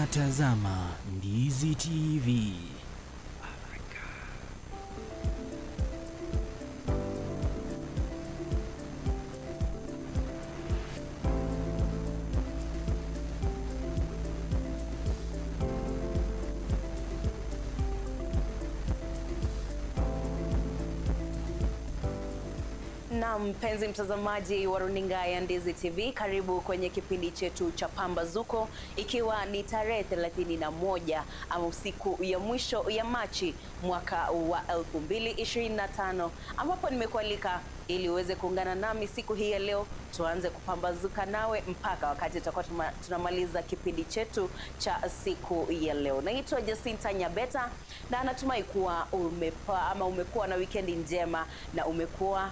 Unatazama Ndizi TV. Na mpenzi mtazamaji wa runinga ya Ndizi TV, karibu kwenye kipindi chetu cha Pambazuko, ikiwa ni tarehe 31 ama siku ya mwisho ya Machi mwaka wa 2025, ambapo nimekualika ili uweze kuungana nami siku hii ya leo, tuanze kupambazuka nawe mpaka wakati tutakuwa tunamaliza kipindi chetu cha siku ya leo. Naitwa Jacinta Nyabeta na natumai kuwa umekuwa na wikendi njema na umekuwa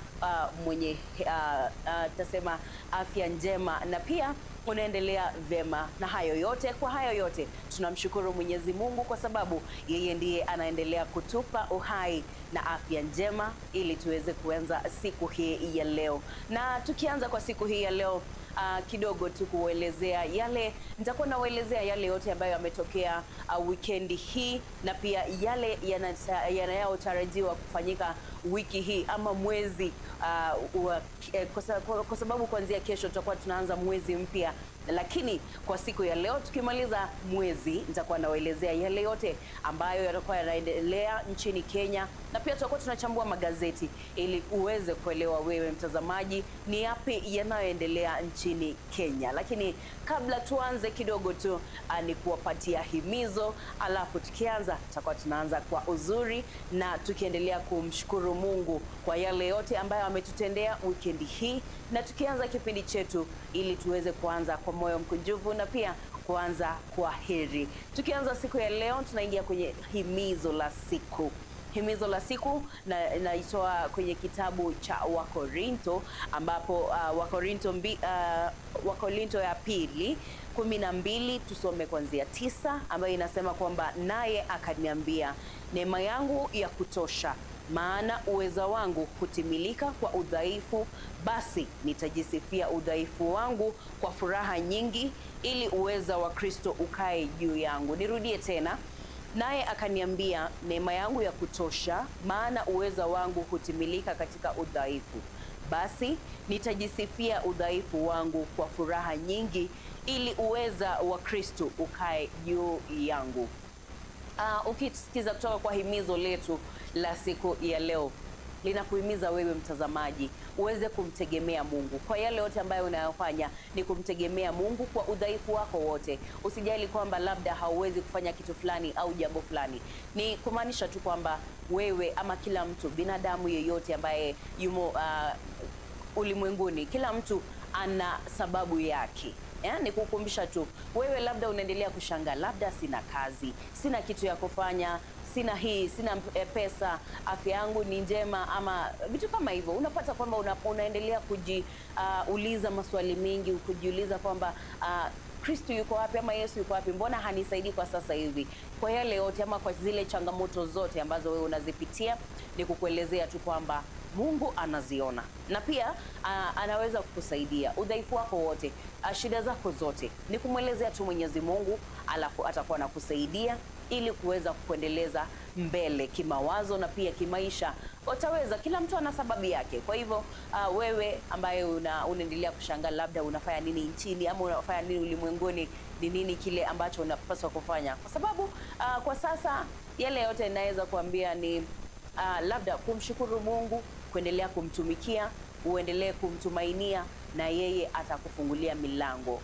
mwenye tasema afya njema na pia unaendelea vema. Na hayo yote, kwa hayo yote tunamshukuru Mwenyezi Mungu kwa sababu yeye ndiye anaendelea kutupa uhai na afya njema ili tuweze kuanza siku hii ya leo. Na tukianza kwa siku hii ya leo, kidogo tu kuelezea yale, nitakuwa nawaelezea yale yote ambayo yametokea wikendi hii na pia yale yanayotarajiwa kufanyika wiki hii ama mwezi, kwa sababu kuanzia kesho tutakuwa tunaanza mwezi mpya. Lakini kwa siku ya leo tukimaliza mwezi, nitakuwa nawaelezea yale yote ambayo yatakuwa yanaendelea nchini Kenya, na pia tutakuwa tunachambua magazeti ili uweze kuelewa wewe mtazamaji ni yapi yanayoendelea nchini Kenya. Lakini kabla tuanze, kidogo tu ni kuwapatia himizo, alafu tukianza tutakuwa tunaanza kwa uzuri na tukiendelea kumshukuru Mungu kwa yale yote ambayo ametutendea wikendi hii, na tukianza kipindi chetu ili tuweze kuanza kwa moyo mkunjufu na pia kuanza kwa heri. Tukianza siku ya leo, tunaingia kwenye himizo la siku. Himizo la siku na naitoa kwenye kitabu cha Wakorinto, ambapo Wakorinto ya pili 12 tusome kuanzia 9, ambayo inasema kwamba naye akaniambia, neema yangu ya kutosha, maana uweza wangu hutimilika kwa udhaifu, basi nitajisifia udhaifu wangu kwa furaha nyingi, ili uweza wa Kristo ukae juu yangu. Nirudie tena. Naye akaniambia, neema yangu ya kutosha, maana uweza wangu hutimilika katika udhaifu, basi nitajisifia udhaifu wangu kwa furaha nyingi, ili uweza wa Kristo ukae juu yangu. Ukisikiza kutoka kwa himizo letu la siku ya leo, linakuhimiza wewe mtazamaji uweze kumtegemea Mungu kwa yale yote ambayo unayofanya. Ni kumtegemea Mungu kwa udhaifu wako wote. Usijali kwamba labda hauwezi kufanya kitu fulani au jambo fulani. Ni kumaanisha tu kwamba wewe ama kila mtu, binadamu yeyote ambaye yumo ulimwenguni, kila mtu ana sababu yake. Ni kukumbusha tu wewe, labda unaendelea kushangaa, labda sina kazi, sina kitu ya kufanya, sina hii, sina pesa, afya yangu ni njema, ama vitu kama hivyo. Unapata kwamba unaendelea kujiuliza maswali mengi, kujiuliza kwamba Kristo yuko wapi ama Yesu yuko wapi, mbona hanisaidii kwa sasa hivi? Kwa yale yote ama kwa zile changamoto zote ambazo wewe unazipitia, ni kukuelezea tu kwamba Mungu anaziona na pia anaweza kukusaidia udhaifu wako wote, shida zako zote. Ni kumwelezea tu Mwenyezi Mungu, alafu atakuwa anakusaidia ili kuweza kuendeleza mbele kimawazo na pia kimaisha. Utaweza, kila mtu ana sababu yake. Kwa hivyo wewe ambaye unaendelea kushangaa labda unafanya nini nchini ama unafanya nini ulimwenguni, ni nini kile ambacho unapaswa kufanya? Kwa sababu kwa sasa yale yote naweza kuambia ni labda kumshukuru Mungu, kuendelea kumtumikia, uendelee kumtumainia na yeye atakufungulia milango.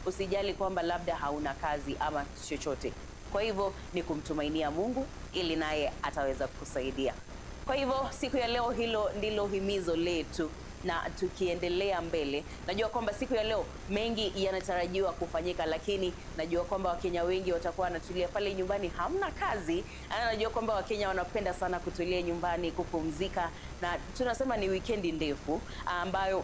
Usijali kwamba labda hauna kazi ama chochote. Kwa hivyo ni kumtumainia Mungu ili naye ataweza kukusaidia. Kwa hivyo siku ya leo hilo ndilo himizo letu, na tukiendelea mbele, najua kwamba siku ya leo mengi yanatarajiwa kufanyika, lakini najua kwamba Wakenya wengi watakuwa wanatulia pale nyumbani, hamna kazi. Najua kwamba Wakenya wanapenda sana kutulia nyumbani, kupumzika, na tunasema ni wikendi ndefu ambayo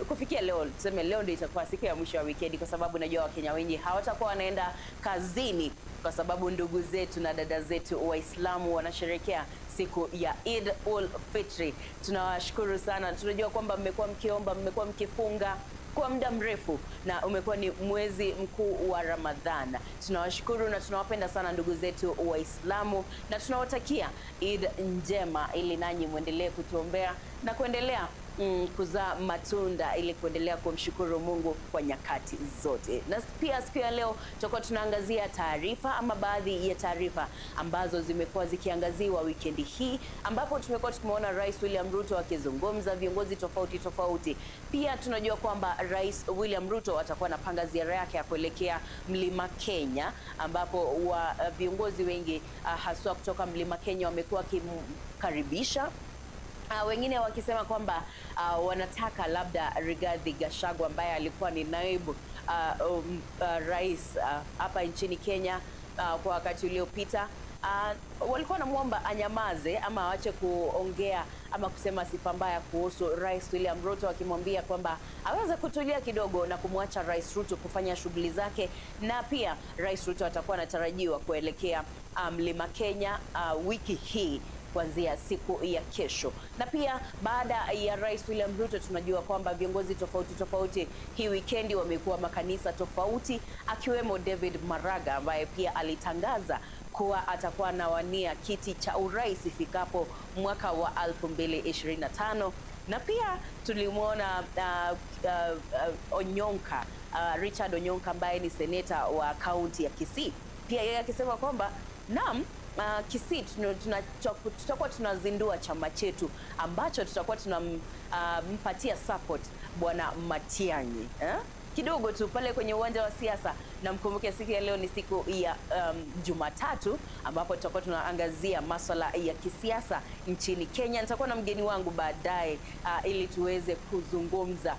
kufikia leo, tuseme leo ndio itakuwa siku ya mwisho ya wikendi, kwa sababu najua Wakenya wengi hawatakuwa wanaenda kazini kwa sababu ndugu zetu na dada zetu Waislamu wanasherehekea siku ya Eid ul Fitri. Tunawashukuru sana. Tunajua kwamba mmekuwa mkiomba, mmekuwa mkifunga. kwa muda mrefu na umekuwa ni mwezi mkuu wa Ramadhan. Tunawashukuru na tunawapenda sana ndugu zetu Waislamu na tunawatakia Eid njema, ili nanyi muendelee kutuombea na kuendelea kuzaa matunda ili kuendelea kumshukuru Mungu kwa nyakati zote. Na pia siku ya leo tutakuwa tunaangazia taarifa ama baadhi ya taarifa ambazo zimekuwa zikiangaziwa wikendi hii, ambapo tumekuwa tukimuona Rais William Ruto akizungumza, viongozi tofauti tofauti. Pia tunajua kwamba Rais William Ruto atakuwa anapanga ziara yake ya kuelekea Mlima Kenya, ambapo viongozi wengi haswa kutoka Mlima Kenya wamekuwa wakimkaribisha. Wengine wakisema kwamba wanataka labda Rigathi Gachagua ambaye alikuwa ni naibu rais hapa nchini Kenya kwa wakati uliopita, walikuwa wanamuomba anyamaze ama aache kuongea ama kusema sifa mbaya kuhusu Rais William Ruto, akimwambia kwamba aweze kutulia kidogo na kumwacha Rais Ruto kufanya shughuli zake. Na pia Rais Ruto atakuwa anatarajiwa kuelekea Mlima Kenya wiki hii kuanzia siku ya kesho. Na pia baada ya Rais William Ruto, tunajua kwamba viongozi tofauti tofauti hii weekendi wamekuwa makanisa tofauti, akiwemo David Maraga ambaye pia alitangaza kuwa atakuwa anawania kiti cha urais ifikapo mwaka wa 2025. Na pia tulimwona Onyonka, Richard Onyonka ambaye ni seneta wa kaunti ya Kisii, pia yeye akisema kwamba naam, Kisii tutakuwa tunazindua chama chetu ambacho tutakuwa tunampatia support Bwana Matiang'i. Kidogo tu pale kwenye uwanja wa siasa. Na mkumbuke siku ya leo ni siku ya Jumatatu, ambapo tutakuwa tunaangazia masuala ya kisiasa nchini Kenya. Nitakuwa na mgeni wangu baadaye ili tuweze kuzungumza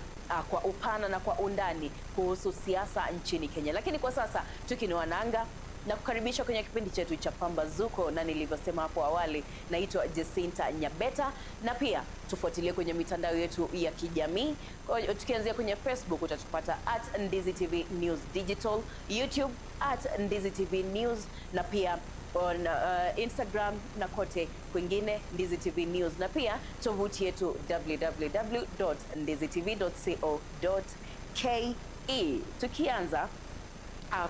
kwa upana na kwa undani kuhusu siasa nchini Kenya. Lakini kwa sasa tukinua nanga na kukaribisha kwenye kipindi chetu cha Pambazuko, na nilivyosema hapo awali, naitwa Jacinta Nyabeta. Na pia tufuatilie kwenye mitandao yetu ya kijamii, tukianzia kwenye Facebook utatupata @Ndizi TV News Digital, YouTube @Ndizi TV News, na pia on Instagram na kote kwingine Ndizi TV News, na pia tovuti yetu www.ndizitv.co.ke. Tukianza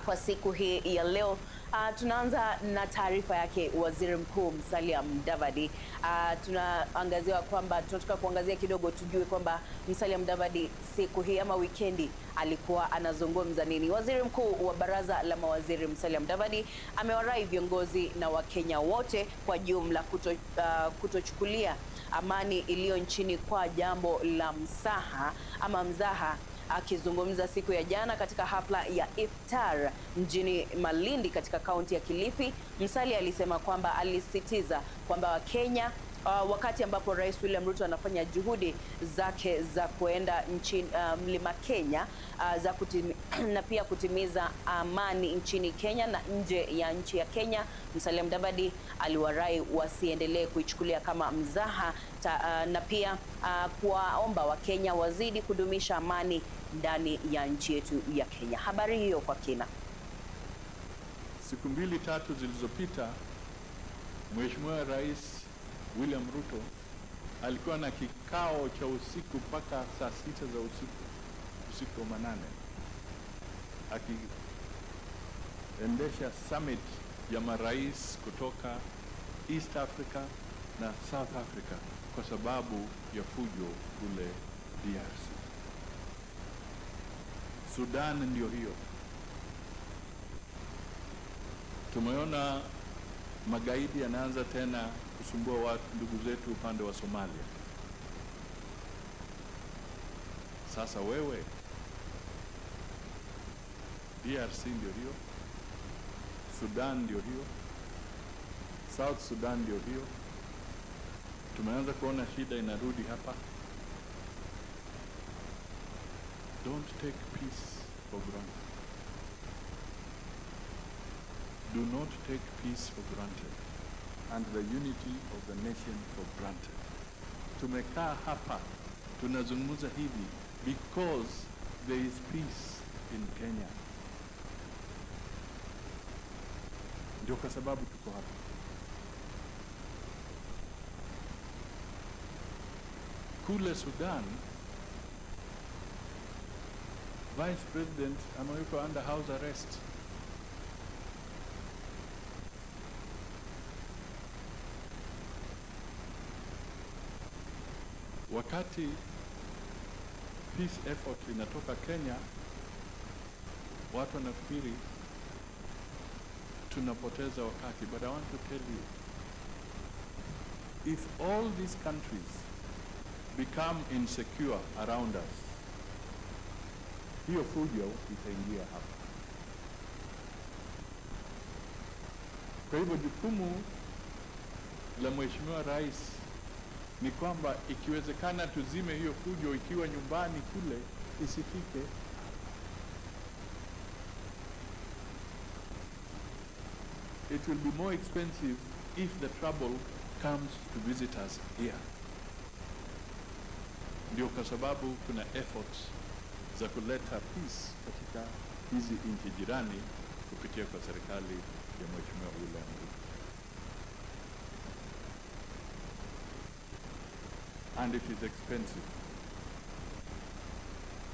kwa siku hii ya leo, tunaanza na taarifa yake Waziri Mkuu Musalia Mudavadi. Tunaangaziwa kwamba tunataka kuangazia kidogo tujue kwamba Musalia Mudavadi siku hii ama wikendi alikuwa anazungumza nini. Waziri Mkuu wa Baraza la Mawaziri Musalia Mudavadi amewarai viongozi na Wakenya wote kwa jumla kutochukulia amani iliyo nchini kwa jambo la msaha ama mzaha. Akizungumza siku ya jana katika hafla ya iftar mjini Malindi katika kaunti ya Kilifi, Musalia alisema kwamba alisisitiza kwamba Wakenya wakati ambapo Rais William Ruto anafanya juhudi zake za kuenda nchini Mlima Kenya za na pia kutimiza amani nchini Kenya na nje ya nchi ya Kenya, Musalia Mudavadi aliwarai wasiendelee kuichukulia kama mzaha na pia kuwaomba Wakenya wazidi kudumisha amani ndani ya nchi yetu ya Kenya. Habari hiyo kwa kina. Siku mbili tatu zilizopita, Mheshimiwa Rais William Ruto alikuwa na kikao cha usiku mpaka saa 6 za usiku, usiku wa manane, akiendesha summit ya marais kutoka East Africa na South Africa kwa sababu ya fujo kule DRC. Sudan ndio hiyo. Tumeona magaidi yanaanza tena kusumbua watu ndugu zetu upande wa Somalia. Sasa wewe, DRC ndio hiyo, Sudan ndio hiyo, South Sudan ndio hiyo. Tumeanza kuona shida inarudi hapa. Don't take peace for granted. Do not take peace for granted and the unity of the nation for granted. Tumekaa hapa tunazungumza hivi because there is peace in Kenya. Ndio kwa sababu tuko hapa. Kule Sudan, Vice President amewekwa under house arrest. Wakati peace effort inatoka Kenya, watu wanafikiri tunapoteza wakati. But I want to tell you, if all these countries become insecure around us, hiyo fujo itaingia hapa. Kwa hivyo jukumu la Mheshimiwa Rais ni kwamba ikiwezekana tuzime hiyo fujo ikiwa nyumbani kule, isifike. It will be more expensive if the trouble comes to visit us here. Ndio kwa sababu kuna efforts za kuleta peace katika hizi nchi jirani kupitia kwa serikali ya Mheshimiwa William Ruto. And it is expensive.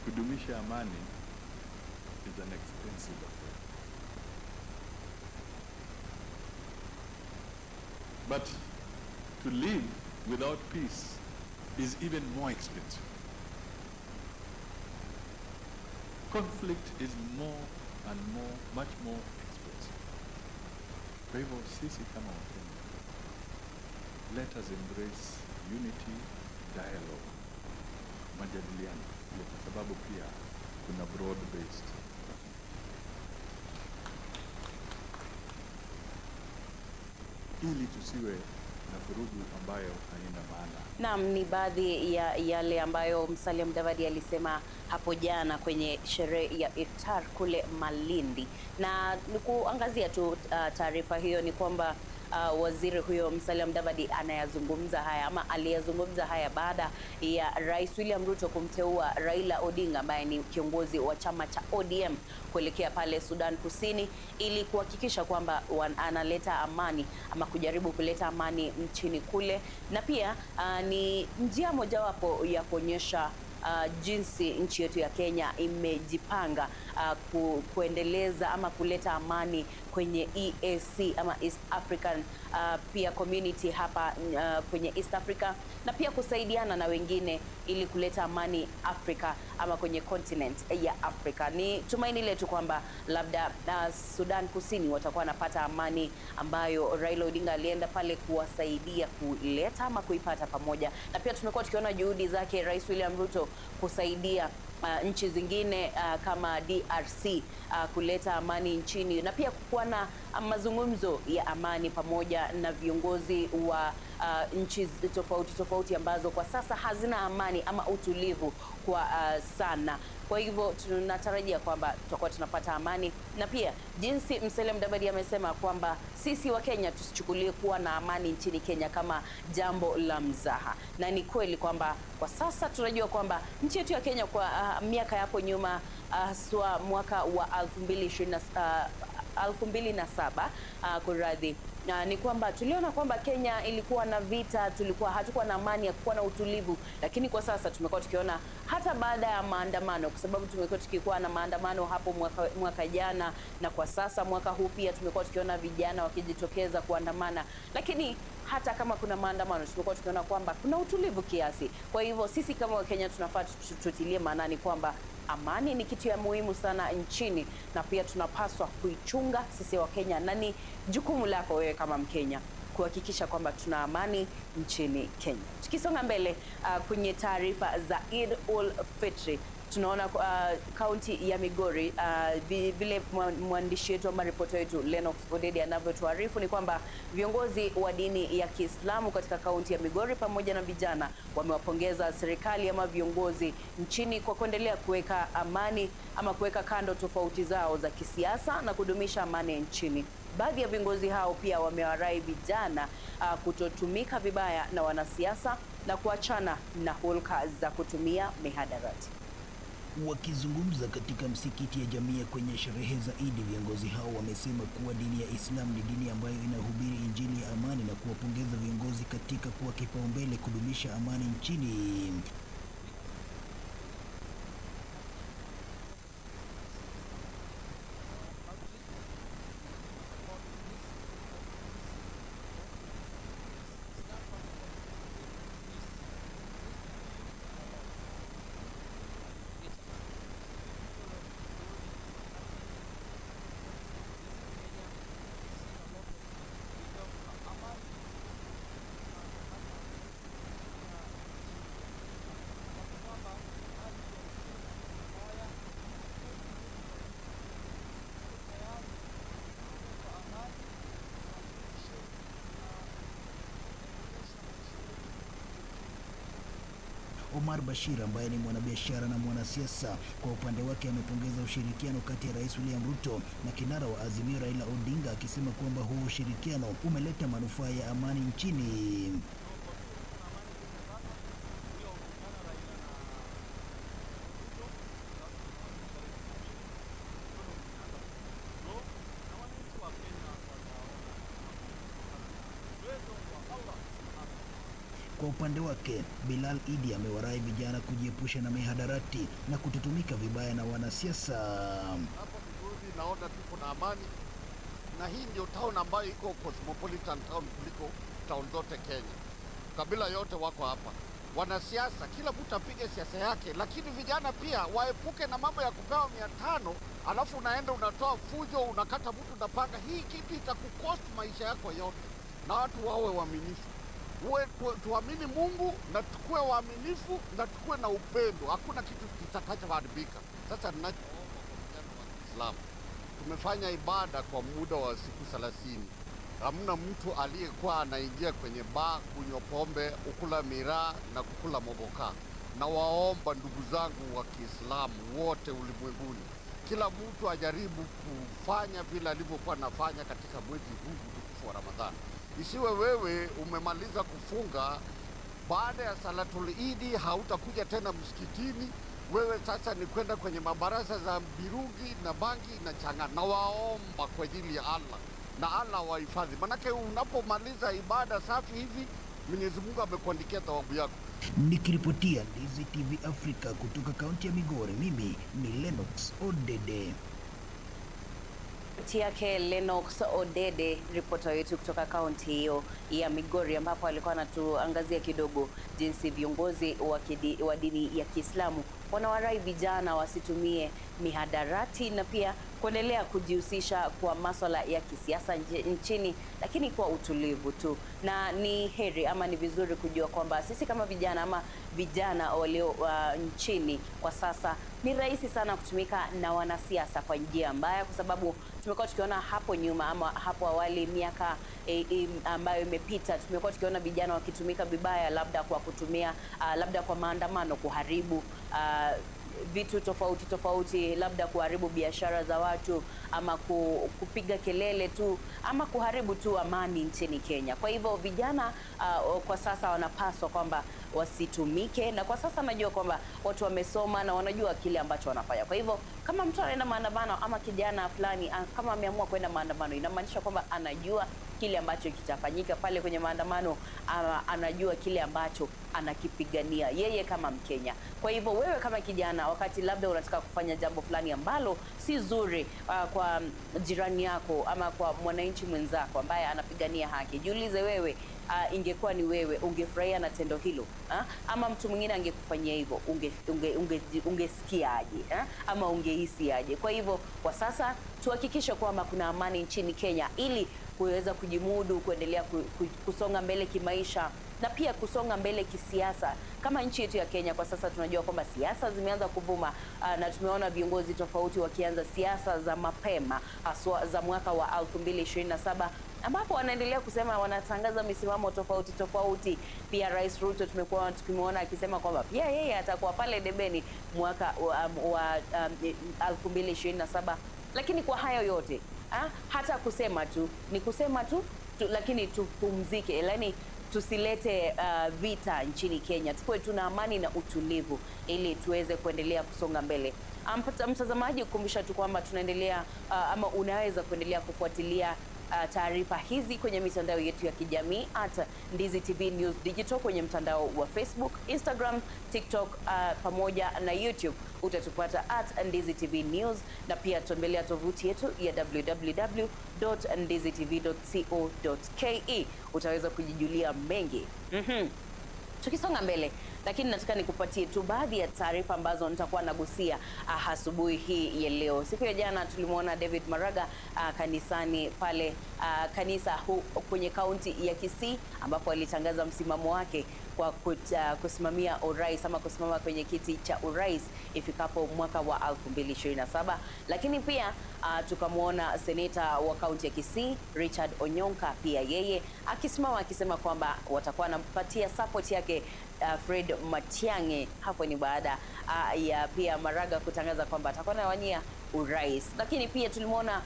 Kudumisha amani is an expensive affair. But to live without peace is even more expensive. Conflict is more and more, much more expensive. Kwa hivyo sisi kama Wakenya, let us embrace unity, dialogue, majadiliano, kwa sababu pia kuna broad based. Ili tusiwe na furugu ambayo haina maana. Naam, ni baadhi ya yale ambayo Musalia Mudavadi alisema hapo jana kwenye sherehe ya iftar kule Malindi. Na nikuangazia tu taarifa hiyo ni kwamba waziri huyo Musalia Mudavadi anayazungumza haya ama aliyazungumza haya baada ya Rais William Ruto kumteua Raila Odinga ambaye ni kiongozi wa chama cha ODM kuelekea pale Sudan Kusini ili kuhakikisha kwamba analeta amani ama kujaribu kuleta amani nchini kule, na pia ni njia mojawapo ya kuonyesha jinsi nchi yetu ya Kenya imejipanga kuendeleza ama kuleta amani kwenye EAC ama East African pia community hapa kwenye East Africa, na pia kusaidiana na wengine ili kuleta amani Afrika ama kwenye continent ya Afrika. Ni tumaini letu kwamba labda Sudan Kusini watakuwa wanapata amani ambayo Raila Odinga alienda pale kuwasaidia kuleta ama kuipata pamoja. Na pia tumekuwa tukiona juhudi zake Rais William Ruto kusaidia nchi zingine kama DRC kuleta amani nchini, na pia kuwa na mazungumzo ya amani pamoja na viongozi wa nchi tofauti tofauti ambazo kwa sasa hazina amani ama utulivu kwa sana. Kwa hivyo tunatarajia kwamba tutakuwa tunapata amani, na pia jinsi Musalia Mudavadi amesema kwamba sisi wa Kenya tusichukulie kuwa na amani nchini Kenya kama jambo la mzaha. Na ni kweli kwamba kwa sasa tunajua kwamba nchi yetu ya Kenya kwa miaka hapo nyuma, haswa mwaka wa 2007 kuradhi, ni kwamba tuliona kwamba Kenya ilikuwa na vita, tulikuwa hatukuwa na amani, hakukuwa na utulivu. Lakini kwa sasa tumekuwa tukiona hata baada ya maandamano, kwa sababu tumekuwa tukikuwa na maandamano hapo mwaka jana, na kwa sasa mwaka huu pia tumekuwa tukiona vijana wakijitokeza kuandamana. Lakini hata kama kuna maandamano tumekuwa tukiona kwamba kuna utulivu kiasi. Kwa hivyo sisi kama Wakenya tunafaa tutilie maanani kwamba amani ni kitu ya muhimu sana nchini, na pia tunapaswa kuichunga sisi wa Kenya, na ni jukumu lako wewe kama Mkenya kuhakikisha kwamba tuna amani nchini Kenya. Tukisonga mbele kwenye taarifa za Eid ul Fitri, tunaona kaunti ya Migori, vile mwandishi wetu ama ripota wetu Lennox Odedi anavyotuarifu ni kwamba viongozi wa dini ya Kiislamu katika kaunti ya Migori pamoja na vijana wamewapongeza serikali ama viongozi nchini kwa kuendelea kuweka amani ama kuweka kando tofauti zao za kisiasa na kudumisha amani nchini. Baadhi ya viongozi hao pia wamewarai vijana kutotumika vibaya na wanasiasa na kuachana na hulka za kutumia mihadarati. Wakizungumza katika msikiti ya jamii kwenye sherehe za Eid, viongozi hao wamesema kuwa dini ya Islam ni dini ambayo inahubiri injili ya amani na kuwapongeza viongozi katika kuwa kipaumbele kudumisha amani nchini. Omar Bashir ambaye ni mwanabiashara na mwanasiasa, kwa upande wake amepongeza ushirikiano kati ya Rais William Ruto na kinara wa Azimio Raila Odinga, akisema kwamba huo ushirikiano umeleta manufaa ya amani nchini. Kwa upande wake, Bilal Idi amewarai vijana kujiepusha na mihadarati na kututumika vibaya na wanasiasa. Hapa Migori naona tuko na amani, na hii ndio town ambayo iko cosmopolitan town kuliko town zote Kenya. Kabila yote wako hapa. Wanasiasa, kila mtu apige siasa yake, lakini vijana pia waepuke na mambo ya kupewa 500, alafu unaenda unatoa fujo, unakata mtu na panga. Hii kitu itakukost maisha yako yote, na watu wawe waaminifu. Tuamini Mungu na tukue waaminifu na tukue na upendo. Hakuna kitu kitakachoharibika. Sasa ninachoomba kwa vijana wa Kiislamu, tumefanya ibada kwa muda wa siku 30. Hamna mtu aliyekuwa anaingia kwenye baa kunywa pombe, kukula miraa na kukula mogoka. Na waomba ndugu zangu wa Kiislamu wote ulimwenguni, kila mtu ajaribu kufanya vile alivyokuwa anafanya katika mwezi huu mtukufu wa Ramadhani. Isiwe wewe umemaliza kufunga, baada ya salatul Idi hautakuja tena msikitini. Wewe sasa ni kwenda kwenye mabarasa za birungi na bangi na changa. Na waomba kwa ajili ya Allah, na Allah wahifadhi. Manake unapomaliza ibada safi hivi, Mwenyezi Mungu amekuandikia thawabu yako. Nikiripotia Ndizi TV Africa kutoka kaunti ya Migori, mimi ni Lennox Odede. Yake Lennox Odede, ripota wetu kutoka kaunti hiyo ya Migori, ambapo alikuwa anatuangazia kidogo jinsi viongozi wa dini ya Kiislamu wanawarai vijana wasitumie mihadarati na pia kuendelea kujihusisha kwa masuala ya kisiasa nchini, lakini kwa utulivu tu. Na ni heri ama ni vizuri kujua kwamba sisi kama vijana ama vijana walio nchini kwa sasa ni rahisi sana kutumika na wanasiasa kwa njia mbaya, kwa sababu tumekuwa tukiona hapo nyuma ama hapo awali miaka ambayo imepita, tumekuwa tukiona vijana wakitumika vibaya, labda kwa kutumia labda kwa maandamano, kuharibu vitu tofauti tofauti, labda kuharibu biashara za watu ama kupiga kelele tu ama kuharibu tu amani nchini Kenya. Kwa hivyo vijana kwa sasa wanapaswa kwamba wasitumike, na kwa sasa najua kwamba watu wamesoma na wanajua kile ambacho wanafanya. Kwa hivyo kama mtu anaenda maandamano ama kijana fulani kama ameamua kwenda maandamano, inamaanisha kwamba anajua kile ambacho kitafanyika pale kwenye maandamano, anajua kile ambacho anakipigania yeye kama Mkenya. Kwa hivyo wewe kama kijana, wakati labda unataka kufanya jambo fulani ambalo si zuri kwa jirani yako ama kwa mwananchi mwenzako ambaye anapigania haki, jiulize wewe, ingekuwa ni wewe ungefurahia na tendo hilo? Ama mtu mwingine angekufanyia hivyo, ungesikiaje? Ama ungehisiaje? Kwa hivyo kwa sasa tuhakikishe kwamba kuna amani nchini Kenya ili kuweza kujimudu, kuendelea kusonga mbele kimaisha na pia kusonga mbele kisiasa. Kama nchi yetu ya Kenya kwa sasa tunajua kwamba siasa zimeanza kuvuma, na tumeona viongozi tofauti wakianza siasa za mapema haswa za mwaka wa 2027, ambapo wanaendelea kusema, wanatangaza misimamo tofauti tofauti. Pia Rais Ruto tumekuwa tukimuona akisema kwamba pia yeye atakuwa pale debeni mwaka wa 2027. Lakini kwa hayo yote, hata kusema tu ni kusema tu, lakini tupumzike, yani tusilete vita nchini Kenya. Tukue tuna amani na utulivu ili tuweze kuendelea kusonga mbele. Mtazamaji, kukumbusha tu kwamba tunaendelea ama unaweza kuendelea kufuatilia taarifa hizi kwenye mitandao yetu ya kijamii at Ndizi TV News Digital kwenye mtandao wa Facebook, Instagram, TikTok pamoja na YouTube. Utatupata at Ndizi TV News, na pia tembelea tovuti yetu ya www.ndizitv.co.ke. Utaweza kujijulia mengi. Tukisonga mbele, lakini nataka nikupatie tu baadhi ya taarifa ambazo nitakuwa nagusia asubuhi hii ya leo. Siku ya jana tulimuona David Maraga kanisani pale kanisa kwenye kaunti ya Kisii, ambapo alitangaza msimamo wake kwa kusimamia urais ama kusimama kwenye kiti cha urais ifikapo mwaka wa 2027. Lakini pia tukamwona seneta wa kaunti ya Kisii Richard Onyonka pia yeye akisimama akisema kwamba watakuwa wanampatia support yake Fred Matiang'i. Hapo ni baada ya pia Maraga kutangaza kwamba atakuwa anawania urais. Lakini pia tulimwona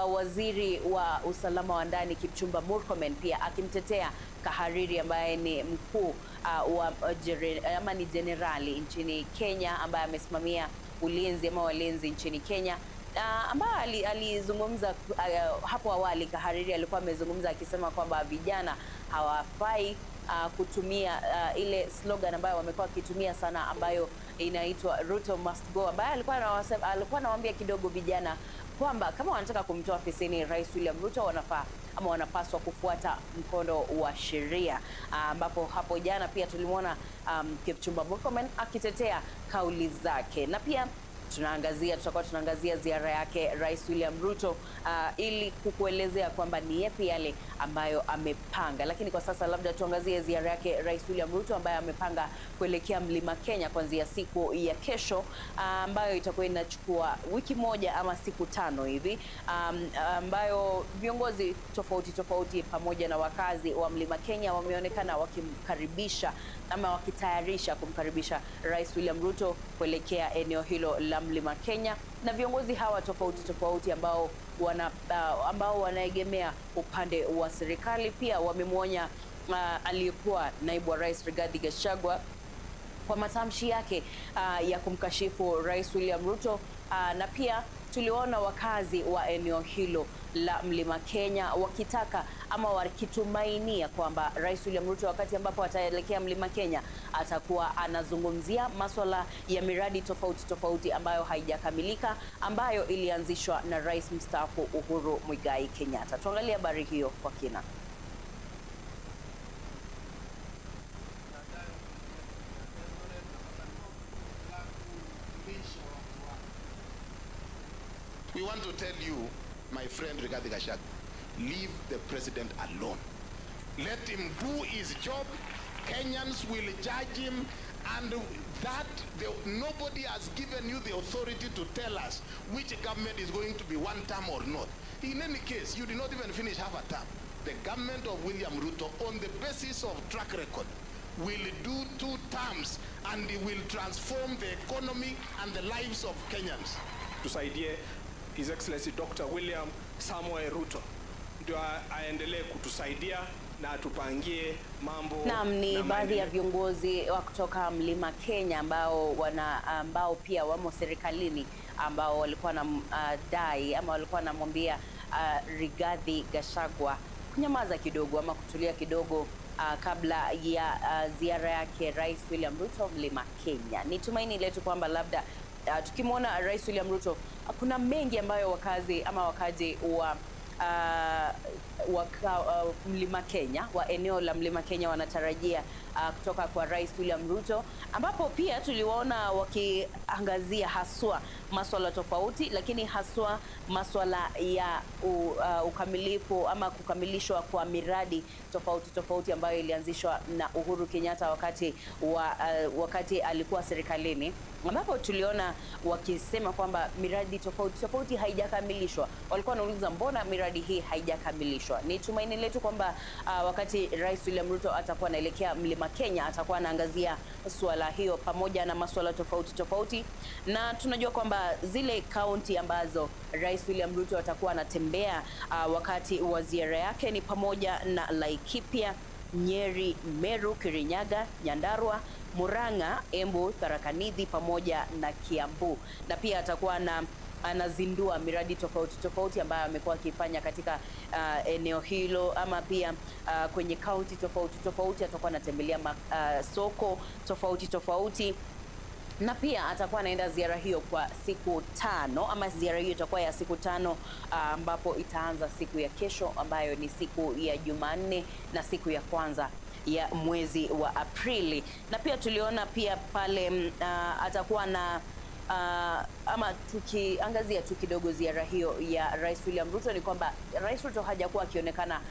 waziri wa usalama wa ndani Kipchumba Murkomen pia akimtetea Kahariri ambaye ni mkuu ama ni jenerali nchini Kenya ambaye amesimamia ulinzi ama walinzi nchini Kenya, ambaye alizungumza hapo awali. Kahariri alikuwa amezungumza akisema kwamba vijana hawafai kutumia ile slogan ambayo wamekuwa wakitumia sana ambayo inaitwa Ruto must go, ambaye alikuwa anawaambia kidogo vijana kwamba kama wanataka kumtoa ofisini Rais William Ruto wanafaa ama wanapaswa kufuata mkondo wa sheria, ambapo hapo jana pia tulimwona Kipchumba Murkomen akitetea kauli zake. Na pia tutakuwa tunaangazia ziara yake Rais William Ruto ili kukuelezea kwamba ni yapi yale ambayo amepanga. Lakini kwa sasa labda tuangazie ziara yake Rais William Ruto ambaye amepanga kuelekea Mlima Kenya kuanzia siku ya kesho, ambayo itakuwa inachukua wiki moja ama siku 5 hivi, ambayo viongozi tofauti tofauti pamoja na wakazi wa Mlima Kenya wameonekana wakimkaribisha ama wakitayarisha kumkaribisha Rais William Ruto kuelekea eneo hilo la Mlima Kenya. Na viongozi hawa tofauti tofauti ambao wanaegemea upande wa serikali pia wamemwonya aliyekuwa naibu wa rais Rigathi Gachagua kwa matamshi yake ya kumkashifu Rais William Ruto. Na pia tuliona wakazi wa eneo hilo la Mlima Kenya wakitaka ama wakitumainia kwamba Rais William Ruto wakati ambapo ataelekea Mlima Kenya atakuwa anazungumzia masuala ya miradi tofauti tofauti ambayo haijakamilika ambayo ilianzishwa na Rais mstaafu Uhuru Muigai Kenyatta. Tuangalie habari hiyo kwa kina. We want to tell you, my friend Rigathi Gachagua, leave the president alone. Let him do his job. Kenyans will judge him, and that nobody has given you the authority to tell us which government is going to be one term or not. In any case, you did not even finish half a term. The government of William Ruto, on the basis of track record, will do 2 terms, and it will transform the economy and the lives of Kenyans. Tusaidie His Excellency Dr. William Samoei Ruto ndio aendelee kutusaidia na atupangie mambo. Naam, ni baadhi ya viongozi wa kutoka Mlima Kenya ambao pia wamo serikalini ambao walikuwa na dai ama walikuwa wanamwambia Rigathi Gachagua kunyamaza kidogo ama kutulia kidogo kabla ya ziara yake Rais William Ruto Mlima Kenya. Ni tumaini letu kwamba labda tukimwona Rais William Ruto kuna mengi ambayo wakazi ama wakaji wa Mlima Kenya, wa eneo la Mlima Kenya wanatarajia kutoka kwa Rais William Ruto, ambapo pia tuliwaona wakiangazia haswa masuala tofauti, lakini haswa masuala ya ukamilifu ama kukamilishwa kwa miradi tofauti tofauti ambayo ilianzishwa na Uhuru Kenyatta wakati alikuwa serikalini, ambapo tuliona wakisema kwamba miradi tofauti tofauti haijakamilishwa. Walikuwa wanauliza mbona miradi hii haijakamilishwa. Ni tumaini letu kwamba wakati Rais William Ruto atakuwa anaelekea Mlima Kenya atakuwa anaangazia suala hiyo pamoja na masuala tofauti tofauti. Na tunajua kwamba zile kaunti ambazo Rais William Ruto atakuwa anatembea wakati wa ziara yake ni pamoja na Laikipia, Nyeri, Meru, Kirinyaga, Nyandarua, Murang'a, Embu, Tharaka Nithi pamoja na Kiambu. Na pia atakuwa anazindua miradi tofauti tofauti ambayo amekuwa akifanya katika eneo hilo, ama pia kwenye kaunti tofauti tofauti. Atakuwa anatembelea soko tofauti tofauti, na pia atakuwa anaenda ziara hiyo kwa siku 5, ama ziara hiyo itakuwa ya siku 5, ambapo itaanza siku ya kesho ambayo ni siku ya Jumanne na siku ya kwanza ya mwezi wa Aprili. Na pia tuliona pia pale atakuwa na ama tukiangazia tu kidogo ziara hiyo ya Rais William Ruto, ni kwamba Rais Ruto hajakuwa akionekana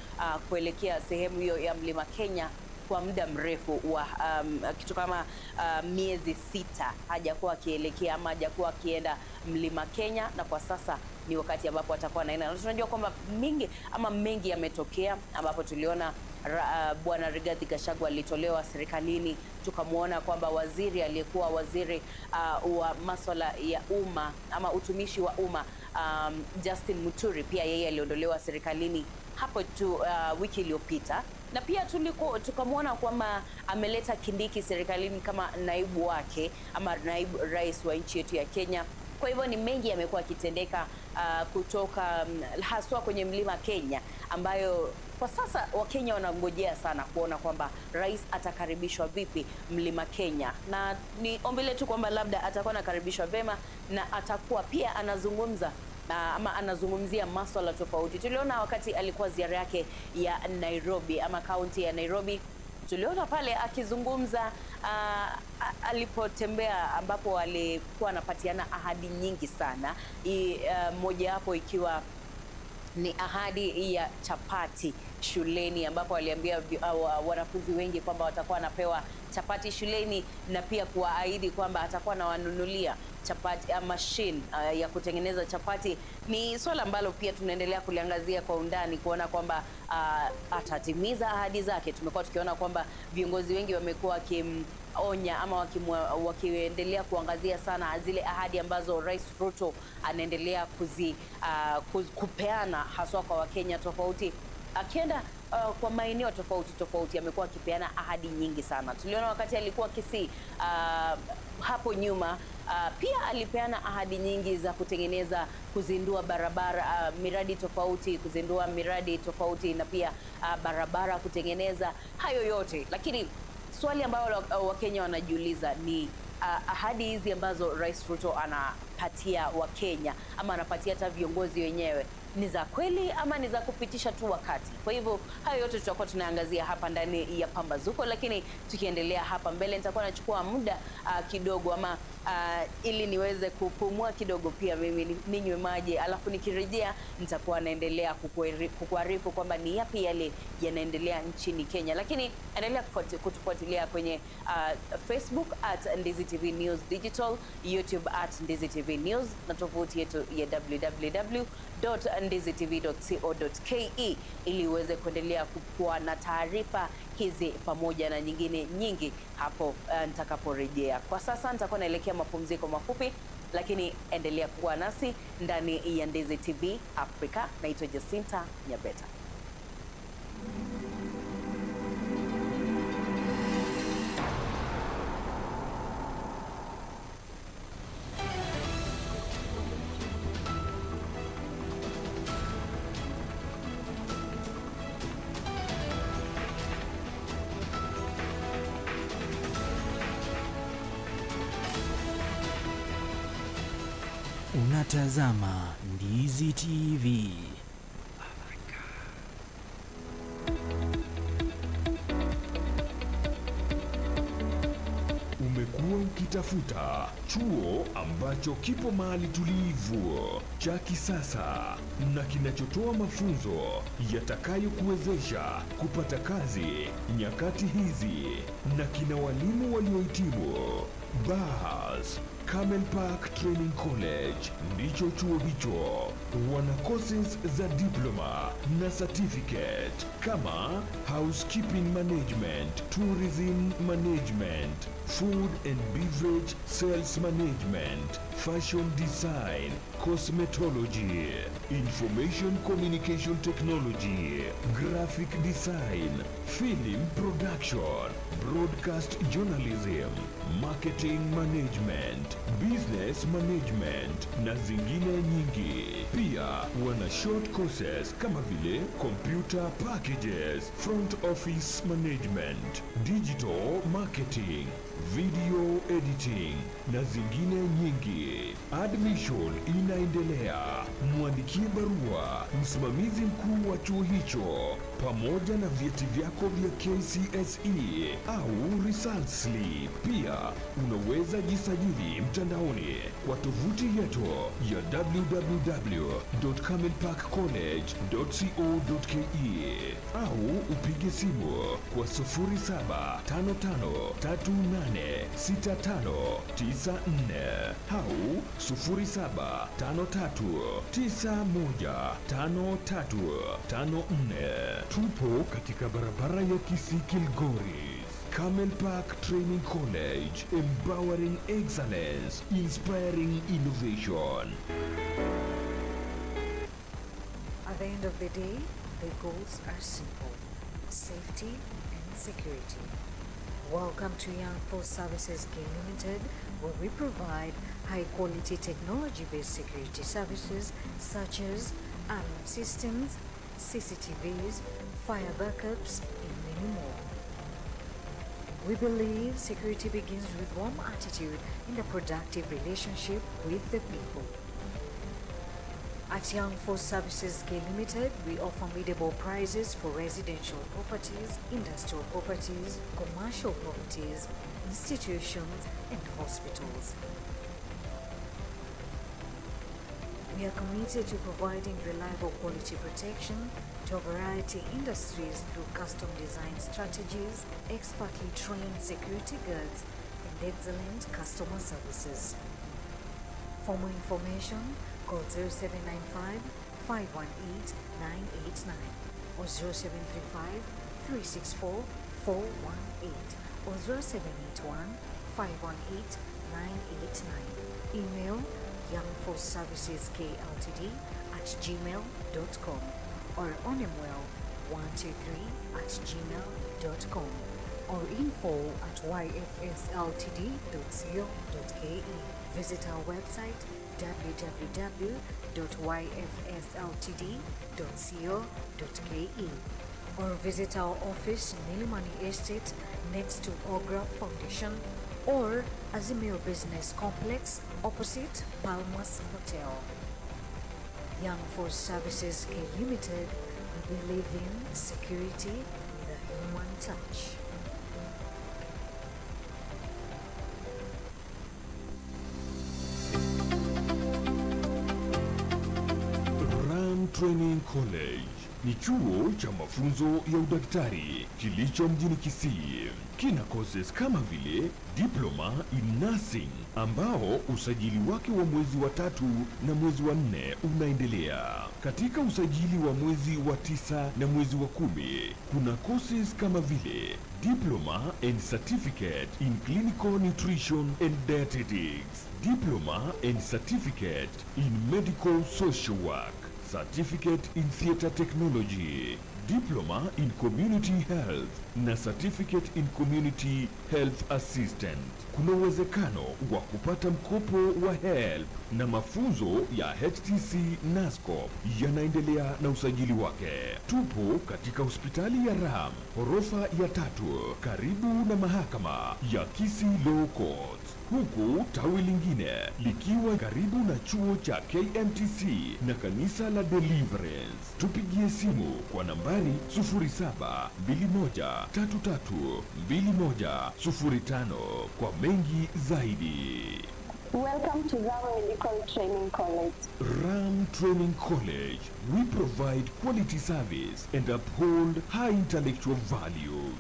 kuelekea sehemu hiyo ya Mlima Kenya kwa muda mrefu wa kitu kama miezi 6 hajakuwa akielekea ama hajakuwa akienda Mlima Kenya, na kwa sasa ni wakati ambapo atakuwa anaenda. Na tunajua kwamba mingi ama mengi yametokea, ambapo tuliona Bwana Rigathi Gachagua alitolewa serikalini, tukamuona kwamba waziri aliyekuwa waziri wa masuala ya umma ama utumishi wa umma Justin Muturi pia yeye aliondolewa serikalini hapo tu wiki iliyopita, na pia tukamwona kwamba ameleta Kindiki serikalini kama naibu wake ama naibu rais wa nchi yetu ya Kenya. Kwa hivyo ni mengi yamekuwa yakitendeka kutoka haswa kwenye Mlima Kenya, ambayo kwa sasa Wakenya wanangojea sana kuona kwamba rais atakaribishwa vipi Mlima Kenya, na ni ombi letu kwamba labda atakuwa anakaribishwa vema na atakuwa pia anazungumza ama anazungumzia masuala tofauti. Tuliona wakati alikuwa ziara yake ya Nairobi ama kaunti ya Nairobi, tuliona pale akizungumza alipotembea, ambapo alikuwa anapatiana ahadi nyingi sana, moja hapo ikiwa ni ahadi ya chapati shuleni, ambapo aliambia wanafunzi wengi kwamba watakuwa wanapewa chapati shuleni, na pia kuwaahidi kwamba atakuwa anawanunulia chapati, machine ya kutengeneza chapati. Ni swala ambalo pia tunaendelea kuliangazia kwa undani kuona kwamba atatimiza ahadi zake. Tumekuwa tukiona kwamba viongozi wengi wamekuwa wakionya ama wakiendelea kuangazia sana zile ahadi ambazo Rais Ruto anaendelea kupeana haswa kwa Wakenya tofauti. Akienda kwa maeneo tofauti tofauti amekuwa akipeana ahadi nyingi sana. Tuliona wakati alikuwa Kisii hapo nyuma, pia alipeana ahadi nyingi za kutengeneza, kuzindua barabara, miradi tofauti, kuzindua miradi tofauti na pia barabara kutengeneza, hayo yote. Lakini swali ambalo Wakenya wanajiuliza ni ahadi hizi ambazo Rais Ruto anapatia Wakenya ama anapatia hata viongozi wenyewe ni za kweli ama ni za kupitisha tu wakati? Kwa hivyo hayo yote tutakuwa tunaangazia hapa ndani ya Pambazuko, lakini tukiendelea hapa mbele nitakuwa nachukua muda kidogo ama ili niweze kupumua kidogo, pia mimi ninywe maji, alafu nikirejea nitakuwa naendelea kukuarifu kwamba ni yapi yale yanaendelea nchini Kenya. Lakini endelea kutufuatilia kwenye Facebook at Ndizi TV News Digital, YouTube at Ndizi TV News na tovuti yetu ya www.ndizitv.co.ke ili uweze kuendelea kuwa na taarifa hizi pamoja na nyingine nyingi hapo nitakaporejea. Kwa sasa nitakuwa naelekea mapumziko mafupi, lakini endelea kuwa nasi ndani ya Ndizi TV Africa. Naitwa Jacinta Nyabeta. Unatazama Ndizi TV Afrika. Umekuwa ukitafuta chuo ambacho kipo mahali tulivu, cha kisasa na kinachotoa mafunzo yatakayokuwezesha kupata kazi nyakati hizi na kina walimu waliohitimu. Bas, Camel Park Training College ndicho chuo hicho. Wana courses za diploma na certificate kama housekeeping management, tourism management, food and beverage sales management, fashion design, cosmetology, information communication technology, graphic design, film production, broadcast journalism, marketing management, business management na zingine nyingi. Pia wana short courses kama vile computer packages, front office management, digital marketing, video editing na zingine nyingi. Admission inaendelea. Mwandikie barua msimamizi mkuu wa chuo hicho pamoja na vyeti vyako vya KCSE au result slip. Pia Unaweza jisajili mtandaoni kwa tovuti yetu ya www.camelparkcollege.co.ke au upige simu kwa 0755386594 au 0753915354. Tupo katika barabara ya Kisii Kilgoris. Camel Park Training College, empowering excellence, inspiring innovation. At the end of the day, the goals are simple: safety and security. Welcome to Young Force Services K Limited, where we provide high-quality technology-based security services such as alarm systems, CCTVs, fire backups, and many more. We believe security begins with warm attitude and a productive relationship with the people. At Young Force Services K Limited, we offer formidable prices for residential properties, industrial properties, commercial properties, institutions, and hospitals. We are committed to providing reliable quality protection to a variety of industries through custom design strategies, expertly trained security guards, and excellent customer services. For more information, call 0795 518 989 or 0735 364 418 or 0781 518 989. Email youngforceserviceskltd@gmail.com or onemwell123@gmail.com or info@yfsltd.co.ke. Visit our website www.yfsltd.co.ke or visit our office in Milimani Estate next to Ogra Foundation or Azimio Business Complex opposite Palmas Hotel. Young Force Services K Limited, we believe in security with a human touch. Ram Training College ni chuo cha mafunzo ya udaktari kilicho mjini Kisii. Kina courses kama vile Diploma in Nursing ambao usajili wake wa mwezi wa 3 na mwezi wa 4 unaendelea. Katika usajili wa mwezi wa 9 na mwezi wa 10 kuna courses kama vile Diploma and Certificate in Clinical Nutrition and Dietetics, Diploma and Certificate in Medical Social Work, Certificate in Theater Technology, Diploma in Community Health na Certificate in Community Health Assistant. Kuna uwezekano wa kupata mkopo wa HELB na mafunzo ya HTC NASCOP yanaendelea na usajili wake. Tupo katika hospitali ya Ram, ghorofa ya 3, karibu na mahakama ya Kisii Law Court, huku tawi lingine likiwa karibu na chuo cha KMTC na kanisa la Deliverance. Tupigie simu kwa nambari 0721332105 kwa mengi zaidi. Welcome to Ram Medical Training College. Ram Training College, we provide quality service and uphold high intellectual values.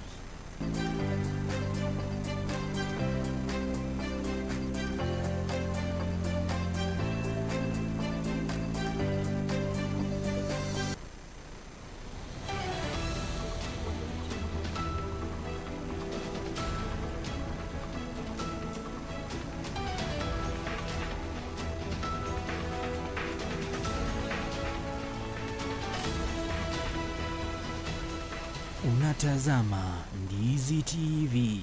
Unatazama Ndizi TV.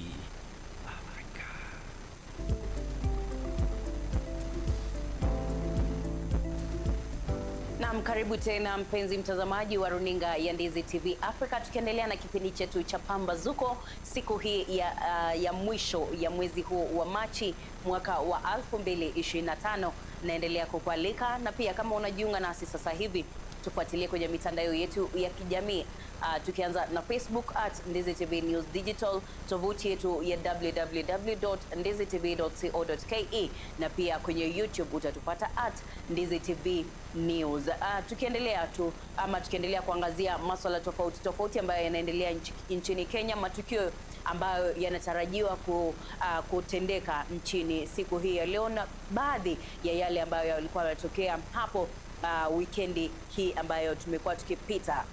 Naam, karibu tena mpenzi mtazamaji wa runinga ya Ndizi TV Africa, tukiendelea na kipindi chetu cha Pambazuko siku hii ya mwisho ya mwezi huu wa Machi mwaka wa 2025. Naendelea kukualika, na pia kama unajiunga nasi sasa hivi, Tufuatilie kwenye mitandao yetu ya kijamii, tukianza na Facebook at Ndizi TV News Digital, tovuti yetu ya www.ndizitv.co.ke, na pia kwenye YouTube utatupata at Ndizi TV News. Tukiendelea tu ama tukiendelea kuangazia masuala tofauti tofauti ambayo yanaendelea nchini Kenya, matukio ambayo yanatarajiwa kutendeka nchini siku hii ya leo na baadhi ya yale ambayo yalikuwa yanatokea hapo wikendi hii ambayo tumekuwa tukipita.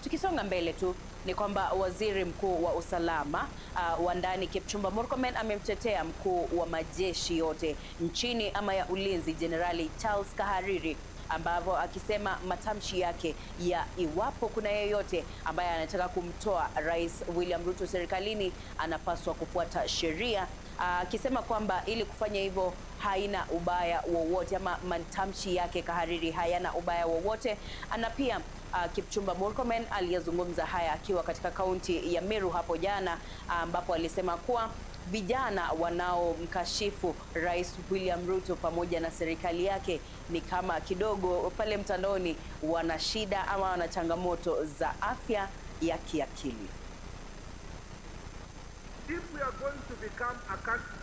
Tukisonga mbele tu ni kwamba Waziri Mkuu wa Usalama wa Ndani Kipchumba Murkomen amemtetea mkuu wa majeshi yote nchini ama ya ulinzi Jenerali Charles Kahariri, ambapo akisema matamshi yake ya iwapo kuna yeyote ambaye anataka kumtoa Rais William Ruto serikalini anapaswa kufuata sheria, akisema kwamba ili kufanya hivyo haina ubaya wowote, ama matamshi yake Kahariri hayana ubaya wowote. Na pia Kipchumba Murkomen aliyezungumza haya akiwa katika kaunti ya Meru hapo jana, ambapo alisema kuwa vijana wanaomkashifu Rais William Ruto pamoja na serikali yake ni kama kidogo pale mtandaoni wana shida ama wana changamoto za afya ya kiakili. If we are going to become a country,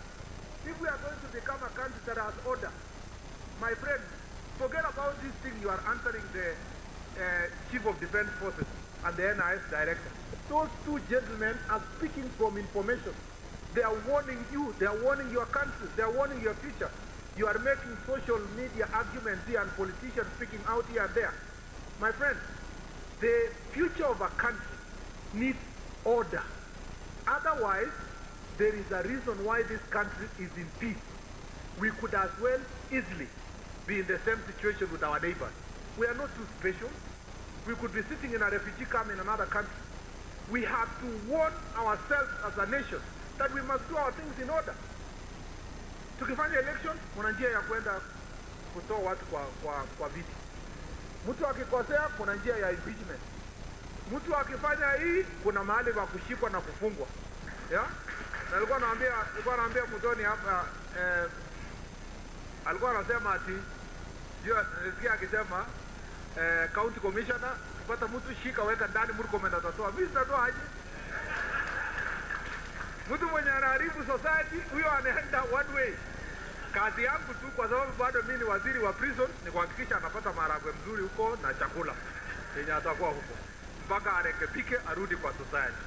if we are going to become a country that has order, my friend, forget about this thing you are answering the Chief of Defense Forces and the NIS Director. Those two gentlemen are speaking from information. They are warning you, they are warning your country, they are warning your future. You are making social media arguments here and politicians speaking out here and there. My friend, the future of a country needs order. Otherwise, there is a reason why this country is in peace. We could as well easily be in the same situation with our neighbors. We are not too special. We could be sitting in a refugee camp in another country. We have to warn ourselves as a nation that we must do our things in order. Tukifanya election, kuna njia ya kwenda kutoa watu kwa viti. Mtu akikosea, kuna njia ya impeachment. Mtu akifanya hii, kuna mahali pa kushikwa na kufungwa. Yeah? Na alikuwa anaambia Mutoni hapa, alikuwa anasema ati, nilisikia akisema county commissioner, kupata mtu shika weka ndani, Murkomen atatoa. Mimi sitatoa aje? Mtu mwenye anaharibu society huyo anaenda one way. Kazi yangu tu, kwa sababu bado mimi ni waziri wa prison, ni kuhakikisha anapata maharagwe mzuri huko na chakula yenye atakuwa huko mpaka arekebike arudi kwa society.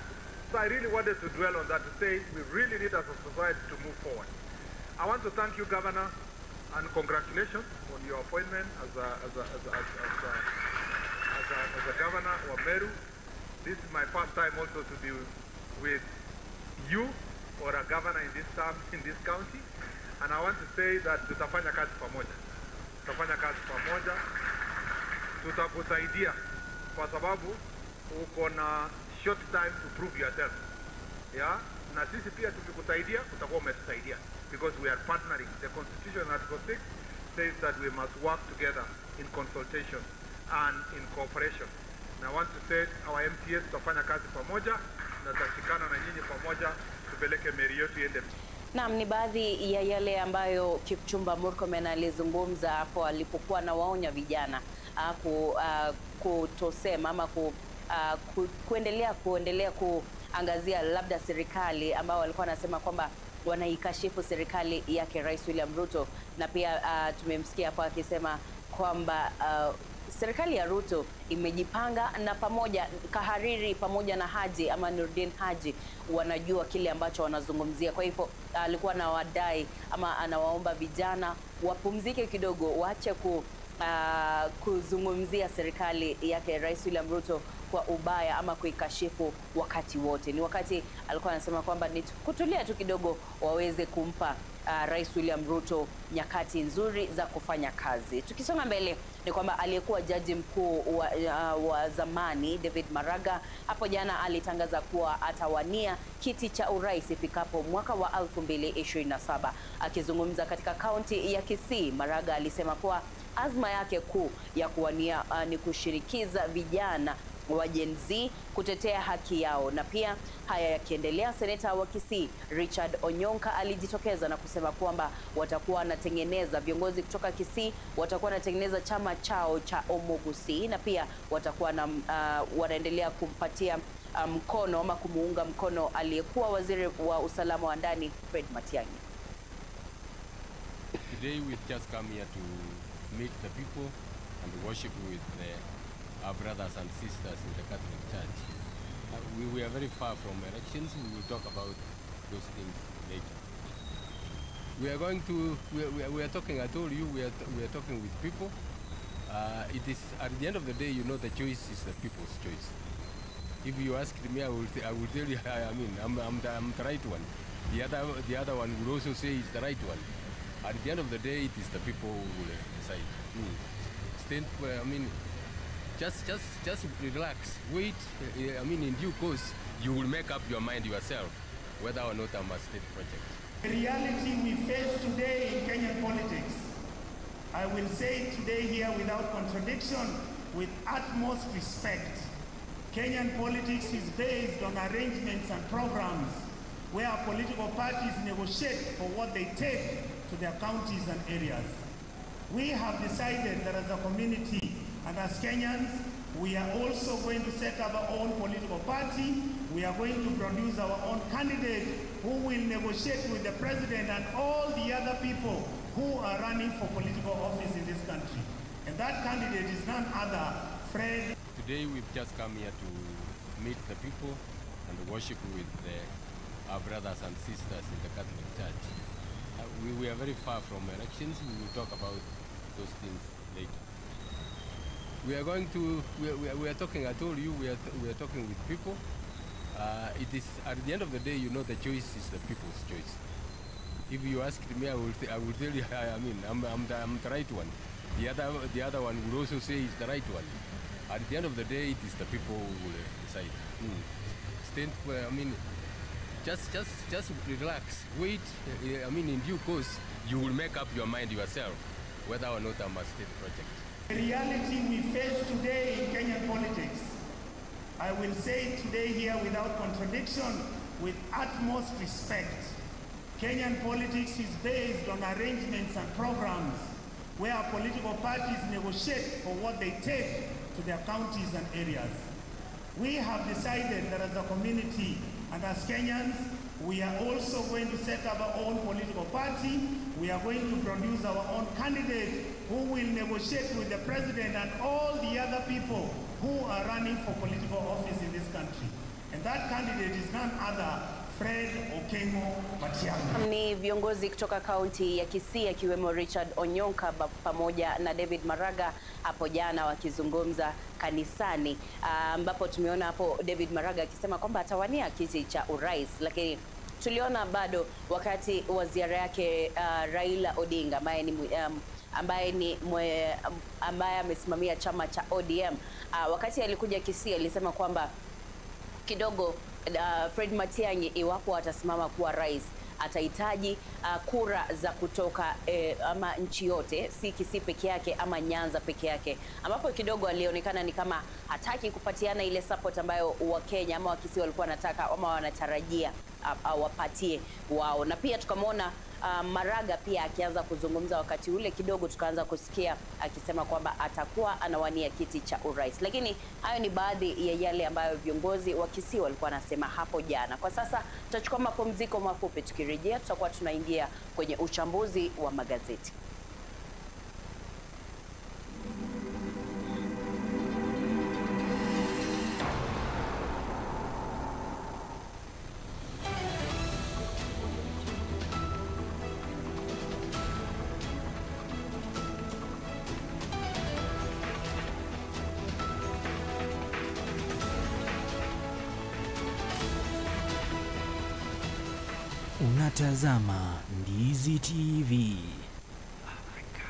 So I really wanted to dwell on that, to say we really need as a society to move forward. I want to thank you, Governor, and congratulations on your appointment as a governor of Meru. This is my first time also to be with you or a governor in this town, in this county, and I want to say that tutafanya kazi pamoja. Tutafanya kazi pamoja, tutakusaidia kwa sababu uko na short time to prove yourself. Yeah? Na sisi pia tukikusaidia, utakuwa umetusaidia, because we are partnering. The Constitution, Article 6, says that we must work together in consultation and in cooperation. And I want to say our MCS tutafanya kazi pamoja na tutashikana na nyinyi pamoja tupeleke meli yetu iende. Naam, ni baadhi ya yale ambayo Kipchumba Murkomen alizungumza hapo alipokuwa na waonya vijana kutosema ama kuendelea kuangazia labda serikali ambao walikuwa wanasema kwamba wanaikashifu serikali yake Rais William Ruto. Na pia tumemsikia hapo akisema kwamba serikali ya Ruto imejipanga na pamoja Kahariri pamoja na Haji ama Nurdin Haji wanajua kile ambacho wanazungumzia. Kwa hivyo alikuwa anawadai ama anawaomba vijana wapumzike kidogo, waache kuzungumzia serikali yake Rais William Ruto kwa ubaya ama kuikashifu wakati wote. Ni wakati alikuwa anasema kwamba ni kutulia tu kidogo waweze kumpa Rais William Ruto nyakati nzuri za kufanya kazi. Tukisonga mbele ni kwamba aliyekuwa jaji mkuu wa zamani David Maraga hapo jana alitangaza kuwa atawania kiti cha urais ifikapo mwaka wa 2027. Akizungumza katika kaunti ya Kisii, Maraga alisema kuwa azma yake kuu ya kuwania ni kushirikiza vijana wa Gen Z kutetea haki yao. Na pia haya yakiendelea, seneta wa Kisii Richard Onyonka alijitokeza na kusema kwamba watakuwa wanatengeneza viongozi kutoka Kisii, watakuwa wanatengeneza chama chao cha Omogusi, na pia watakuwa na wanaendelea kumpatia mkono ama kumuunga mkono aliyekuwa waziri wa usalama wa ndani Fred Matiang'i. Today we've just come here to meet the people and worship with our brothers and sisters in the Catholic Church. We are very far from elections. We will talk about those things later. We are going to, we are talking, I told you, we are talking with people. It is, at the end of the day, you know, the choice is the people's choice. If you asked me, I will tell you, I mean, I'm the right one. The other one will also say it's the right one. At the end of the day, it is the people who will decide. Stand, I mean, just relax. Wait. I mean, in due course, you will make up your mind yourself whether or not I'm a state project. The reality we face today in Kenyan politics, I will say today here without contradiction, with utmost respect, Kenyan politics is based on arrangements and programs where political parties negotiate for what they take to their counties and areas. We have decided that as a community and as Kenyans, we are also going to set up our own political party. We are going to produce our own candidate who will negotiate with the president and all the other people who are running for political office in this country. And that candidate is none other, Fred. Today we've just come here to meet the people and worship with our brothers and sisters in the Catholic Church. We are very far from elections. We will talk about those things later. We are going to, we are talking, I told you, we are talking with people. It is, at the end of the day, you know, the choice is the people's choice. If you asked me, I will tell you, I mean, I'm the right one. The other one will also say it's the right one. At the end of the day, it is the people who will decide. Stand, I mean, just relax. Wait. I mean, in due course, you will make up your mind yourself whether or not I'm a state project. The reality we face today in Kenyan politics, I will say today here without contradiction, with utmost respect, Kenyan politics is based on arrangements and programs where political parties negotiate for what they take to their counties and areas. We have decided that as a community and as Kenyans, we are also going to set up our own political party. We are going to produce our own candidate who will negotiate with the president and all the other people who are running for political office in this country. And that candidate is none other, Fred Okengo Matiang'i. Ni viongozi kutoka kaunti ya Kisii akiwemo Richard Onyonka pamoja na David Maraga hapo jana wakizungumza kanisani, ambapo tumeona hapo David Maraga akisema kwamba atawania kiti cha urais, lakini tuliona bado wakati wa ziara yake Raila Odinga ambaye amesimamia chama cha ODM, wakati alikuja Kisii alisema kwamba kidogo Fred Matiang'i iwapo atasimama kuwa rais atahitaji kura za kutoka ama nchi yote, si Kisii peke yake ama Nyanza peke yake, ambapo kidogo alionekana ni kama hataki kupatiana ile support ambayo Wakenya ama Wakisii walikuwa wanataka ama wanatarajia awapatie wao. Na pia tukamwona Maraga pia akianza kuzungumza wakati ule, kidogo tukaanza kusikia akisema kwamba atakuwa anawania kiti cha urais. Lakini hayo ni baadhi ya yale ambayo viongozi wa Kisii walikuwa wanasema hapo jana. Kwa sasa tutachukua mapumziko mafupi, tukirejea tutakuwa tunaingia kwenye uchambuzi wa magazeti. Unatazama Ndizi TV. Afrika.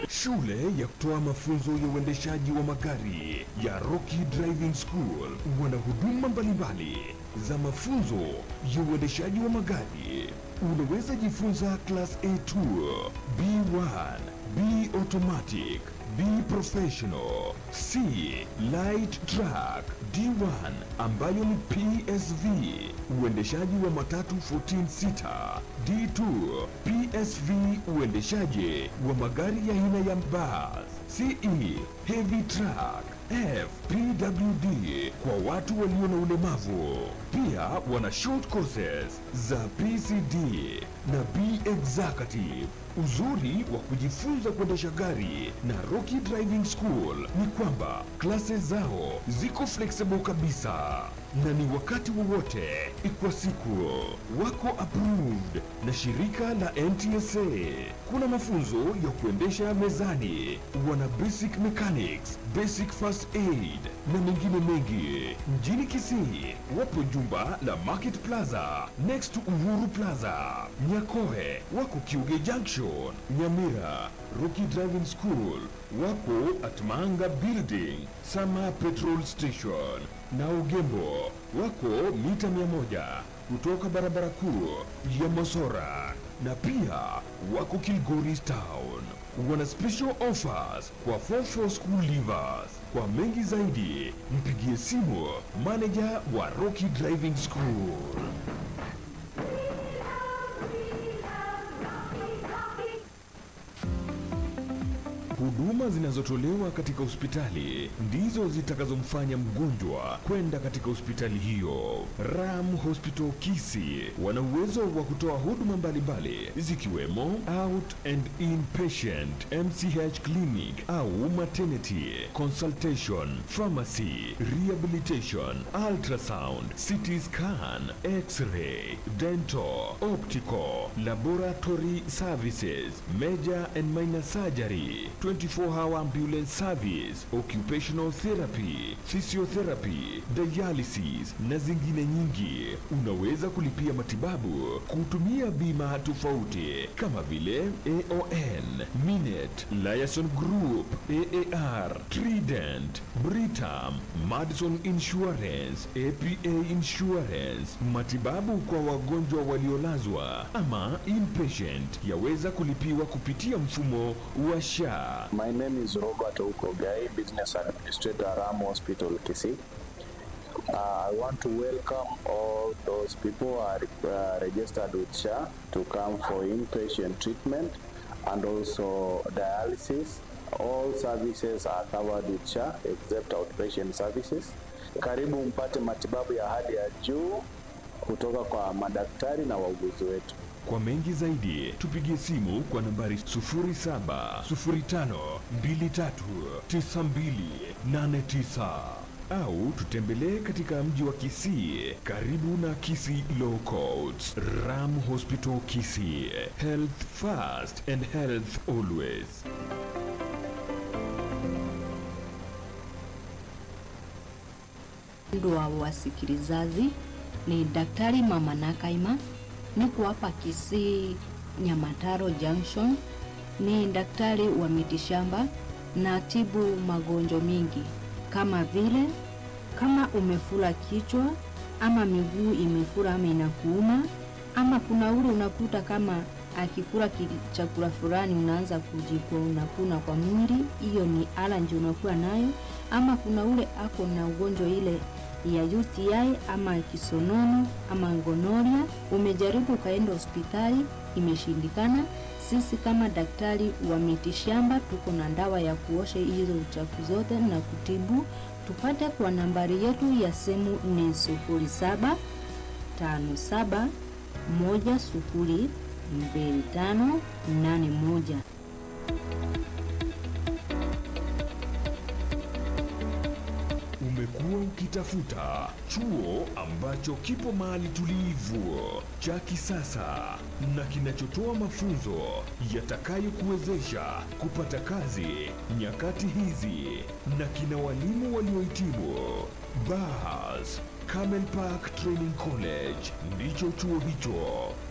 Shule ya kutoa mafunzo ya uendeshaji wa magari ya Rocky Driving School wana huduma mbalimbali za mafunzo ya uendeshaji wa magari. Unaweza jifunza Class A2, B1, B Automatic, B Professional, C Light Truck, D1 ambayo ni PSV, uendeshaji wa matatu 14 sita, D2 PSV, uendeshaji wa magari ya aina ya bus, CE Heavy Truck, F PWD kwa watu walio na ulemavu. Pia wana short courses za PCD na B Executive. Uzuri wa kujifunza kuendesha gari na Rocky Driving School ni kwamba classes zao ziko flexible kabisa na ni wakati wowote kwa siku. Wako approved na shirika la NTSA. Kuna mafunzo ya kuendesha mezani, wana basic mechanics, basic first aid na mengine mengi. Mjini Kisii wapo jumba la Market Plaza next to Uhuru Plaza. Nyakoe wako Kiuge Junction. Nyamira Rocky Driving School wako at Manga Building, Sama Petrol Station. Na Ugembo wako mita 100 kutoka barabara kuu ya Mosora, na pia wako Kilgoris Town. Wana special offers kwa 44 school leavers. Kwa mengi zaidi mpigie simu manager wa Rocky Driving School. Huduma zinazotolewa katika hospitali ndizo zitakazomfanya mgonjwa kwenda katika hospitali hiyo. Ram Hospital Kisii wana uwezo wa kutoa huduma mbalimbali zikiwemo out and inpatient, MCH clinic au maternity, consultation, pharmacy, rehabilitation, ultrasound, CT scan, x-ray, dental, optical, laboratory services, major and minor surgery, 24-hour ambulance service, occupational therapy, physiotherapy, dialysis na zingine nyingi. Unaweza kulipia matibabu kutumia bima tofauti kama vile AON, Minet, Liaison Group, AAR, Trident, Britam, Madison Insurance, APA Insurance. Matibabu kwa wagonjwa waliolazwa ama inpatient yaweza kulipiwa kupitia mfumo wa SHA. My name is Robert Okogai, Business Administrator, Ram Hospital, Kisii. I want to welcome all those people who are registered with SHA to come for inpatient treatment and also dialysis. All services are covered with SHA except outpatient services. Karibu mpate matibabu ya hali ya juu kutoka kwa madaktari na wauguzi wetu. Kwa mengi zaidi tupigie simu kwa nambari 0705239289 au tutembelee katika mji wa Kisii karibu na Kisii Law Courts. Ram Hospital Kisii, health first and health always. Ndugu wasikilizaji, ni Daktari Mama Nakaima, niko hapa Kisii Nyamataro Junction. Ni daktari wa mitishamba na tibu magonjwa mingi kama vile kama umefura kichwa ama miguu imefura ama inakuuma, ama kuna ule unakuta kama akikula chakula fulani unaanza kujikuna kuna kwa mwili, hiyo ni allergy unakuwa nayo. Ama kuna ule ako na ugonjwa ile ya UTI ama kisonono ama gonoria, umejaribu ukaenda hospitali imeshindikana. Sisi kama daktari wa mitishamba tuko na dawa ya kuosha hizo uchafu zote na kutibu. Tupate kwa nambari yetu ya simu ni 0757102581. Umekuwa ukitafuta chuo ambacho kipo mahali tulivu, cha kisasa na kinachotoa mafunzo yatakayokuwezesha kupata kazi nyakati hizi na kina walimu waliohitimu. Bas, Camel Park Training College ndicho chuo hicho.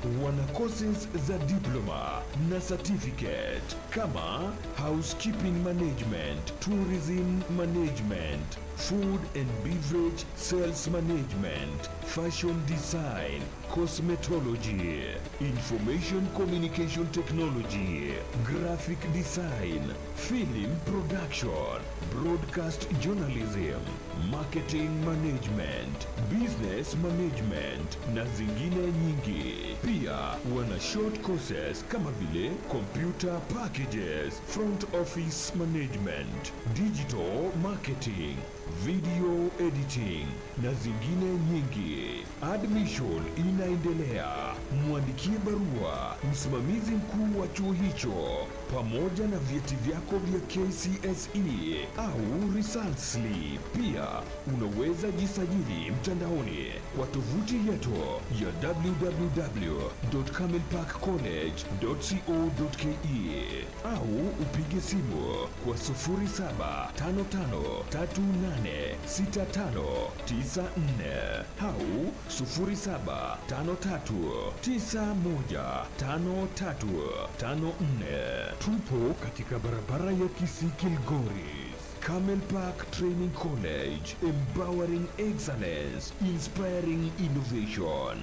Wana courses za diploma na certificate kama housekeeping management, tourism management, food and beverage sales management, fashion design, cosmetology, information communication technology, graphic design, film production, broadcast journalism, marketing management, business management na zingine nyingi. Pia wana short courses kama vile computer packages, front office management, digital marketing, video editing na zingine nyingi. Admission inaendelea. Mwandikie barua msimamizi mkuu wa chuo hicho pamoja na vyeti vyako vya KCSE au result slip. Pia unaweza jisajili mtandaoni kwa tovuti yetu ya www.camelparkcollege.co.ke au upige simu kwa 0755386594 au 0753915354. Tupo katika barabara ya Kisii Kilgoris. Camel Park Training College, empowering excellence, inspiring innovation.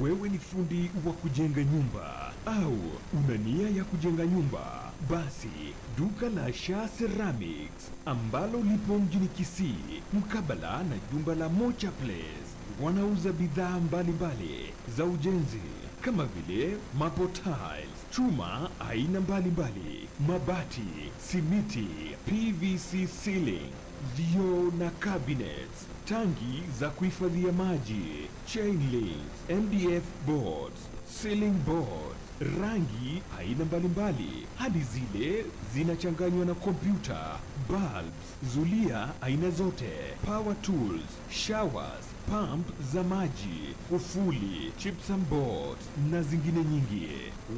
Wewe ni fundi wa kujenga nyumba au una nia ya kujenga nyumba? Basi duka la Sha Ceramics ambalo lipo mjini Kisii mkabala na jumba la Mocha Place wanauza bidhaa mbalimbali za ujenzi kama vile maple tiles, chuma aina mbalimbali, mabati, simiti, PVC ceiling, vioo na cabinets, tangi za kuhifadhia maji, chain links, MDF boards, ceiling boards, rangi aina mbalimbali hadi zile zinachanganywa na kompyuta, bulbs, zulia aina zote, power tools, showers, pump za maji, kufuli, gypsum boards na zingine nyingi.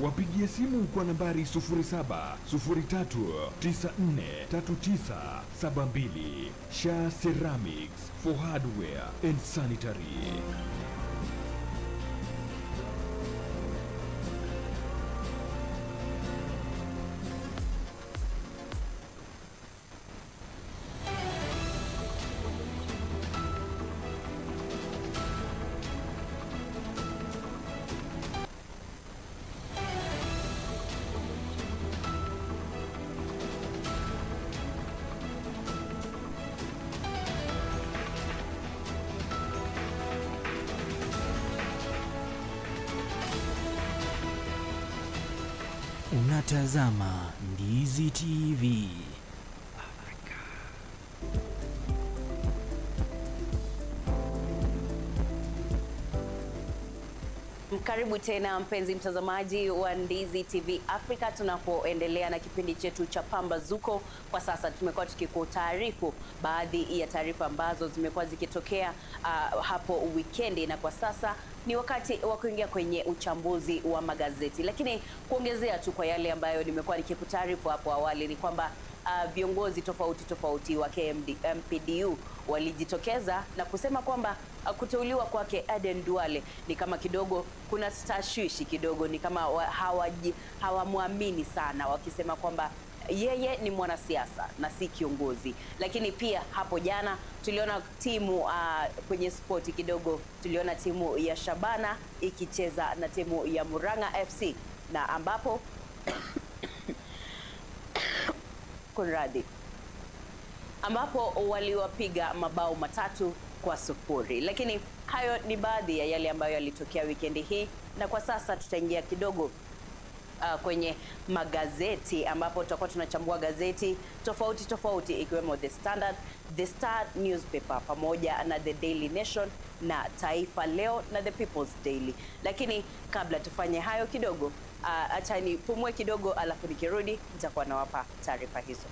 Wapigie simu kwa nambari 0703943972. Sha Ceramics for hardware and sanitary. Unatazama Ndizi TV. Karibu tena mpenzi mtazamaji wa Ndizi TV Africa, tunapoendelea na kipindi chetu cha Pambazuko. Kwa sasa tumekuwa tukikutaarifu baadhi ya taarifa ambazo zimekuwa zikitokea hapo wikendi, na kwa sasa ni wakati wa kuingia kwenye uchambuzi wa magazeti. Lakini kuongezea tu kwa yale ambayo nimekuwa nikikutaarifu hapo awali ni kwamba viongozi tofauti tofauti wa MPDU walijitokeza na kusema kwamba kuteuliwa kwake Aden Duale ni kama kidogo kuna tashwishi kidogo, ni kama hawamwamini sana, wakisema kwamba yeye ni mwanasiasa na si kiongozi. Lakini pia hapo jana tuliona timu kwenye spoti kidogo, tuliona timu ya Shabana ikicheza na timu ya Murang'a FC, na ambapo Konradi ambapo waliwapiga mabao 3-0. Lakini hayo ni baadhi ya yale ambayo yalitokea wikendi hii, na kwa sasa tutaingia kidogo kwenye magazeti ambapo tutakuwa tunachambua gazeti tofauti tofauti ikiwemo The Standard, The Star Newspaper pamoja na The Daily Nation na Taifa Leo na The People's Daily. Lakini kabla tufanye hayo kidogo, acha nipumue kidogo, alafu nikirudi nitakuwa nawapa taarifa hizo.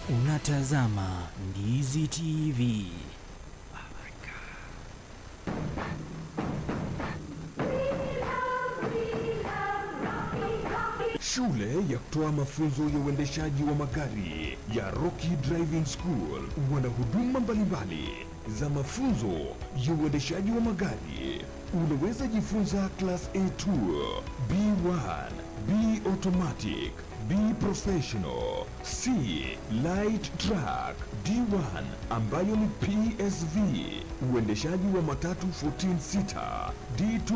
Unatazama Ndizi TV. Shule ya kutoa mafunzo ya uendeshaji wa magari ya Rocky Driving School wana huduma mbalimbali za mafunzo ya uendeshaji wa magari. Unaweza jifunza Class A2, B1, B Automatic, B Professional, C Light Truck, D1 ambayo ni PSV, uendeshaji wa matatu 14 sita, D2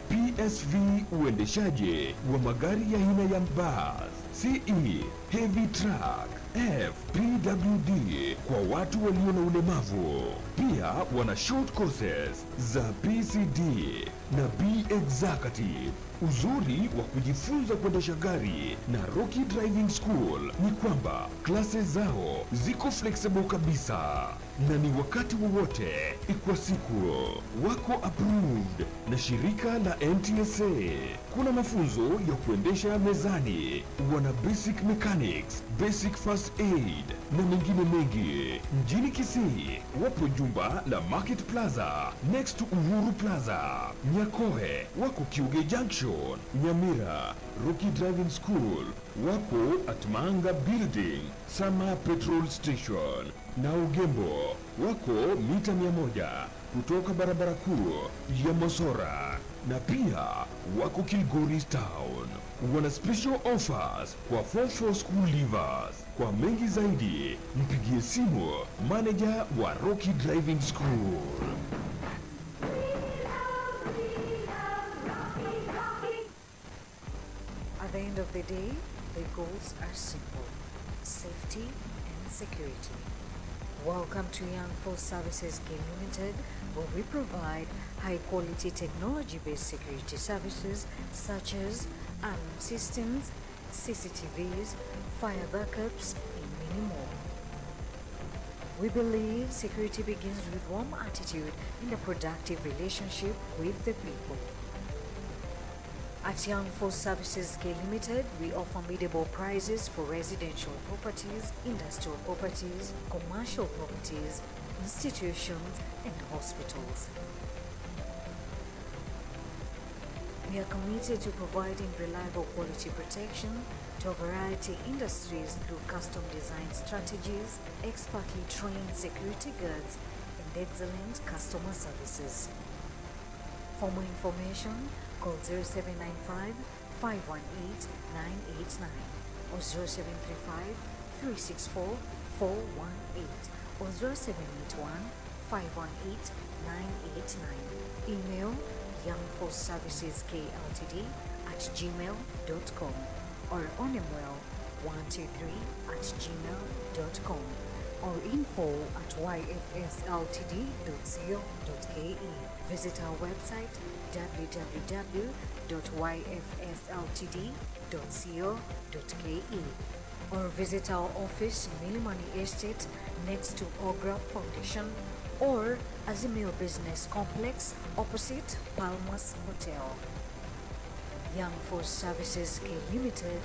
PSV, uendeshaji wa magari ya aina ya bus, CE Heavy Truck, F PWD kwa watu walio na ulemavu. Pia wana short courses za PCD na B Executive. Uzuri wa kujifunza kuendesha gari na Rocky Driving School ni kwamba klasi zao ziko flexible kabisa na ni wakati wowote kwa siku. Wako approved na shirika la NTSA. Kuna mafunzo ya kuendesha mezani, wana basic mechanics, basic first aid na mengine mengi. Mjini Kisii wapo jumba la Market Plaza next to Uhuru Plaza. Nyakoe wako Kiuge Junction. Nyamira Rocky Driving School wako at Manga Building, Sama Petrol Station. Na Ugembo wako mita 100 kutoka barabara kuu ya Mosora, na pia wako Kilgoris Town. Wana special offers kwa Form 4 school leavers. Kwa mengi zaidi mpigie simu manager wa Rocky Driving School. At the end of the day, the goals are simple: safety and security. Welcome to Young Force Services K Limited, where we provide high-quality technology-based security services such as alarm systems, CCTVs, fire backups, and many more. We believe security begins with warm attitude and a productive relationship with the people. At Young Force Services K Limited, we offer biddable prices for residential properties, industrial properties, commercial properties, institutions, and hospitals. We are committed to providing reliable quality protection to a variety of industries through custom design strategies, expertly trained security guards, and excellent customer services. For more information, call 0795 518 989 or 0735 364 418 or 0781 518 989. Email youngforceserviceskltd@gmail.com or onemwell123@gmail.com or info@yfsltd.co.ke. Visit our website www.yfsltd.co.ke or visit our office in Milimani Estate next to Ogra Foundation or Azimio Business Complex opposite Palmas Hotel. Young Force Services K Limited,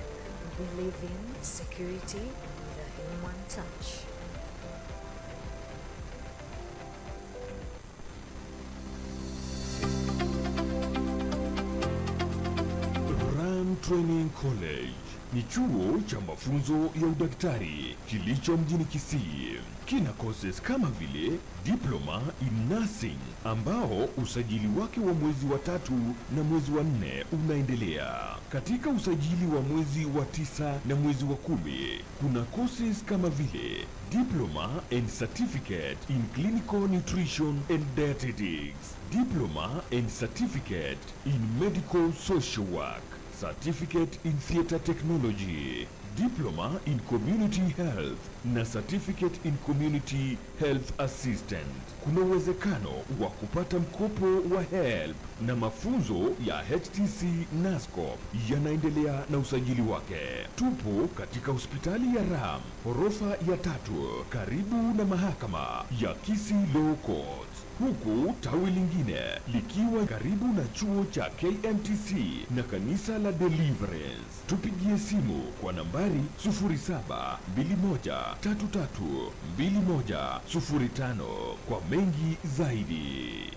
we believe in security with a human touch. Ram Training College ni chuo cha mafunzo ya udaktari kilicho mjini Kisii. Kina courses kama vile Diploma in Nursing ambao usajili wake wa mwezi wa 3 na mwezi wa 4 unaendelea. Katika usajili wa mwezi wa 9 na mwezi wa 10 kuna courses kama vile Diploma and Certificate in Clinical Nutrition and Dietetics, Diploma and Certificate in Medical Social Work, Certificate in Theater Technology, Diploma in Community Health na Certificate in Community Health Assistant. Kuna uwezekano wa kupata mkopo wa HELB na mafunzo ya HTC NASCOP yanaendelea na usajili wake. Tupo katika hospitali ya Ram, ghorofa ya 3, karibu na mahakama ya Kisii Law Courts. huku tawi lingine likiwa karibu na chuo cha KMTC na kanisa la Deliverance. Tupigie simu kwa nambari 0721332105 kwa mengi zaidi.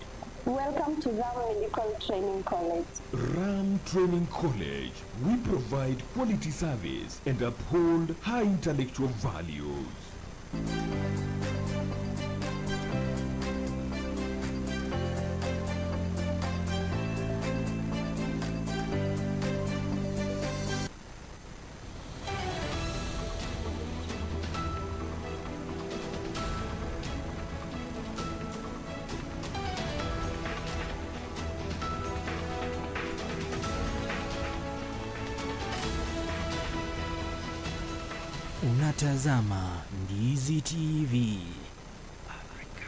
Welcome to Ram Medical Training College. Ram Training College, we provide quality service and uphold high intellectual values. Unatazama Ndizi TV. Afrika.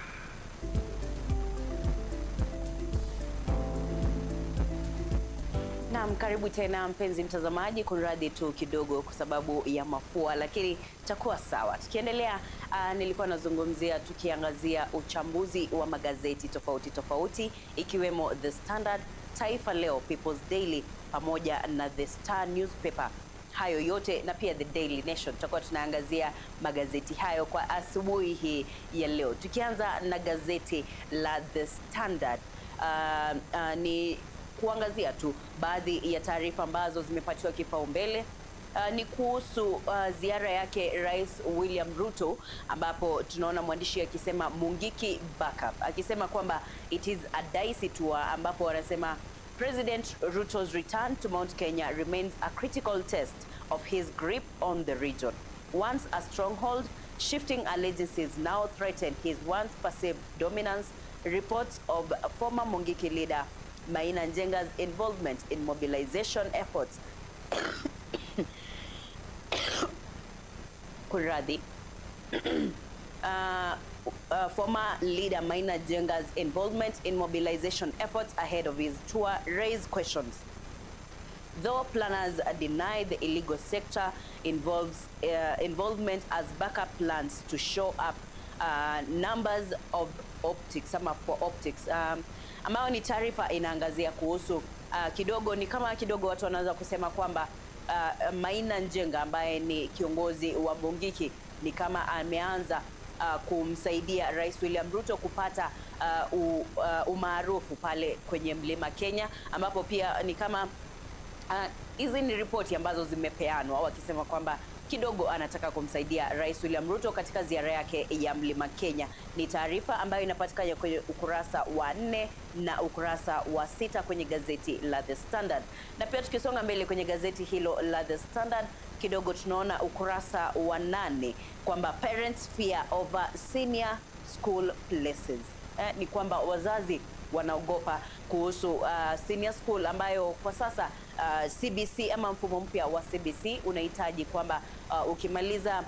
Naam, karibu tena mpenzi mtazamaji, kunradhi tu kidogo kwa sababu ya mafua, lakini takuwa sawa. Tukiendelea, nilikuwa nazungumzia tukiangazia uchambuzi wa magazeti tofauti tofauti ikiwemo The Standard, Taifa Leo, People's Daily pamoja na The Star Newspaper. Hayo yote na pia The Daily Nation. Tutakuwa tunaangazia magazeti hayo kwa asubuhi hii ya leo. Tukianza na gazeti la The Standard. Ni kuangazia tu baadhi ya taarifa ambazo zimepatiwa kipaumbele. Ni kuhusu ziara yake Rais William Ruto, ambapo tunaona mwandishi akisema Mungiki backup, akisema kwamba it is a dicey tour, ambapo wanasema President Ruto's return to Mount Kenya remains a critical test of his grip on the region. Once a stronghold, shifting allegiances now threaten his once perceived dominance. Reports of former Mungiki leader Maina Njenga's involvement in mobilization efforts Kunradhi. Former leader Maina Njenga's involvement in mobilization efforts ahead of his tour raise questions. Though planners deny the illegal sector involves involvement as backup plans to show up numbers of optics ama for optics, ambayo ni taarifa inaangazia kuhusu kidogo, ni kama kidogo watu wanaanza kusema kwamba Maina Njenga ambaye ni kiongozi wa Mungiki ni kama ameanza kumsaidia Rais William Ruto kupata umaarufu pale kwenye Mlima Kenya, ambapo pia ni kama hizi ni ripoti ambazo zimepeanwa wakisema kwamba kidogo anataka kumsaidia Rais William Ruto katika ziara yake ya Mlima Kenya. Ni taarifa ambayo inapatikana kwenye ukurasa wa 4 na ukurasa wa 6 kwenye gazeti la The Standard. Na pia tukisonga mbele kwenye gazeti hilo la The Standard kidogo tunaona ukurasa wa 8 kwamba parents fear over senior school places. Ni kwamba wazazi wanaogopa kuhusu senior school ambayo kwa sasa CBC ama mfumo mpya wa CBC unahitaji kwamba ukimaliza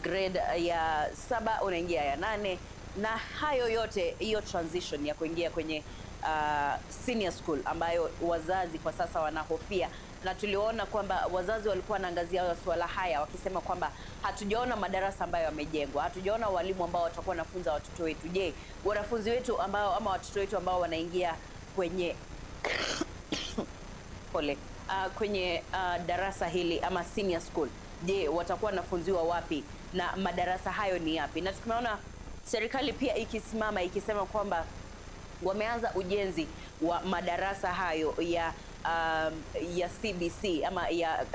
grade ya 7 unaingia ya 8, na hayo yote hiyo transition ya kuingia kwenye senior school ambayo wazazi kwa sasa wanahofia. Na tuliona kwamba wazazi walikuwa wanaangazia swala haya wakisema kwamba hatujaona madarasa ambayo yamejengwa, hatujaona walimu ambao watakuwa wanafunza watoto wetu. Je, wanafunzi wetu ambao ama watoto wetu ambao wanaingia kwenye pole kwenye darasa hili ama senior school, je, watakuwa wanafunziwa wapi na madarasa hayo ni yapi? Na tumeona serikali pia ikisimama ikisema kwamba wameanza ujenzi wa madarasa hayo ya CBC ama ya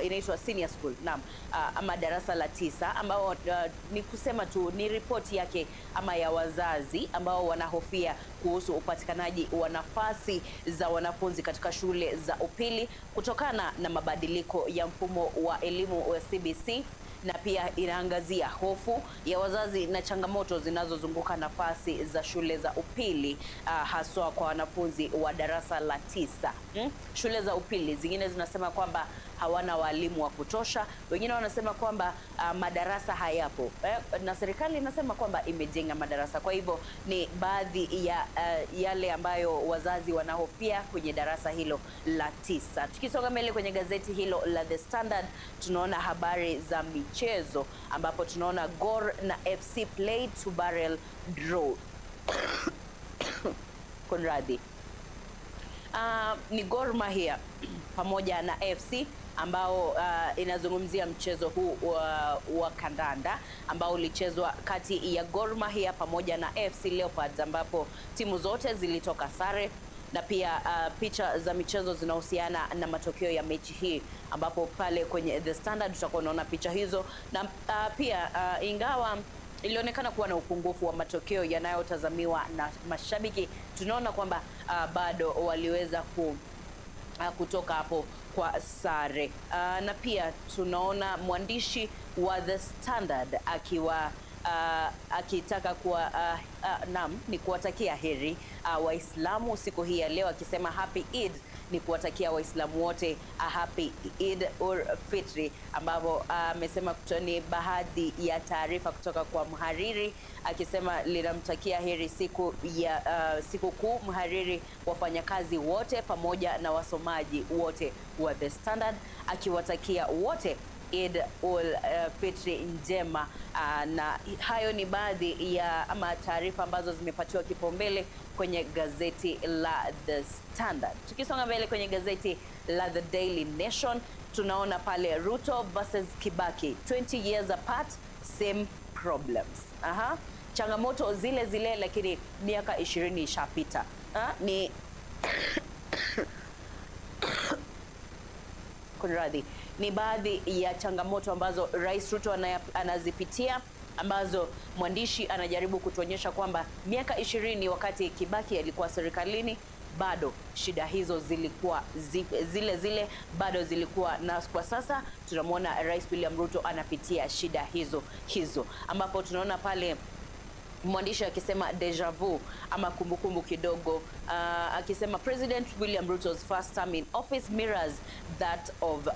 inaitwa senior school, naam, ama darasa la 9, ambao ni kusema tu ni ripoti yake ama ya wazazi ambao wanahofia kuhusu upatikanaji wa nafasi za wanafunzi katika shule za upili kutokana na mabadiliko ya mfumo wa elimu wa CBC. Na pia inaangazia hofu ya wazazi na changamoto zinazozunguka nafasi za shule za upili, haswa kwa wanafunzi wa darasa la 9. Shule za upili zingine zinasema kwamba hawana walimu wa kutosha, wengine wanasema kwamba madarasa hayapo, na serikali inasema kwamba imejenga madarasa. Kwa hivyo ni baadhi ya yale ambayo wazazi wanahofia kwenye darasa hilo la 9. Tukisonga mbele kwenye gazeti hilo la The Standard tunaona habari za michezo, ambapo tunaona Gor na FC play to barrel draw. Kunradhi. Ni Gor Mahia pamoja na AFC ambao inazungumzia mchezo huu wa kandanda ambao ulichezwa kati ya Gor Mahia pamoja na AFC Leopards, ambapo timu zote zilitoka sare. Na pia picha za michezo zinahusiana na matokeo ya mechi hii, ambapo pale kwenye The Standard tutakuwa unaona picha hizo. Na pia ingawa ilionekana kuwa na upungufu wa matokeo yanayotazamiwa na mashabiki, tunaona kwamba bado waliweza kutoka hapo kwa sare. Na pia tunaona mwandishi wa The Standard akiwa akitaka kuwa ni kuwatakia heri Waislamu siku hii ya leo, akisema Happy Eid, ni kuwatakia Waislamu wote Happy Eid ul Fitri, ambapo amesema ni baadhi ya taarifa kutoka kwa mhariri akisema linamtakia heri siku ya siku kuu mhariri, wafanyakazi wote pamoja na wasomaji wote wa The Standard, akiwatakia wote Eid ul Fitri njema. Na hayo ni baadhi ya ama taarifa ambazo zimepatiwa kipaumbele kwenye gazeti la The Standard. Tukisonga mbele kwenye gazeti la The Daily Nation, tunaona pale Ruto versus Kibaki, 20 years apart, same problems. Aha. Changamoto zile zile, lakini miaka 20 ishapita. Ni Kunradhi, ni baadhi ya changamoto ambazo Rais Ruto anazipitia, ambazo mwandishi anajaribu kutuonyesha kwamba miaka 20 wakati Kibaki alikuwa serikalini bado shida hizo zilikuwa zile zile, bado zilikuwa, na kwa sasa tunamwona Rais William Ruto anapitia shida hizo hizo, ambapo tunaona pale mwandishi akisema deja vu ama kumbukumbu kidogo, akisema President William Ruto's first term in office mirrors that of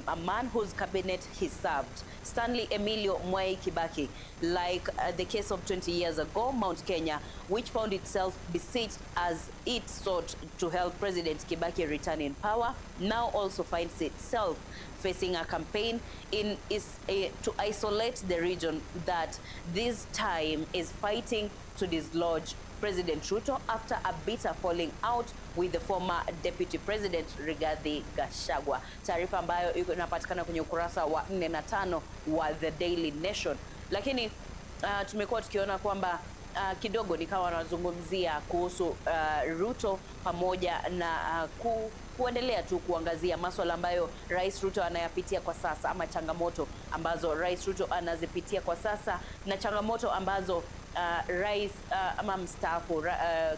a man whose cabinet he served, Stanley Emilio Mwai Kibaki. Like the case of 20 years ago, Mount Kenya, which found itself besieged as it sought to help President Kibaki return in power, now also finds itself facing a campaign to isolate the region that this time is fighting to dislodge President Ruto after a bitter falling out with the former Deputy President Rigathi Gachagua. Taarifa ambayo inapatikana kwenye ukurasa wa 4 na 5 wa The Daily Nation. Lakini tumekuwa tukiona kwamba kidogo nikawa wanazungumzia kuhusu Ruto pamoja na kuendelea tu kuangazia masuala ambayo Rais Ruto anayapitia kwa sasa, ama changamoto ambazo Rais Ruto anazipitia kwa sasa, na changamoto ambazo Rais ama mstaafu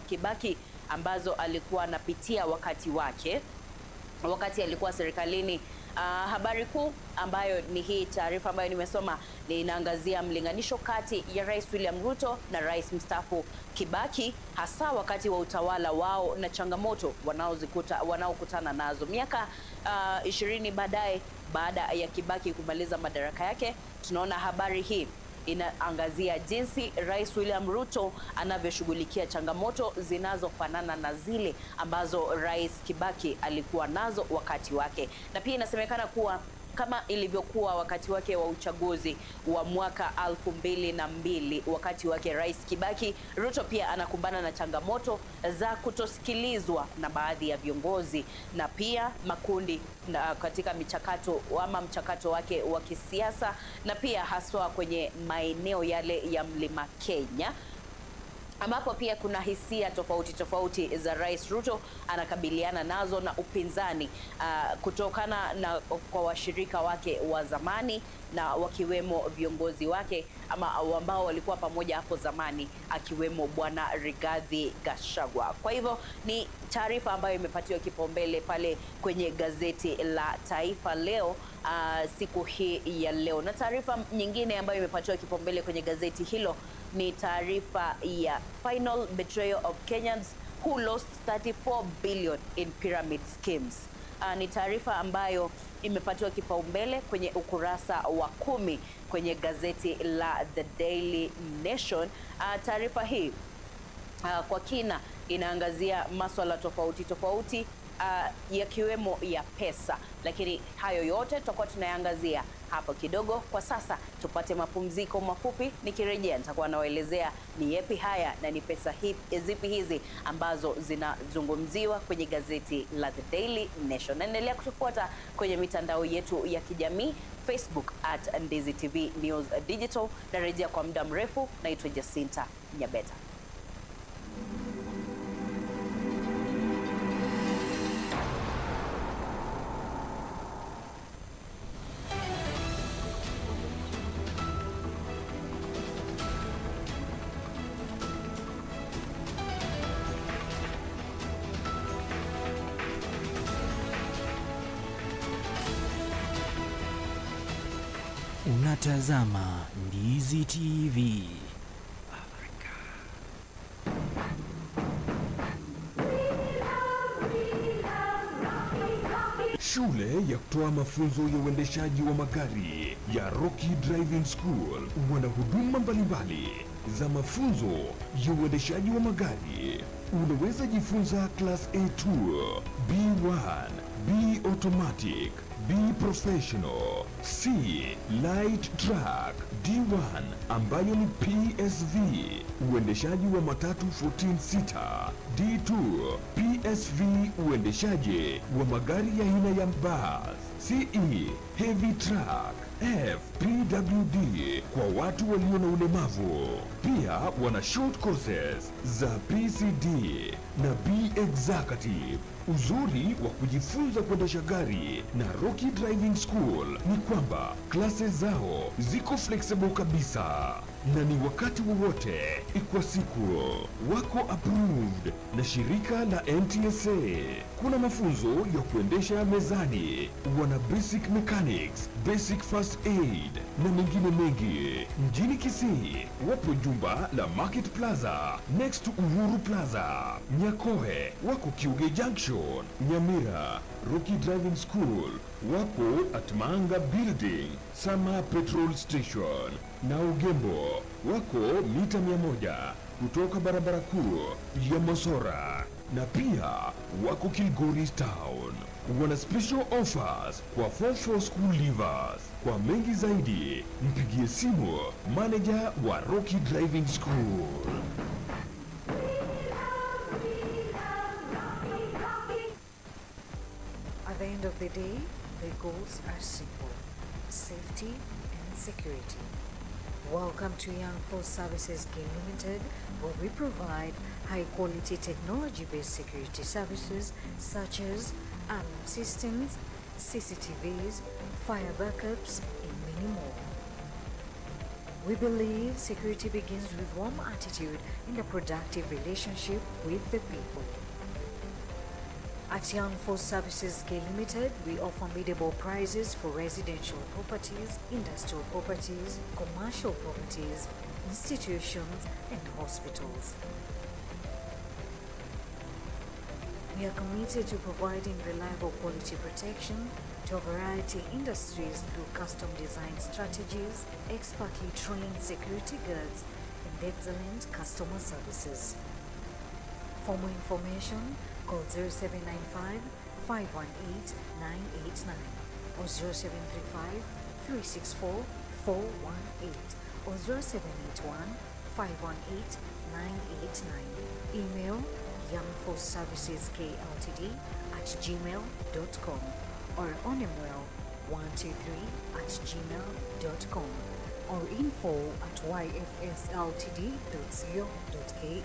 Kibaki ambazo alikuwa anapitia wakati wake, wakati alikuwa serikalini. Habari kuu ambayo ni hii taarifa ambayo nimesoma ni inaangazia mlinganisho kati ya Rais William Ruto na Rais mstaafu Kibaki, hasa wakati wa utawala wao na changamoto wanaokutana nazo. Miaka 20 baadaye, baada ya Kibaki kumaliza madaraka yake, tunaona habari hii inaangazia jinsi Rais William Ruto anavyoshughulikia changamoto zinazofanana na zile ambazo Rais Kibaki alikuwa nazo wakati wake. Na pia inasemekana kuwa kama ilivyokuwa wakati wake wa uchaguzi wa mwaka 2002, wakati wake Rais Kibaki, Ruto pia anakumbana na changamoto za kutosikilizwa na baadhi ya viongozi na pia makundi na katika michakato ama mchakato wake wa kisiasa, na pia haswa kwenye maeneo yale ya Mlima Kenya, ambapo pia kuna hisia tofauti tofauti za Rais Ruto anakabiliana nazo na upinzani kutokana na kwa washirika wake wa zamani na wakiwemo viongozi wake ama ambao walikuwa pamoja hapo zamani, akiwemo Bwana Rigathi Gachagua. Kwa hivyo ni taarifa ambayo imepatiwa kipaumbele pale kwenye gazeti la Taifa Leo siku hii ya leo. Na taarifa nyingine ambayo imepatiwa kipaumbele kwenye gazeti hilo ni taarifa ya final betrayal of Kenyans who lost 34 billion in pyramid schemes. Ni taarifa ambayo imepatiwa kipaumbele kwenye ukurasa wa 10 kwenye gazeti la The Daily Nation. Taarifa hii kwa kina inaangazia masuala tofauti tofauti yakiwemo ya pesa. Lakini hayo yote tutakuwa tunayaangazia hapo kidogo. Kwa sasa tupate mapumziko mafupi, nikirejea nitakuwa nawaelezea ni yepi haya na ni pesa zipi hizi ambazo zinazungumziwa kwenye gazeti la The Daily Nation. Endelea kutufuata kwenye mitandao yetu ya kijamii, Facebook at Ndizi TV News Digital. Narejea kwa muda mrefu. Naitwa Jacinta Nyabeta. Unatazama Ndizi TV. Afrika. Shule ya kutoa mafunzo ya uendeshaji wa magari ya Rocky Driving School wana huduma mbalimbali za mafunzo ya uendeshaji wa magari. Unaweza jifunza Class A2, B1, B Automatic, B Professional, C Light Truck, D1 ambayo ni PSV, uendeshaji wa matatu 14 seater, D2 PSV, uendeshaji wa magari ya aina ya bus, CE Heavy Truck, F PWD kwa watu walio na ulemavu. Pia wana short courses za PCD na B Executive. Uzuri wa kujifunza kuendesha gari na Rocky Driving School ni kwamba klasi zao ziko flexible kabisa na ni wakati wowote kwa siku. Wako approved na shirika la NTSA. Kuna mafunzo ya kuendesha mezani, wana basic mechanics, basic first aid na mengine mengi. Mjini Kisii wapo jumba la Market Plaza next to Uhuru Plaza. Nyakoe wako Kiuge Junction. Nyamira Rocky Driving School wako at Manga Building, Sama Petrol Station. Na Ugembo wako mita 100 kutoka barabara kuu ya Mosora. Na pia wako Kilgoris Town. Wana special offers kwa 44 school leavers. Kwa mengi zaidi mpigie simu manager wa Rocky Driving School. At the end of the day, the goals are simple: safety and security. Welcome to Young Force Services K Limited, where we provide high-quality technology-based security services such as alarm systems, CCTVs, fire backups, and many more. We believe security begins with warm attitude and a productive relationship with the people. At Young Force Services K Limited, we offer biddable prices for residential properties, industrial properties, commercial properties, institutions, and hospitals. We are committed to providing reliable quality protection to a variety of industries through custom design strategies, expertly trained security guards, and excellent customer services. For more information, call 0795 518 989 or 0735 364 418 or 0781 518 989. Email youngforceserviceskltd@gmail.com or onemwell123@gmail.com or info@yfsltd.co.ke.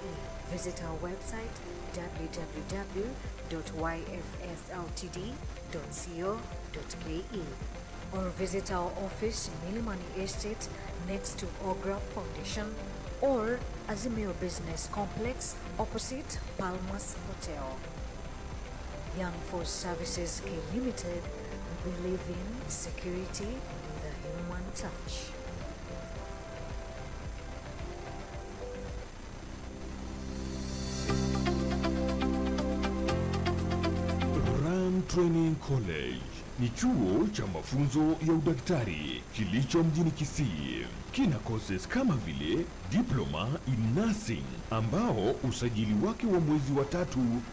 Visit our website www.yfsltd.co.ke or visit our office in Milimani Estate next to Ogra Foundation or Azimio Business Complex opposite Palmas Hotel. Young Force Services K Limited, we believe in security with a human touch. Ram Training College ni chuo cha mafunzo ya udaktari kilicho mjini Kisii. Kina courses kama vile Diploma in Nursing ambao usajili wake wa mwezi wa 3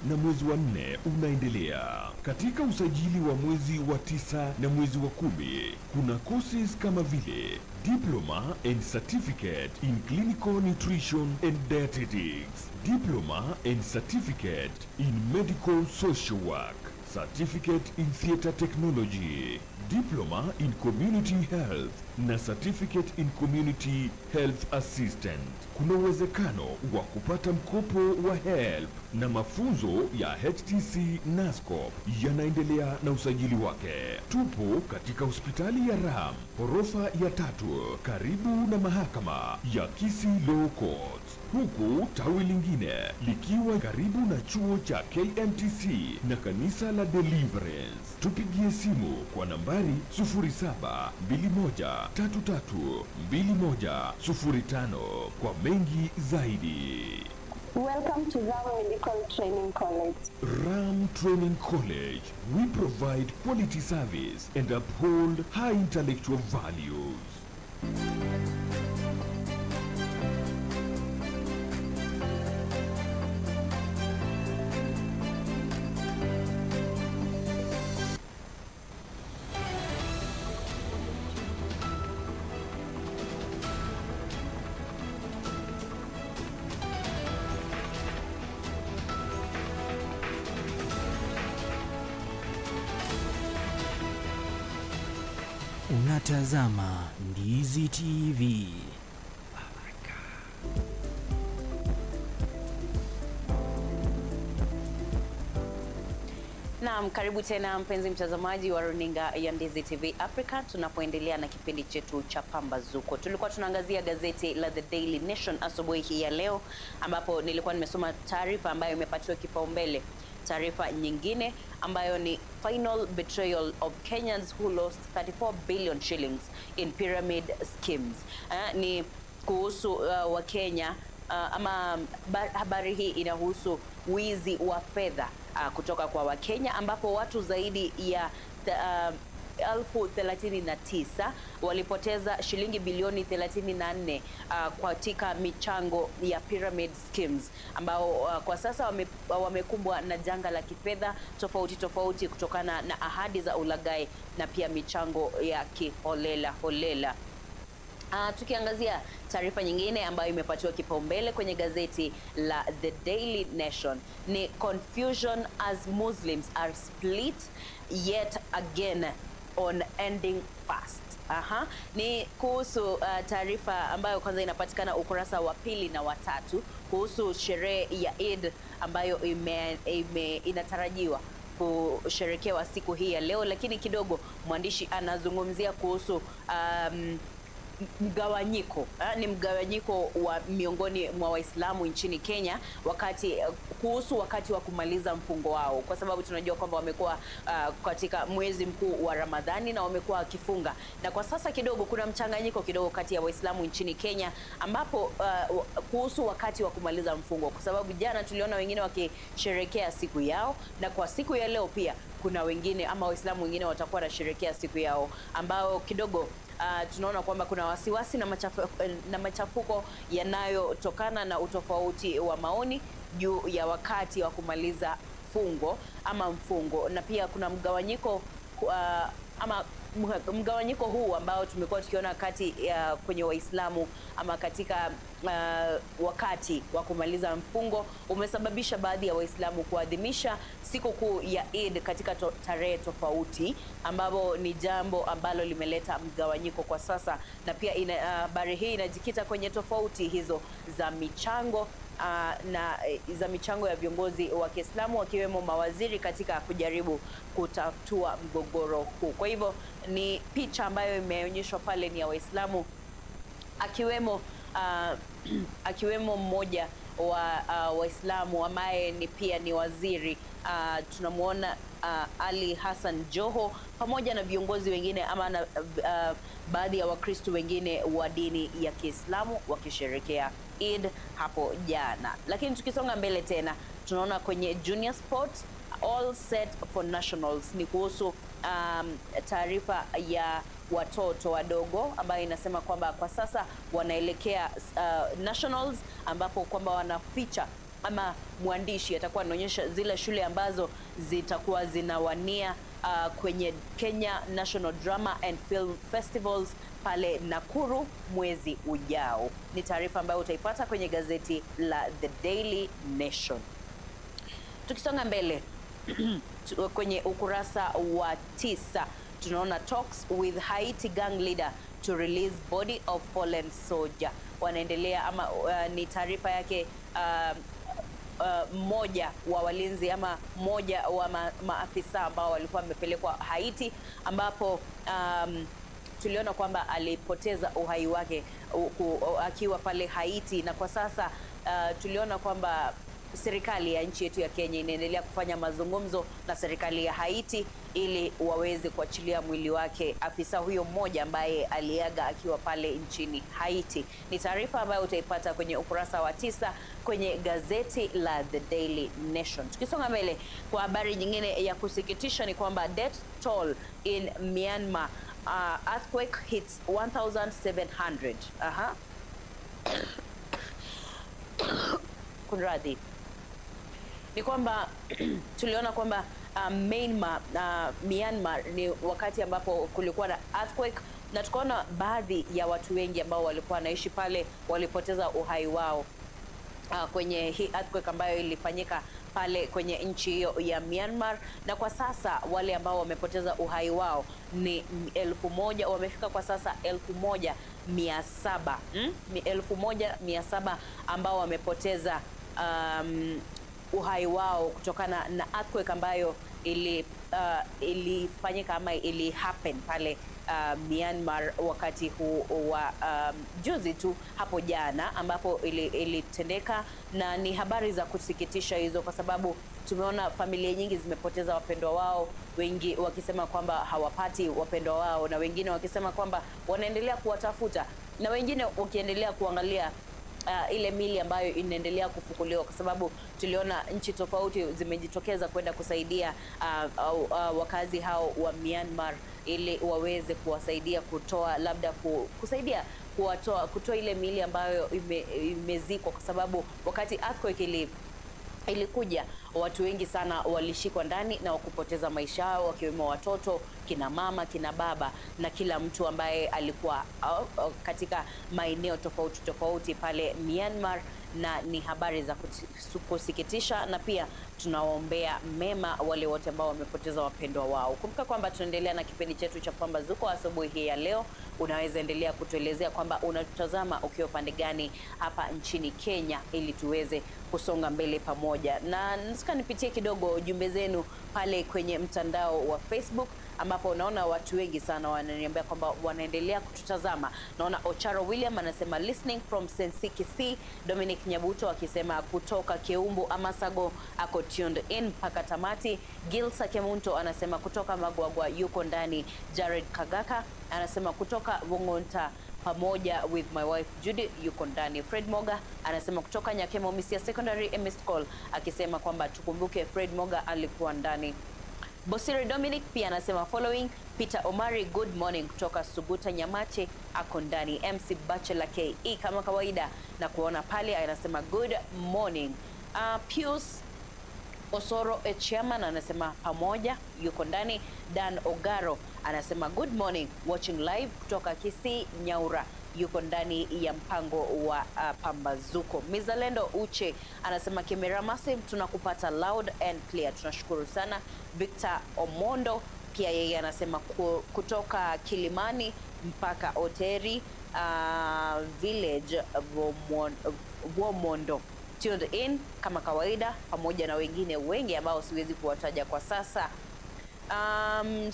na mwezi wa 4 unaendelea. Katika usajili wa mwezi wa 9 na mwezi wa 10 kuna courses kama vile Diploma and Certificate in Clinical Nutrition and Dietetics, Diploma and Certificate in Medical Social Work, Certificate in Theater Technology, Diploma in Community Health na Certificate in Community Health Assistant. Kuna uwezekano wa kupata mkopo wa HELB na mafunzo ya HTC NASCOP yanaendelea na usajili wake. Tupo katika hospitali ya Ram, ghorofa ya 3, karibu na mahakama ya Kisii Law Court, huku tawi lingine likiwa karibu na chuo cha KMTC na kanisa la Deliverance. Tupigie simu kwa nambari 0721332105 kwa mengi zaidi. Welcome to Ram Medical Training College. Ram Training College, we provide quality service and uphold high intellectual values. Unatazama Ndizi TV. Afrika. Naam, karibu tena mpenzi mtazamaji wa runinga ya Ndizi TV Africa, tunapoendelea na kipindi chetu cha Pambazuko. Tulikuwa tunaangazia gazeti la The Daily Nation asubuhi hii ya leo, ambapo nilikuwa nimesoma taarifa ambayo imepatiwa kipaumbele. Taarifa nyingine ambayo ni final betrayal of Kenyans who lost 34 billion shillings in pyramid schemes. Ni kuhusu Wakenya, ama habari hii inahusu wizi wa fedha kutoka kwa Wakenya, ambapo watu zaidi ya 39,000 walipoteza shilingi bilioni 34 katika michango ya pyramid schemes, ambao kwa sasa wamekumbwa na janga la kifedha tofauti tofauti kutokana na ahadi za ulaghai na pia michango ya kiholela holela. Tukiangazia taarifa nyingine ambayo imepatiwa kipaumbele kwenye gazeti la The Daily Nation ni confusion as Muslims are split yet again on ending fast. Ni kuhusu taarifa ambayo kwanza inapatikana ukurasa wa 2 na wa 3 kuhusu sherehe ya Eid ambayo inatarajiwa kusherekewa siku hii ya leo, lakini kidogo mwandishi anazungumzia kuhusu mgawanyiko. Ni mgawanyiko wa miongoni mwa Waislamu nchini Kenya wakati kuhusu wakati wa kumaliza mfungo wao, kwa sababu tunajua kwamba wamekuwa katika mwezi mkuu wa Ramadhani na wamekuwa wakifunga, na kwa sasa kidogo kuna mchanganyiko kidogo kati ya Waislamu nchini Kenya ambapo kuhusu wakati wa kumaliza mfungo, kwa sababu jana tuliona wengine wakisherehekea siku yao, na kwa siku ya leo pia kuna wengine ama Waislamu wengine watakuwa wanasherehekea siku yao, ambao kidogo tunaona kwamba kuna wasiwasi na machafuko yanayotokana na utofauti wa maoni juu ya wakati wa kumaliza fungo ama mfungo, na pia kuna mgawanyiko ama mgawanyiko huu ambao tumekuwa tukiona kati kwenye Waislamu ama katika wakati wa kumaliza mfungo umesababisha baadhi ya Waislamu kuadhimisha siku kuu ya Eid katika tarehe tofauti, ambapo ni jambo ambalo limeleta mgawanyiko kwa sasa. Na pia habari hii inajikita kwenye tofauti hizo za michango na za michango ya viongozi wa Kiislamu wakiwemo mawaziri katika kujaribu kutatua mgogoro huu. Kwa hivyo ni picha ambayo imeonyeshwa pale ni ya Waislamu akiwemo mmoja wa Waislamu ambaye ni pia ni waziri. Tunamuona Ali Hassan Joho pamoja na viongozi wengine ama na baadhi ya Wakristo wengine wa dini ya Kiislamu wakisherehekea Eid hapo jana. Lakini tukisonga mbele tena tunaona kwenye Junior Sport all set for nationals, ni kuhusu taarifa ya watoto wadogo ambayo inasema kwamba kwa sasa wanaelekea nationals, ambapo kwamba wanaficha ama mwandishi atakuwa anaonyesha zile shule ambazo zitakuwa zinawania kwenye Kenya National Drama and Film Festivals pale Nakuru mwezi ujao. Ni taarifa ambayo utaipata kwenye gazeti la The Daily Nation. Tukisonga mbele kwenye ukurasa wa 9 tunaona talks with Haiti gang leader to release body of fallen soldier. Wanaendelea ama ni taarifa yake mmoja wa walinzi ama mmoja wa maafisa ambao walikuwa wamepelekwa Haiti, ambapo tuliona kwamba alipoteza uhai wake akiwa pale Haiti, na kwa sasa tuliona kwamba serikali ya nchi yetu ya Kenya inaendelea kufanya mazungumzo na serikali ya Haiti ili waweze kuachilia mwili wake afisa huyo mmoja ambaye aliaga akiwa pale nchini Haiti. Ni taarifa ambayo utaipata kwenye ukurasa wa 9 kwenye gazeti la The Daily Nation. Tukisonga mbele kwa habari nyingine ya kusikitisha ni kwamba death toll in Myanmar earthquake hits 1700. Aha. Kunradhi. Ni kwamba tuliona kwamba Myanmar ni wakati ambapo kulikuwa na earthquake, na tukaona baadhi ya watu wengi ambao walikuwa wanaishi pale walipoteza uhai wao kwenye hii earthquake ambayo ilifanyika pale kwenye nchi hiyo ya Myanmar. Na kwa sasa wale ambao wamepoteza uhai wao ni 1000, wamefika kwa sasa 1700, 1700 ambao wamepoteza uhai wao kutokana na earthquake ambayo ilifanyika ama ili happen pale Myanmar wakati huu wa juzi tu hapo jana ambapo ilitendeka. Na ni habari za kusikitisha hizo, kwa sababu tumeona familia nyingi zimepoteza wapendwa wao, wengi wakisema kwamba hawapati wapendwa wao, na wengine wakisema kwamba wanaendelea kuwatafuta, na wengine wakiendelea kuangalia ile mili ambayo inaendelea kufukuliwa, kwa sababu tuliona nchi tofauti zimejitokeza kwenda kusaidia wakazi hao wa Myanmar ili waweze kuwasaidia kutoa labda kusaidia kutoa ile mili ambayo imezikwa, kwa sababu wakati earthquake ilikuja watu wengi sana walishikwa ndani na wakupoteza maisha yao, wakiwemo watoto, kina mama, kina baba na kila mtu ambaye alikuwa katika maeneo tofauti tofauti pale Myanmar. Na ni habari za kusikitisha, na pia tunawaombea mema wale wote ambao wamepoteza wapendwa wao. Kumbuka kwamba tunaendelea na kipindi chetu cha Pambazuko asubuhi hii ya leo. Unaweza endelea kutuelezea kwamba unatutazama ukiwa pande gani hapa nchini Kenya ili tuweze kusonga mbele pamoja. Na nataka nipitie kidogo jumbe zenu pale kwenye mtandao wa Facebook, ambapo unaona watu wengi sana wananiambia kwamba wanaendelea kututazama. Naona Ocharo William anasema listening from Sensiki C, Dominic Nyabuto akisema kutoka Keumbu Amasago ako tuned in mpaka tamati. Gilsa Kemunto anasema kutoka Magwagwa yuko ndani. Jared Kagaka anasema kutoka Wongonta pamoja with my wife Judy yuko ndani. Fred Moga anasema kutoka Nyakemo Misia Secondary, missed call akisema kwamba tukumbuke Fred Moga alikuwa ndani. Bosire Dominic pia anasema following. Peter Omari good morning kutoka Suguta Nyamache ako ndani. MC Bachelor KE kama kawaida na kuona pale anasema good morning. Pius Osoro Echiaman anasema pamoja yuko ndani. Dan Ogaro anasema good morning watching live kutoka Kisii Nyaura yuko ndani ya mpango wa Pambazuko. Mizalendo Uche anasema Kimera Massive tunakupata loud and clear, tunashukuru sana. Victor Omondo pia yeye anasema kutoka Kilimani mpaka Oteri Village Womondo tuned in kama kawaida, pamoja na wengine wengi ambao siwezi kuwataja kwa sasa.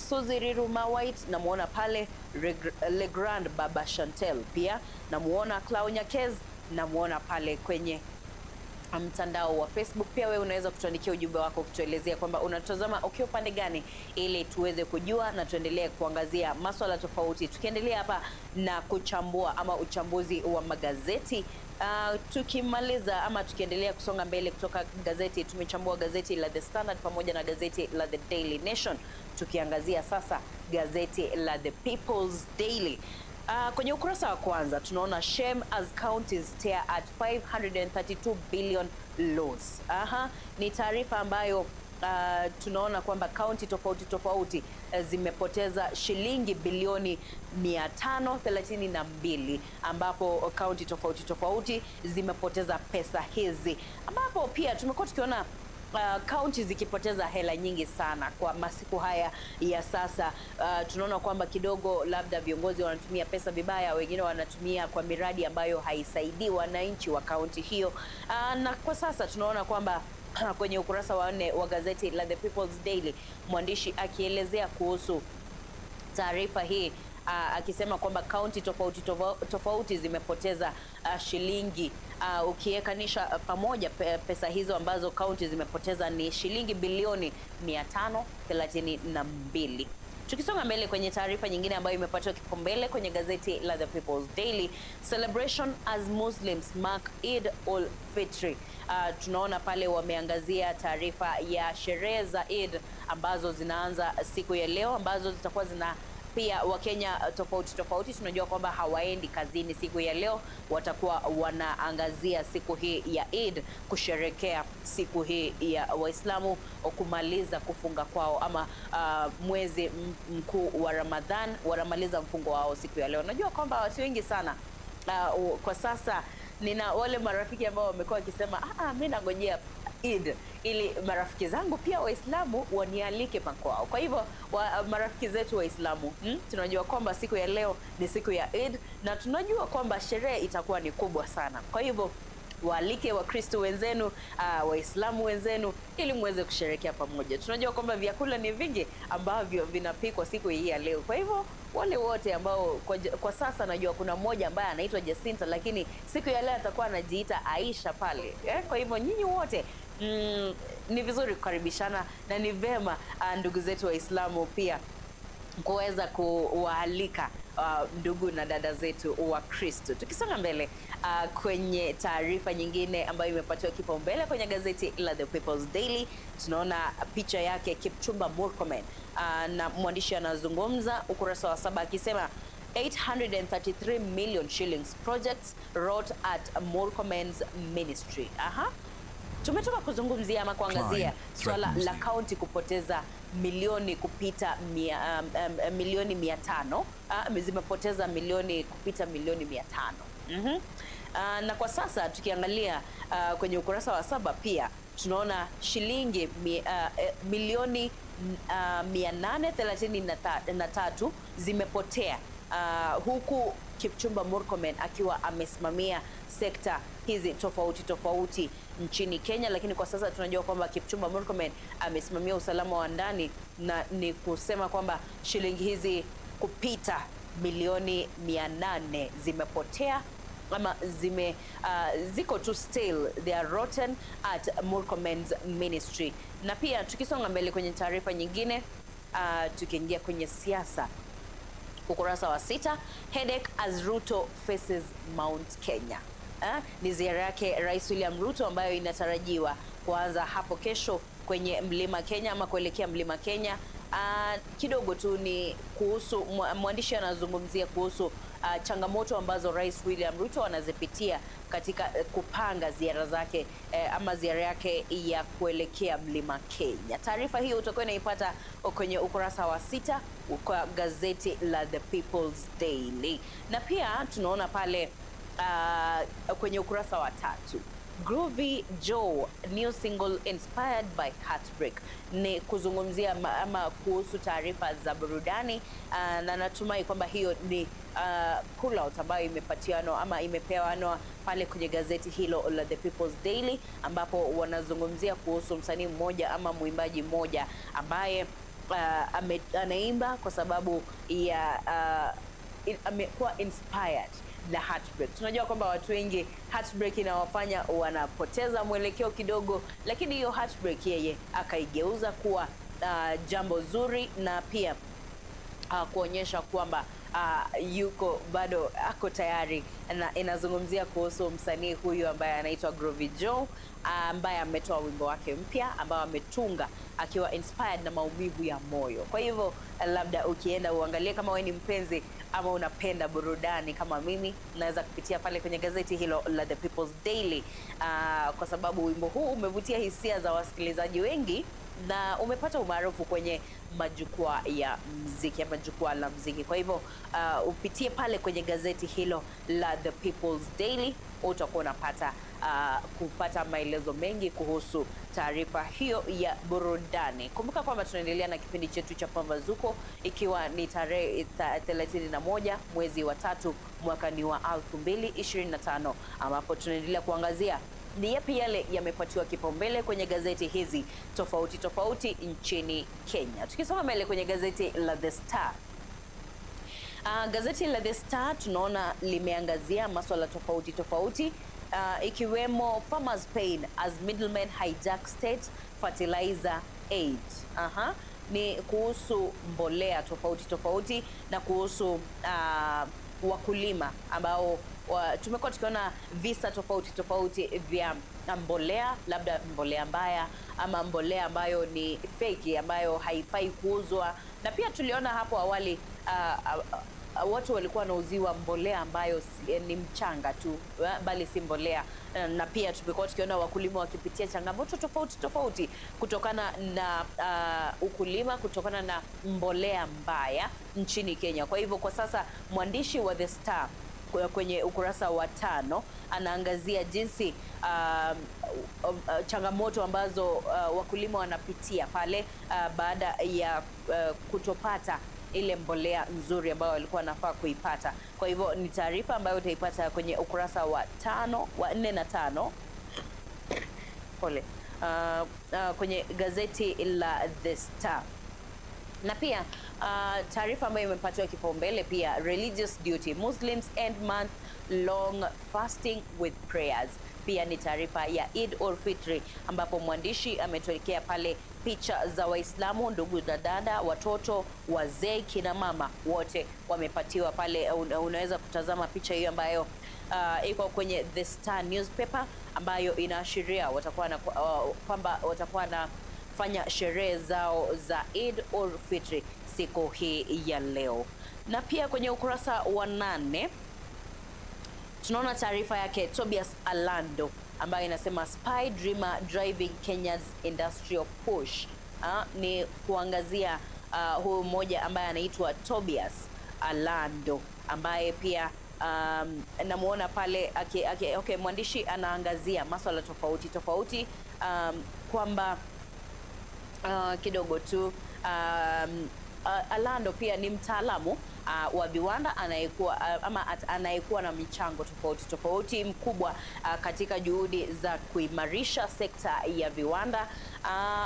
Suzy Riruma White namuona pale. Legrand Baba Chantel pia namuona. Clau Nyakez namuona pale kwenye mtandao wa Facebook. Pia wewe unaweza kutuandikia ujumbe wako kutuelezea kwamba unatazama ukiwa upande gani, ili tuweze kujua na tuendelee kuangazia masuala tofauti, tukiendelea hapa na kuchambua ama uchambuzi wa magazeti. Tukimaliza ama tukiendelea kusonga mbele kutoka gazeti, tumechambua gazeti la The Standard pamoja na gazeti la The Daily Nation, tukiangazia sasa gazeti la The People's Daily. Kwenye ukurasa wa kwanza tunaona shame as counties stare at 532 billion loss. Aha, ni taarifa ambayo tunaona kwamba kaunti tofauti tofauti zimepoteza shilingi bilioni 532, ambapo kaunti tofauti tofauti zimepoteza pesa hizi, ambapo pia tumekuwa tukiona kaunti zikipoteza hela nyingi sana kwa masiku haya ya sasa. Tunaona kwamba kidogo labda viongozi wanatumia pesa vibaya, wengine wanatumia kwa miradi ambayo haisaidii wananchi wa kaunti hiyo. Na kwa sasa tunaona kwamba kwenye ukurasa wa 4 wa gazeti la The People's Daily, mwandishi akielezea kuhusu taarifa hii, akisema kwamba kaunti tofauti tofauti zimepoteza shilingi, ukiekanisha pamoja pesa hizo ambazo kaunti zimepoteza ni shilingi bilioni 532. Tukisonga mbele kwenye taarifa nyingine ambayo imepatiwa kipaumbele kwenye gazeti la The People's Daily, celebration as Muslims mark Eid ul-Fitri. Tunaona pale wameangazia taarifa ya sherehe za Eid ambazo zinaanza siku ya leo, ambazo zitakuwa zina pia Wakenya tofauti tofauti. Tunajua kwamba hawaendi kazini siku ya leo, watakuwa wanaangazia siku hii ya Eid kusherekea siku hii ya Waislamu kumaliza kufunga kwao ama mwezi mkuu wa Ramadhan, wanamaliza mfungo wao siku ya leo. Najua kwamba watu wengi sana kwa sasa nina wale marafiki ambao wamekuwa wakisema mimi nangojea Eid ili marafiki zangu pia Waislamu wanialike pakwao. Kwa hivyo marafiki zetu Waislamu, tunajua kwamba siku ya leo ni siku ya Eid na tunajua kwamba sherehe itakuwa ni kubwa sana. Kwa hivyo waalike Wakristo wenzenu, Waislamu wenzenu ili muweze kusherehekea pamoja. Tunajua kwamba vyakula ni vingi ambavyo vinapikwa siku hii ya leo. Kwa hivyo wale wote ambao kwa sasa najua kuna mmoja ambaye anaitwa Jacinta, lakini siku ya leo atakuwa anajiita Aisha pale. Kwa hivyo nyinyi wote ni vizuri kukaribishana na ni vema ndugu zetu Waislamu pia kuweza kuwaalika ndugu na dada zetu wa Kristo. Tukisonga mbele kwenye taarifa nyingine ambayo imepatiwa kipaumbele kwenye gazeti la The People's Daily, tunaona picha yake Kipchumba Murkomen, na mwandishi anazungumza ukurasa wa 7 akisema 833 million shillings projects wrote at Murkomen's ministry. Aha. Tumetoka kuzungumzia ama kuangazia swala la kaunti kupoteza milioni kupita milioni 500, zimepoteza milioni kupita milioni 500. Na kwa sasa tukiangalia kwenye ukurasa wa 7 pia tunaona shilingi milioni 833 zimepotea, huku Kipchumba Murkomen akiwa amesimamia sekta hizi tofauti tofauti nchini Kenya. Lakini kwa sasa tunajua kwamba Kipchumba Murkomen amesimamia usalama wa ndani, na ni kusema kwamba shilingi hizi kupita milioni 800 zimepotea ama zime ziko tu stale, they are rotten at Murkomen's ministry. Na pia tukisonga mbele kwenye taarifa nyingine, tukiingia kwenye siasa, ukurasa wa 6, headache as Ruto faces Mount Kenya. Ni ziara yake Rais William Ruto ambayo inatarajiwa kuanza hapo kesho kwenye Mlima Kenya ama kuelekea Mlima Kenya. Kidogo tu ni kuhusu mwandishi anazungumzia kuhusu changamoto ambazo Rais William Ruto anazipitia katika kupanga ziara zake ama ziara yake ya kuelekea Mlima Kenya. Taarifa hiyo utakuwa unaipata kwenye ukurasa wa 6 kwa gazeti la The People's Daily. Na pia tunaona pale kwenye ukurasa wa 3, Groovy Joe, new single inspired by heartbreak. Ni kuzungumzia ama kuhusu taarifa za burudani, na natumai kwamba hiyo ni pull out ambayo imepatiano ama imepewanwa pale kwenye gazeti hilo la The People's Daily, ambapo wanazungumzia kuhusu msanii mmoja ama mwimbaji mmoja ambaye anaimba kwa sababu ya amekuwa inspired na heartbreak. Tunajua kwamba watu wengi heartbreak inawafanya wanapoteza mwelekeo kidogo, lakini hiyo heartbreak yeye akaigeuza kuwa jambo zuri na pia kuonyesha kwamba yuko bado ako tayari. Na inazungumzia kuhusu msanii huyu ambaye anaitwa Groovy Joe, ambaye ametoa wimbo wake mpya ambao ametunga akiwa inspired na maumivu ya moyo. Kwa hivyo labda ukienda uangalie kama wewe ni mpenzi ama unapenda burudani kama mimi, unaweza kupitia pale kwenye gazeti hilo la The People's Daily, kwa sababu wimbo huu umevutia hisia za wasikilizaji wengi na umepata umaarufu kwenye majukwaa ya muziki ama jukwaa la muziki. Kwa hivyo upitie pale kwenye gazeti hilo la The People's Daily, utakuwa unapata kupata maelezo mengi kuhusu taarifa hiyo ya burudani. Kumbuka kwamba tunaendelea na kipindi chetu cha Pambazuko, ikiwa ni tarehe 31 mwezi wa 3 mwaka ni wa 2025, ambapo tunaendelea kuangazia ni yapi yale yamepatiwa kipaumbele kwenye gazeti hizi tofauti tofauti nchini Kenya. Tukisoma mbele kwenye gazeti la The Star. Gazeti la The Star tunaona limeangazia masuala tofauti tofauti, ikiwemo farmers pain as middlemen hijack state fertilizer aid. Ni kuhusu mbolea tofauti tofauti na kuhusu wakulima ambao tumekuwa tukiona visa tofauti tofauti vya mbolea, labda mbolea mbaya ama mbolea ambayo ni fake, ambayo haifai kuuzwa. Na pia tuliona hapo awali watu walikuwa wanauziwa mbolea ambayo ni mchanga tu, bali si mbolea. Na pia tumekuwa tukiona wakulima wakipitia changamoto tofauti tofauti kutokana na ukulima, kutokana na mbolea mbaya nchini Kenya. Kwa hivyo kwa sasa mwandishi wa The Star kwenye ukurasa wa 5 anaangazia jinsi changamoto ambazo wakulima wanapitia pale baada ya kutopata ile mbolea nzuri ambayo walikuwa wanafaa kuipata. Kwa hivyo ni taarifa ambayo utaipata kwenye ukurasa wa 5, wa 4 na 5. Pole. Kwenye gazeti la The Star. Na pia taarifa ambayo imepatiwa kipaumbele pia, religious duty, Muslims end month long fasting with prayers. Pia ni taarifa ya Eid ul Fitri, ambapo mwandishi ametuwekea pale picha za Waislamu, ndugu na dada, watoto, wazee, kina mama, wote wamepatiwa pale. Unaweza kutazama picha hiyo ambayo iko kwenye The Star newspaper, ambayo inaashiria watakuwa na kwamba watakuwa na fanya sherehe zao za Eid ul Fitri siku hii ya leo. Na pia kwenye ukurasa wa 8 tunaona taarifa yake Tobias Alando ambayo inasema Spy Dreamer driving Kenya's industrial push. Ni kuangazia huyu mmoja ambaye anaitwa Tobias Alando, ambaye pia namuona pale okay, mwandishi anaangazia masuala tofauti tofauti, kwamba kidogo tu Alando pia ni mtaalamu wa viwanda anayekuwa anayekuwa na michango tofauti tofauti mkubwa katika juhudi za kuimarisha sekta ya viwanda.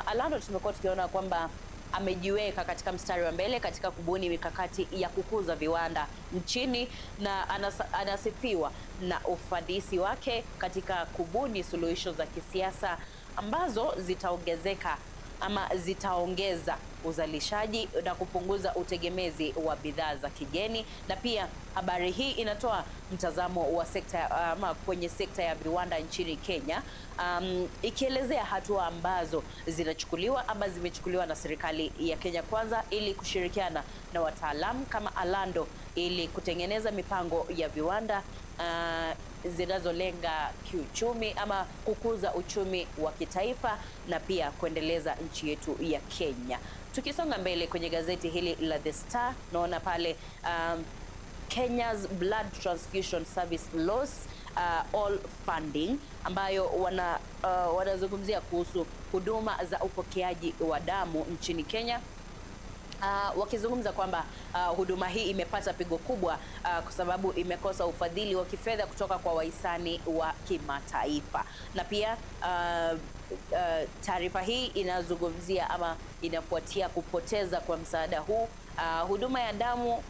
Alando tumekuwa tukiona kwamba amejiweka katika mstari wa mbele katika kubuni mikakati ya kukuza viwanda nchini, na anasifiwa na ufanisi wake katika kubuni suluhisho za kisiasa ambazo zitaongezeka ama zitaongeza uzalishaji na kupunguza utegemezi wa bidhaa za kigeni. Na pia habari hii inatoa mtazamo wa sekta ama kwenye sekta ya viwanda nchini Kenya, ikielezea hatua ambazo zinachukuliwa ama zimechukuliwa na serikali ya Kenya Kwanza ili kushirikiana na wataalamu kama Alando ili kutengeneza mipango ya viwanda zinazolenga kiuchumi ama kukuza uchumi wa kitaifa na pia kuendeleza nchi yetu ya Kenya. Tukisonga mbele kwenye gazeti hili la The Star, naona pale Kenya's Blood Transfusion Service loss all funding, ambayo wanazungumzia kuhusu huduma za upokeaji wa damu nchini Kenya. Wakizungumza kwamba huduma hii imepata pigo kubwa kwa sababu imekosa ufadhili wa kifedha kutoka kwa wahisani wa kimataifa. Na pia taarifa hii inazungumzia ama inafuatia kupoteza kwa msaada huu. Huduma ya damu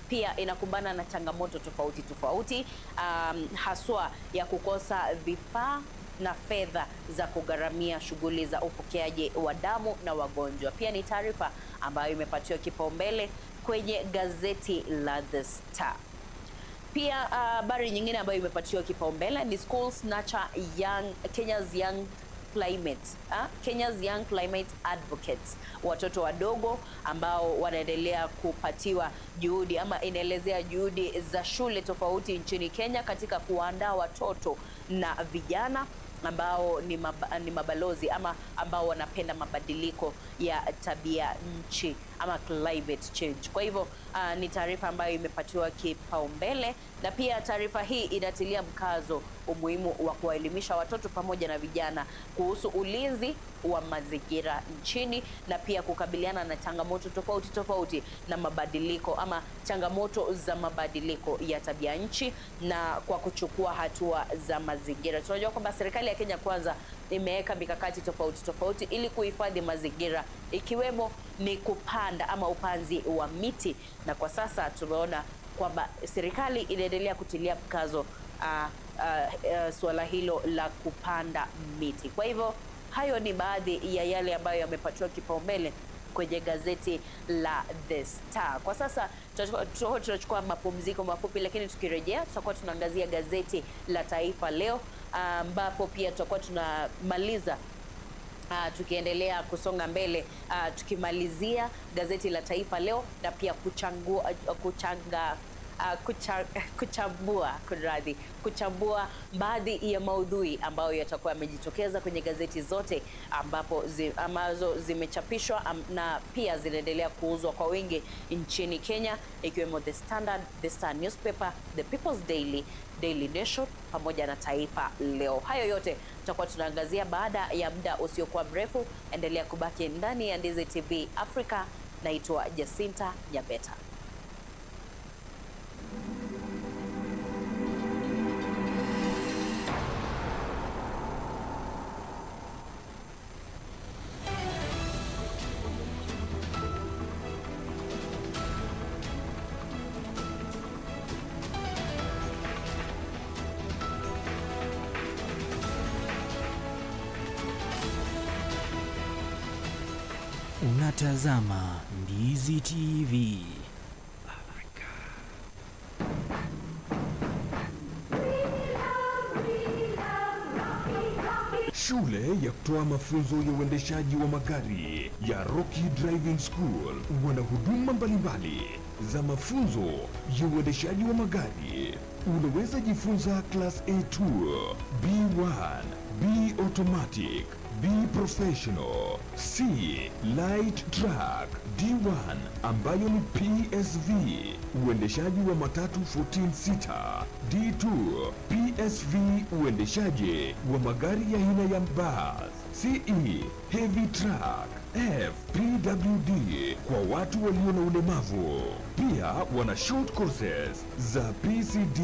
pia inakumbana na changamoto tofauti tofauti, haswa ya kukosa vifaa na fedha za kugharamia shughuli za upokeaji wa damu na wagonjwa. Pia ni taarifa ambayo imepatiwa kipaumbele kwenye gazeti la The Star. Pia habari nyingine ambayo imepatiwa kipaumbele ni Schools Nurture Young Kenya's Young Climate, Kenya's Young Climate Advocates, watoto wadogo ambao wanaendelea kupatiwa juhudi ama inaelezea juhudi za shule tofauti nchini Kenya katika kuandaa watoto na vijana ambao ni mabalozi ama ambao wanapenda mabadiliko ya tabia nchi ama climate change. Kwa hivyo ni taarifa ambayo imepatiwa kipaumbele, na pia taarifa hii inatilia mkazo umuhimu wa kuwaelimisha watoto pamoja na vijana kuhusu ulinzi wa mazingira nchini na pia kukabiliana na changamoto tofauti tofauti na mabadiliko ama changamoto za mabadiliko ya tabia nchi na kwa kuchukua hatua za mazingira. Tunajua kwamba serikali ya Kenya Kwanza imeweka mikakati tofauti tofauti ili kuhifadhi mazingira, ikiwemo ni kupanda ama upanzi wa miti, na kwa sasa tumeona kwamba serikali inaendelea kutilia mkazo suala hilo la kupanda miti. Kwa hivyo hayo ni baadhi ya yale ambayo yamepatiwa kipaumbele kwenye gazeti la The Star. Kwa sasa tutachukua mapumziko mafupi, lakini tukirejea tutakuwa tunaangazia gazeti la Taifa Leo, ambapo pia tutakuwa tunamaliza tukiendelea kusonga mbele, tukimalizia gazeti la Taifa Leo na pia kuchambua baadhi ya maudhui ambayo yatakuwa yamejitokeza kwenye gazeti zote ambapo ambazo zimechapishwa na pia zinaendelea kuuzwa kwa wingi nchini Kenya, ikiwemo The Standard, The Star Newspaper, The People's Daily, Daily Nation pamoja na Taifa Leo. Hayo yote tutakuwa tunaangazia baada ya muda usiokuwa mrefu. Endelea kubaki ndani ya Ndizi TV Africa. Naitwa Jacinta Nyabeta. Unatazama Ndizi TV Afrika. Shule ya kutoa mafunzo ya uendeshaji wa magari ya Rocky Driving School wana huduma mbalimbali za mafunzo ya uendeshaji wa magari. Unaweza jifunza Class A2, B1, B Automatic, B Professional, C Light Truck, D1 ambayo ni PSV, uendeshaji wa matatu 14 sita, D2 PSV, uendeshaji wa magari ya aina ya bus, CE Heavy Truck, F PWD kwa watu walio na ulemavu. Pia wana short courses za PCD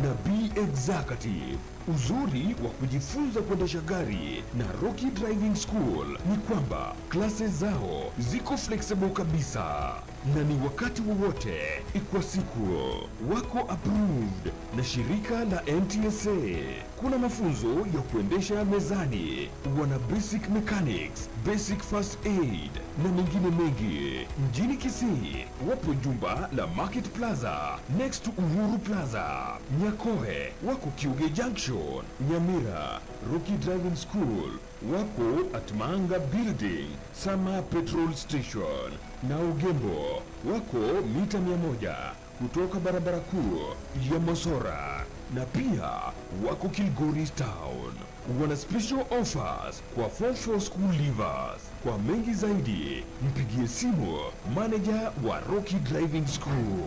na B Executive. Uzuri wa kujifunza kuendesha gari na Rocky Driving School ni kwamba klasi zao ziko flexible kabisa na ni wakati wowote kwa siku. Wako approved na shirika la NTSA. Kuna mafunzo ya kuendesha mezani, wana basic mechanics, basic first aid na mengine mengi. Mjini Kisii wapo jumba la Market Plaza next to Uhuru Plaza. Nyakoe wako Kiuge Junction. Nyamira Rocky Driving School wako at Manga Building, Sama Petrol Station. Na Ugembo wako mita 100 kutoka barabara kuu ya Mosora, na pia wako Kilgoris Town. Wana special offers kwa Form 4 school leavers. Kwa mengi zaidi mpigie simu manager wa Rocky Driving School.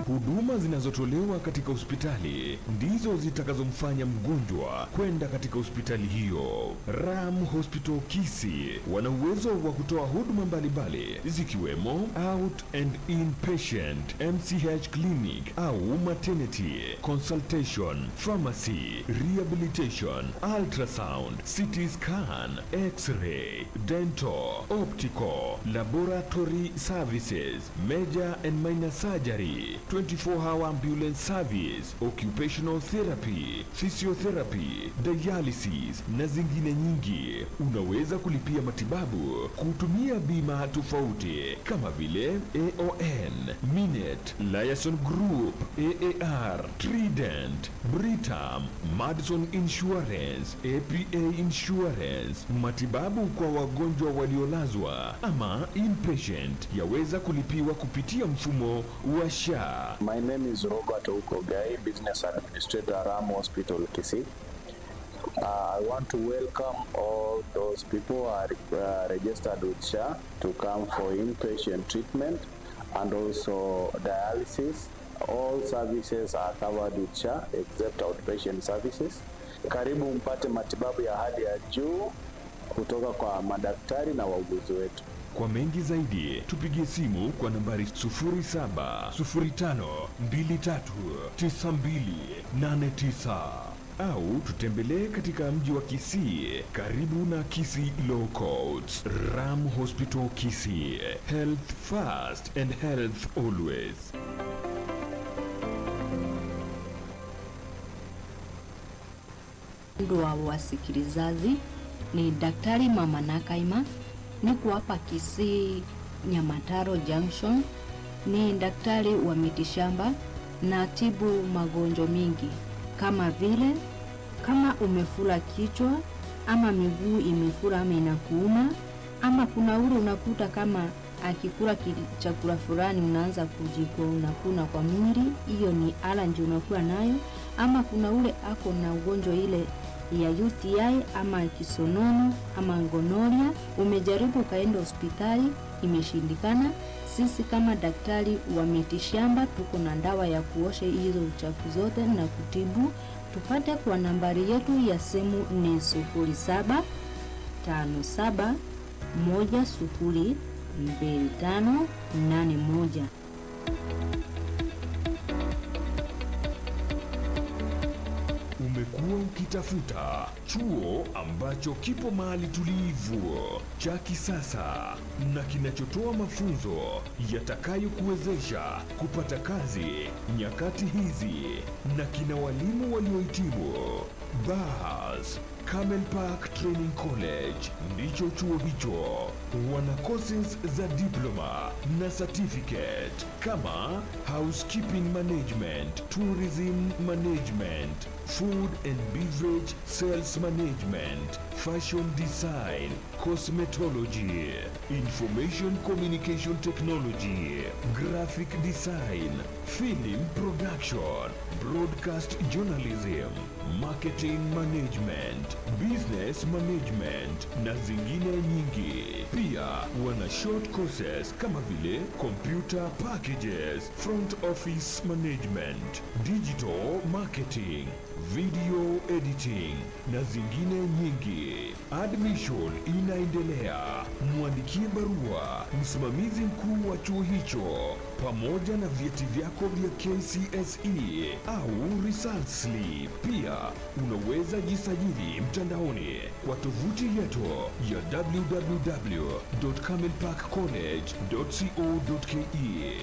Huduma zinazotolewa katika hospitali ndizo zitakazomfanya mgonjwa kwenda katika hospitali hiyo. Ram Hospital Kisii wana uwezo wa kutoa huduma mbalimbali zikiwemo out and inpatient, MCH clinic au maternity, consultation, pharmacy, rehabilitation, ultrasound, CT scan, x-ray, dental, optical, laboratory services, major and minor surgery, 24-hour ambulance service, occupational therapy, physiotherapy, dialysis na zingine nyingi. Unaweza kulipia matibabu kutumia bima tofauti kama vile AON, Minet, Liaison Group, AAR, Trident, Britam, Madison Insurance, APA Insurance. Matibabu kwa wagonjwa waliolazwa ama inpatient yaweza kulipiwa kupitia mfumo wa SHA. My name is Robert Okogai, Business Administrator, Ram Hospital, Kisii. I want to welcome all those people who are registered with SHA to come for inpatient treatment and also dialysis. All services are covered with SHA except outpatient services. Karibu mpate matibabu ya hali ya juu kutoka kwa madaktari na wauguzi wetu. Kwa mengi zaidi tupigie simu kwa nambari 0705239289 au tutembelee katika mji wa Kisii karibu na Kisii Law Courts. Ram Hospital Kisii, health first and health always. Wa wasikilizaji, ni Daktari Mama Nakaima, niko hapa Kisii Nyamataro Junction. Ni daktari wa mitishamba na tibu magonjwa mingi kama vile kama umefura kichwa ama miguu imefura ama inakuuma, ama kuna ule unakuta kama akikula chakula fulani unaanza kujikuna unakuna kwa mwili, hiyo ni allergy unakuwa nayo. Ama kuna ule ako na ugonjwa ile ya UTI ama kisonono ama gonoria, umejaribu ukaenda hospitali imeshindikana. Sisi kama daktari wa mitishamba tuko na dawa ya kuosha hizo uchafu zote na kutibu. Tupate kwa nambari yetu ya simu ni 0757102581. Umekuwa ukitafuta chuo ambacho kipo mahali tulivu, cha kisasa na kinachotoa mafunzo yatakayokuwezesha kupata kazi nyakati hizi na kina walimu waliohitimu. Bas, Camel Park Training College ndicho chuo hicho. Wana courses za diploma na certificate kama housekeeping management, tourism management, food and beverage sales management, fashion design, cosmetology, information communication technology, graphic design, film production, broadcast journalism, marketing management, business management na zingine nyingi. Pia wana short courses kama vile computer packages, front office management, digital marketing, video editing na zingine nyingi. Admission inaendelea. Mwandikie barua msimamizi mkuu wa chuo hicho pamoja na vyeti vyako vya KCSE au result slip. Pia unaweza jisajili mtandaoni kwa tovuti yetu ya www.camelparkcollege.co.ke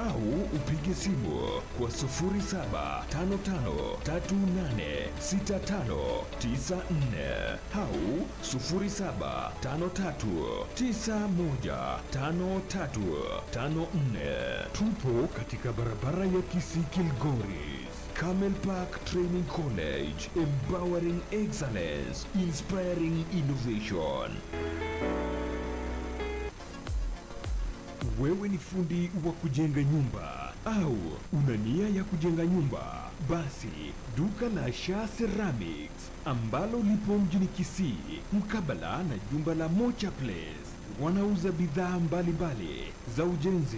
au upige simu kwa 0755386594 au 0753915354. Tupo katika barabara ya Kisii Kilgoris. Camel Park Training College, empowering excellence, inspiring innovation. Wewe ni fundi wa kujenga nyumba au una nia ya kujenga nyumba? Basi duka la Sha Ceramics ambalo lipo mjini Kisii mkabala na jumba la Mocha Place wanauza bidhaa mbalimbali za ujenzi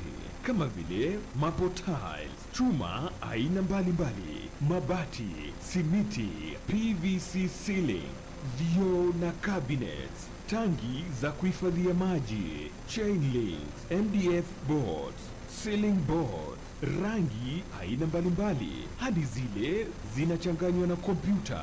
kama vile maple tiles, chuma aina mbalimbali, mabati, simiti, PVC ceiling, vioo na cabinets, tangi za kuhifadhia maji, chain links, MDF boards, ceiling boards, rangi aina mbalimbali hadi zile zinachanganywa na kompyuta,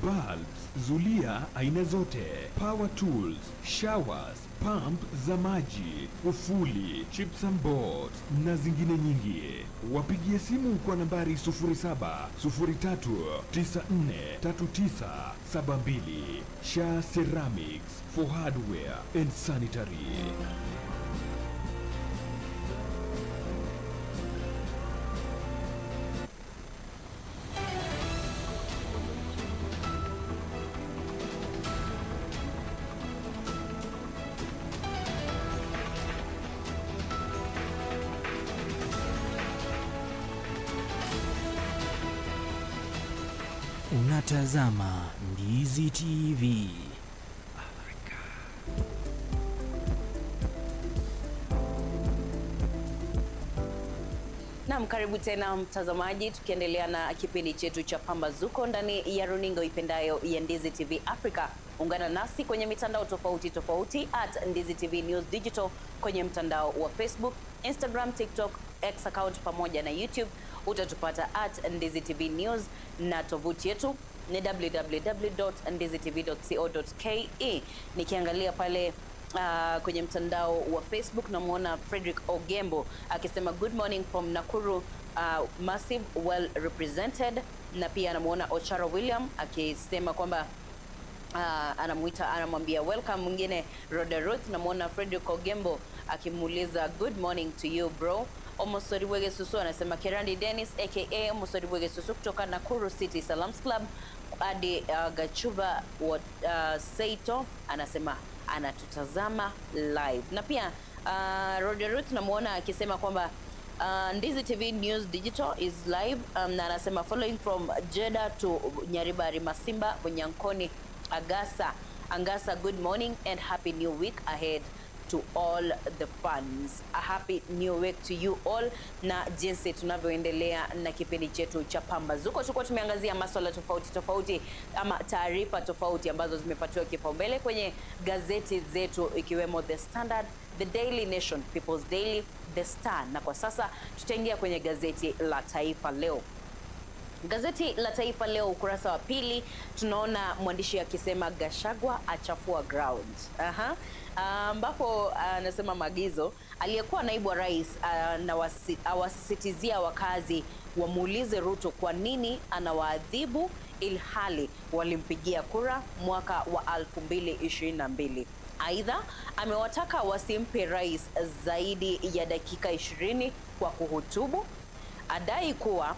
bulbs, zulia aina zote, power tools, showers, pump za maji, kufuli, gypsum boards na zingine nyingi. Wapigie simu kwa nambari 0703943972. Sha Ceramics for hardware and sanitary. Unatazama Ndizi TV. Afrika. Naam, karibu tena mtazamaji, tukiendelea na kipindi chetu cha Pambazuko ndani ya runinga ipendayo ya Ndizi TV Africa. Ungana nasi kwenye mitandao tofauti tofauti at Ndizi TV News Digital kwenye mtandao wa Facebook, Instagram, TikTok, X account pamoja na YouTube. Utatupata at Ndizi TV News na tovuti yetu ni www.ndizitv.co.ke. Nikiangalia pale kwenye mtandao wa Facebook namuona Frederick Ogembo akisema good morning from Nakuru, massive well represented, na pia namuona Ocharo William akisema kwamba anamuita, anamwambia welcome. Mwingine Roda Ruth, namuona Frederick Ogembo akimuuliza good morning to you bro. Omosori Wege Susu anasema Kerandi Dennis aka Omosori Wege Susu kutoka Nakuru City Salams Club. Adi Gachuba Seito anasema anatutazama live. Na pia Roda Ruth namuona akisema kwamba Ndizi TV News Digital is live, na anasema following from Jeddah to Nyaribari Masimba Bunyankoni Agasa Angasa, good morning and happy new week ahead to all the fans. A happy new week to you all. Na jinsi tunavyoendelea na kipindi chetu cha Pambazuko, tulikuwa tumeangazia masuala tofauti tofauti ama taarifa tofauti ambazo zimepatiwa kipaumbele kwenye gazeti zetu ikiwemo The Standard, The Daily Nation, People's Daily, The Star, na kwa sasa tutaingia kwenye gazeti la Taifa Leo. Gazeti la Taifa Leo ukurasa wa pili tunaona mwandishi akisema Gachagua achafua ground. Ambapo anasema maagizo aliyekuwa naibu wa rais awasisitizia wakazi wamuulize Ruto kwa nini anawaadhibu ilhali walimpigia kura mwaka wa 2022. Aidha amewataka wasimpe rais zaidi ya dakika 20 kwa kuhutubu. Adai kuwa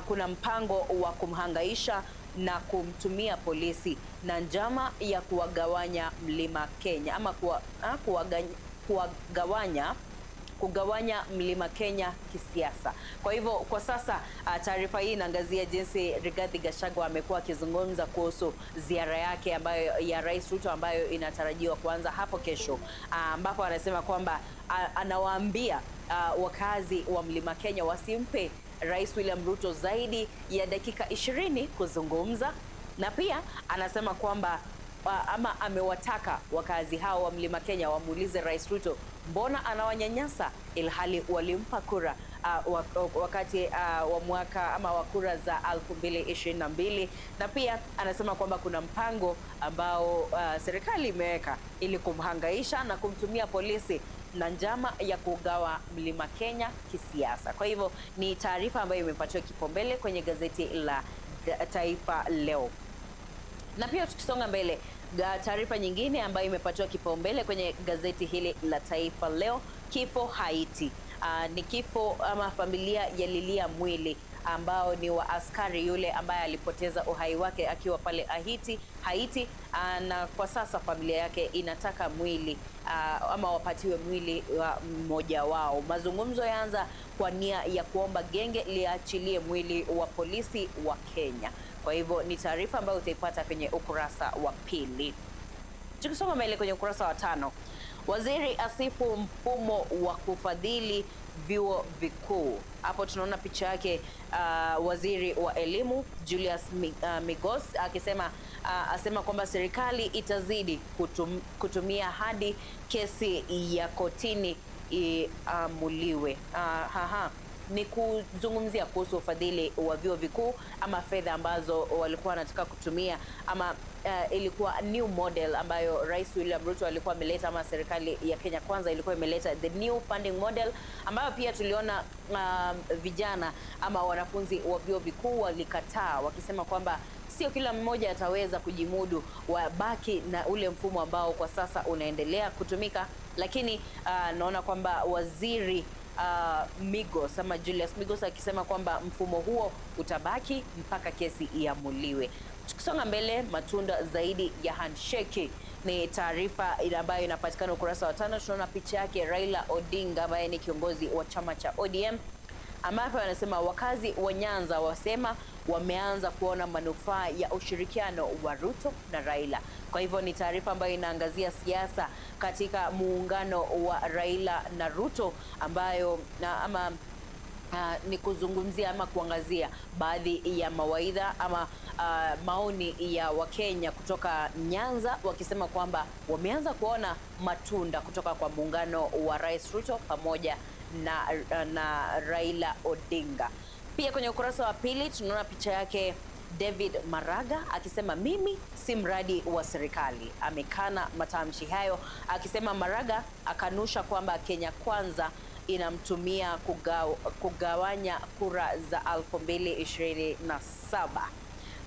kuna mpango wa kumhangaisha na kumtumia polisi na njama ya kuwagawanya mlima Kenya ama kugawanya mlima Kenya kisiasa. Kwa hivyo kwa sasa taarifa hii inaangazia jinsi Rigathi Gachagua amekuwa akizungumza kuhusu ziara yake ambayo ya Rais Ruto ambayo inatarajiwa kuanza hapo kesho, ambapo anasema kwamba anawaambia wakazi wa mlima Kenya wasimpe Rais William Ruto zaidi ya dakika 20 kuzungumza, na pia anasema kwamba ama amewataka wakazi hao wa mlima Kenya wamuulize Rais Ruto mbona anawanyanyasa ilhali walimpa kura wakati wa mwaka ama wa kura za 2022. Na pia anasema kwamba kuna mpango ambao serikali imeweka ili kumhangaisha na kumtumia polisi na njama ya kugawa mlima Kenya kisiasa. Kwa hivyo ni taarifa ambayo imepatiwa kipaumbele kwenye gazeti la Taifa Leo. Na pia tukisonga mbele, taarifa nyingine ambayo imepatiwa kipaumbele kwenye gazeti hili la Taifa Leo, kifo Haiti. Ni kifo ama familia yalilia mwili ambao ni wa askari yule ambaye alipoteza uhai wake akiwa pale Haiti, na kwa sasa familia yake inataka mwili ama wapatiwe mwili wa mmoja wao. Mazungumzo yaanza kwa nia ya kuomba genge liachilie mwili wa polisi wa Kenya. Kwa hivyo ni taarifa ambayo utaipata kwenye ukurasa wa pili. Tukisoma mbele kwenye ukurasa wa 5, waziri asifu mfumo wa kufadhili vyuo vikuu. Hapo tunaona picha yake waziri wa elimu Julius Migos akisema asema kwamba serikali itazidi kutumia hadi kesi ya kotini iamuliwe. Ni kuzungumzia kuhusu ufadhili wa vyuo vikuu ama fedha ambazo walikuwa wanataka kutumia ama ilikuwa new model ambayo Rais William Ruto alikuwa ameleta ama serikali ya Kenya Kwanza ilikuwa imeleta the new funding model, ambayo pia tuliona vijana ama wanafunzi wa vyuo vikuu walikataa wakisema kwamba sio kila mmoja ataweza kujimudu, wabaki na ule mfumo ambao kwa sasa unaendelea kutumika. Lakini naona kwamba waziri Migos ama Julius Migos akisema kwamba mfumo huo utabaki mpaka kesi iamuliwe. Tukisonga mbele, matunda zaidi ya handshake ni taarifa ambayo inapatikana ukurasa wa 5. Tunaona picha yake Raila Odinga ambaye ni kiongozi wa chama cha ODM, ambapo anasema wakazi wa Nyanza wasema wameanza kuona manufaa ya ushirikiano wa Ruto na Raila. Kwa hivyo ni taarifa ambayo inaangazia siasa katika muungano wa Raila na Ruto, ambayo ama ni kuzungumzia ama kuangazia baadhi ya mawaidha ama maoni ya Wakenya kutoka Nyanza wakisema kwamba wameanza kuona matunda kutoka kwa muungano wa Rais Ruto pamoja na Raila Odinga. Pia kwenye ukurasa wa pili tunaona picha yake David Maraga akisema mimi si mradi wa serikali. Amekana matamshi hayo akisema Maraga akanusha kwamba Kenya Kwanza inamtumia kugawanya kura za 2027.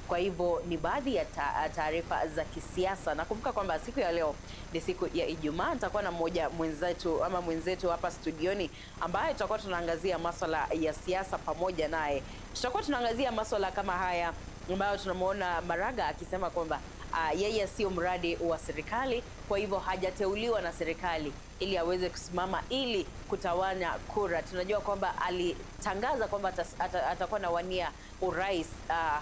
Kwa hivyo ni baadhi ya taarifa za kisiasa. Nakumbuka kwamba siku ya leo ni siku ya Ijumaa, nitakuwa na mmoja mwenzetu ama mwenzetu hapa studioni ambaye tutakuwa tunaangazia masuala ya siasa pamoja naye. Tutakuwa tunaangazia masuala kama haya ambayo tunamuona Maraga akisema kwamba yeye sio mradi wa serikali, kwa hivyo hajateuliwa na serikali ili aweze kusimama ili kutawanya kura. Tunajua kwamba alitangaza kwamba atakuwa anawania urais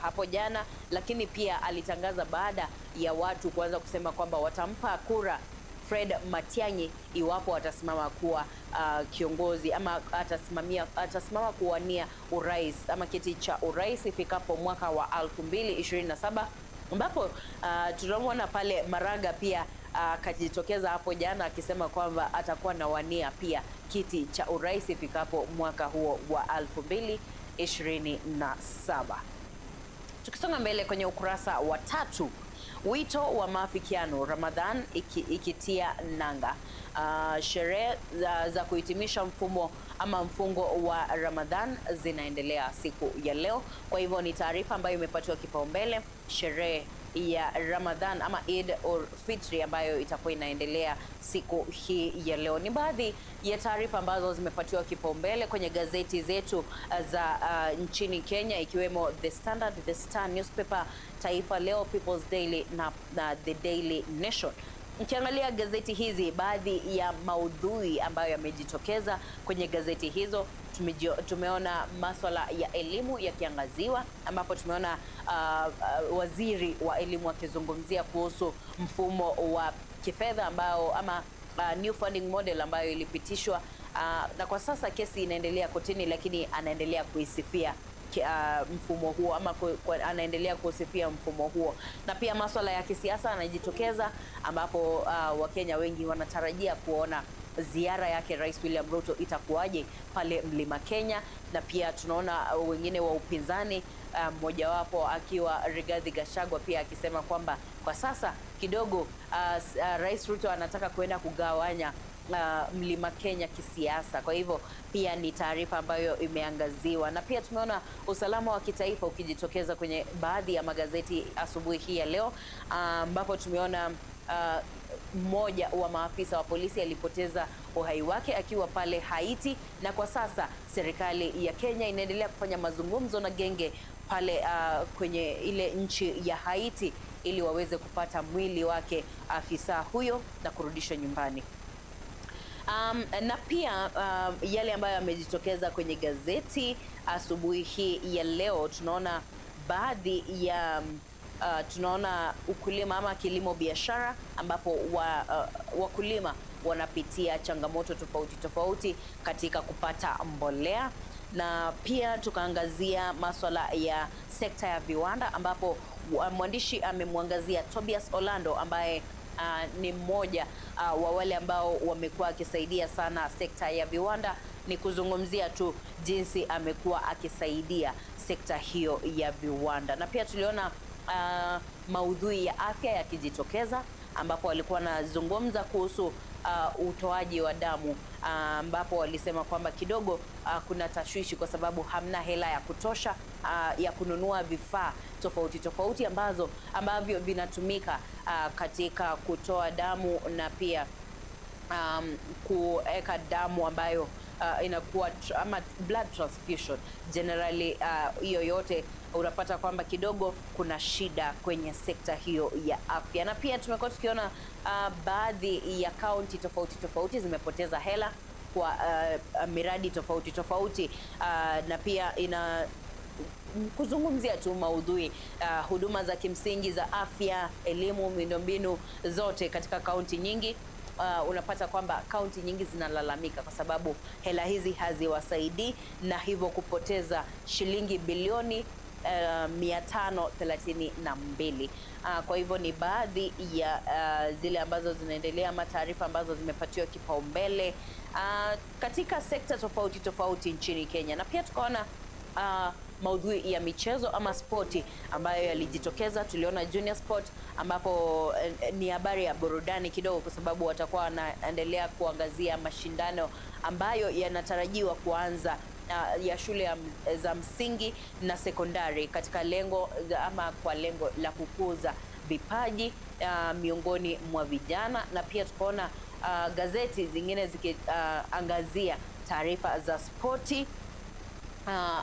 hapo jana, lakini pia alitangaza baada ya watu kuanza kusema kwamba watampa kura Fred Matiang'i iwapo atasimama kuwa kiongozi ama atasimama kuwania urais ama kiti cha urais ifikapo mwaka wa 2027, ambapo tunamwona pale Maraga pia akajitokeza hapo jana akisema kwamba atakuwa anawania pia kiti cha urais ifikapo mwaka huo wa 2027. Tukisonga mbele kwenye ukurasa wa 3, wito wa maafikiano Ramadhan ikitia nanga. Sherehe za kuhitimisha mfumo ama mfungo wa Ramadhan zinaendelea siku ya leo. Kwa hivyo ni taarifa ambayo imepatiwa kipaumbele, sherehe ya Ramadhan ama Eid ul Fitri ambayo itakuwa inaendelea siku hii ya leo. Ni baadhi ya taarifa ambazo zimepatiwa kipaumbele kwenye gazeti zetu za nchini Kenya, ikiwemo The Standard, The Star Newspaper, Taifa Leo, People's Daily na The Daily Nation. Ukiangalia gazeti hizi, baadhi ya maudhui ambayo yamejitokeza kwenye gazeti hizo, tumeona masuala ya elimu yakiangaziwa, ambapo tumeona waziri wa elimu akizungumzia kuhusu mfumo wa kifedha ambao ama new funding model ambayo ilipitishwa, na kwa sasa kesi inaendelea kotini, lakini anaendelea kuisifia mfumo huo ama anaendelea kusifia mfumo huo. Na pia masuala ya kisiasa yanajitokeza, ambapo Wakenya wengi wanatarajia kuona ziara yake Rais William Ruto itakuwaje pale Mlima Kenya. Na pia tunaona wengine wa upinzani, mmojawapo akiwa Rigathi Gachagua pia akisema kwamba kwa sasa kidogo Rais Ruto anataka kuenda kugawanya Mlima Kenya kisiasa. Kwa hivyo pia ni taarifa ambayo imeangaziwa. Na pia tumeona usalama wa kitaifa ukijitokeza kwenye baadhi ya magazeti asubuhi hii ya leo, ambapo tumeona mmoja wa maafisa wa polisi alipoteza uhai wake akiwa pale Haiti, na kwa sasa serikali ya Kenya inaendelea kufanya mazungumzo na genge pale kwenye ile nchi ya Haiti ili waweze kupata mwili wake afisa huyo na kurudishwa nyumbani. Na pia yale ambayo yamejitokeza kwenye gazeti asubuhi hii ya leo, tunaona baadhi ya tunaona ukulima ama kilimo biashara, ambapo wakulima wanapitia changamoto tofauti tofauti katika kupata mbolea, na pia tukaangazia masuala ya sekta ya viwanda ambapo mwandishi amemwangazia Tobias Orlando ambaye ni mmoja wa wale ambao wamekuwa akisaidia sana sekta ya viwanda. Ni kuzungumzia tu jinsi amekuwa akisaidia sekta hiyo ya viwanda. Na pia tuliona maudhui ya afya yakijitokeza ambapo walikuwa wanazungumza kuhusu utoaji wa damu, ambapo walisema kwamba kidogo kuna tashwishi kwa sababu hamna hela ya kutosha ya kununua vifaa tofauti tofauti ambavyo vinatumika katika kutoa damu na pia kuweka damu ambayo inakuwa ama blood transfusion generally. Hiyo yote unapata kwamba kidogo kuna shida kwenye sekta hiyo ya afya. Na pia tumekuwa tukiona baadhi ya kaunti tofauti tofauti zimepoteza hela kwa miradi tofauti tofauti, na pia ina kuzungumzia tu maudhui huduma za kimsingi za afya, elimu, miundombinu zote katika kaunti nyingi. Unapata kwamba kaunti nyingi zinalalamika kwa sababu hela hizi haziwasaidii na hivyo kupoteza shilingi bilioni 532. Kwa hivyo ni baadhi ya zile ambazo zinaendelea ama taarifa ambazo zimepatiwa kipaumbele katika sekta tofauti tofauti nchini Kenya. Na pia tukaona maudhui ya michezo ama spoti ambayo yalijitokeza. Tuliona Junior Sport ambapo ni habari ya burudani kidogo kwa sababu watakuwa wanaendelea kuangazia mashindano ambayo yanatarajiwa kuanza ya shule za msingi na sekondari katika lengo ama kwa lengo la kukuza vipaji miongoni mwa vijana. Na pia tukaona gazeti zingine zikiangazia taarifa za spoti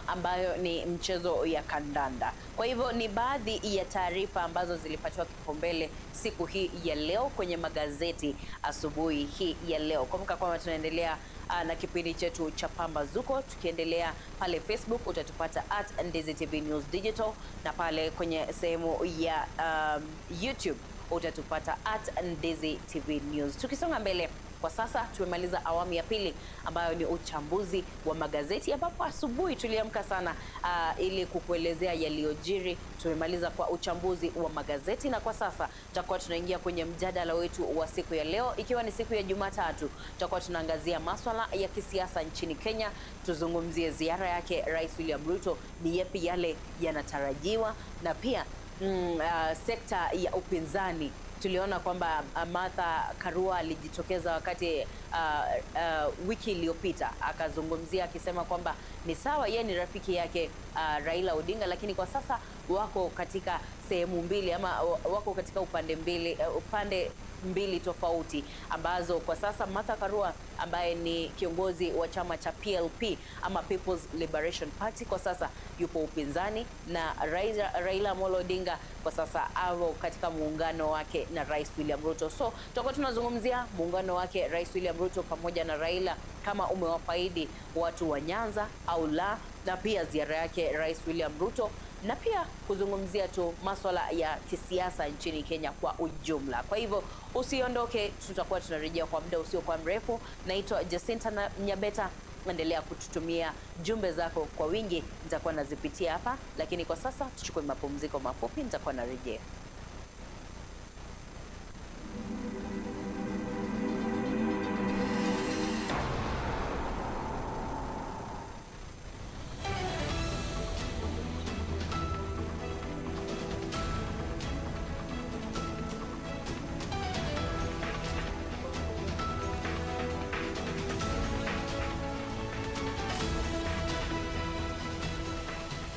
ambayo ni mchezo ya kandanda. Kwa hivyo ni baadhi ya taarifa ambazo zilipatiwa kipaumbele siku hii ya leo kwenye magazeti asubuhi hii ya leo. Kumbuka kwamba tunaendelea na kipindi chetu cha Pambazuko, tukiendelea pale Facebook utatupata @Ndizi TV News Digital, na pale kwenye sehemu ya YouTube utatupata @Ndizi TV News. Tukisonga mbele kwa sasa tumemaliza awamu ya pili ambayo ni uchambuzi wa magazeti, ambapo asubuhi tuliamka sana ili kukuelezea yaliyojiri. Tumemaliza kwa uchambuzi wa magazeti na kwa sasa tutakuwa tunaingia kwenye mjadala wetu wa siku ya leo, ikiwa ni siku ya Jumatatu. Tutakuwa tunaangazia masuala ya kisiasa nchini Kenya, tuzungumzie ziara yake Rais William Ruto, ni yapi yale yanatarajiwa, na pia sekta ya upinzani. Tuliona kwamba Martha Karua alijitokeza wakati wiki iliyopita akazungumzia akisema kwamba ni sawa yeye ni rafiki yake Raila Odinga, lakini kwa sasa wako katika sehemu mbili ama wako katika upande mbili tofauti, ambazo kwa sasa Martha Karua ambaye ni kiongozi wa chama cha PLP ama People's Liberation Party kwa sasa yupo upinzani, na Raila Amolo Odinga kwa sasa ako katika muungano wake na Rais William Ruto. So tutakuwa tunazungumzia muungano wake Rais William Ruto pamoja na Raila, kama umewafaidi watu wa Nyanza au la, na pia ziara yake Rais William Ruto, na pia kuzungumzia tu masuala ya kisiasa nchini Kenya kwa ujumla. Kwa hivyo usiondoke, tutakuwa tunarejea kwa muda usio kwa mrefu. Naitwa Jacinta Nyabeta, endelea kututumia jumbe zako kwa wingi, nitakuwa nazipitia hapa, lakini kwa sasa tuchukue mapumziko mafupi, nitakuwa narejea.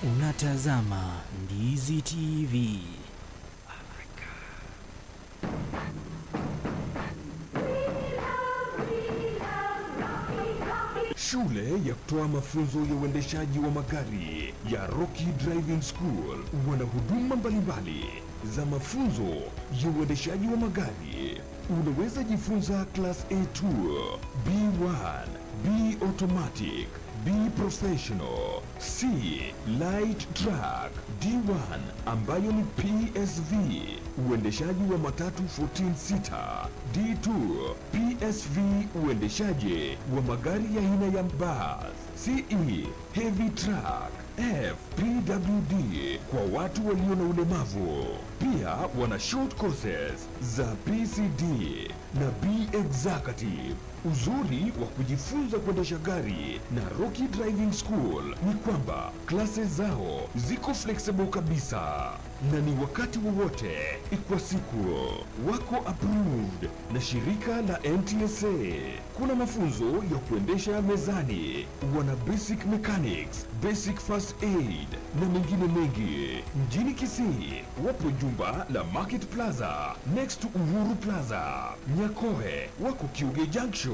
Unatazama Ndizi TV. Afrika. Shule ya kutoa mafunzo ya uendeshaji wa magari ya Rocky Driving School wana huduma mbalimbali za mafunzo ya uendeshaji wa magari. Unaweza jifunza Class A2, B1, B Automatic, B Professional, C Light Truck, D1 ambayo ni PSV, uendeshaji wa matatu 14 seater, D2, PSV uendeshaji wa magari ya aina ya bus, CE heavy truck, F PWD kwa watu walio na ulemavu. Pia wana short courses za PCD na B Executive. Uzuri wa kujifunza kuendesha gari na Rocky Driving School ni kwamba classes zao ziko flexible kabisa na ni wakati wowote kwa siku. Wako approved na shirika la NTSA. Kuna mafunzo ya kuendesha mezani, wana basic mechanics, basic first aid na mengine mengi. Mjini Kisii wapo jumba la Market Plaza next to Uhuru Plaza. Nyakoe wako Kiuge Junction.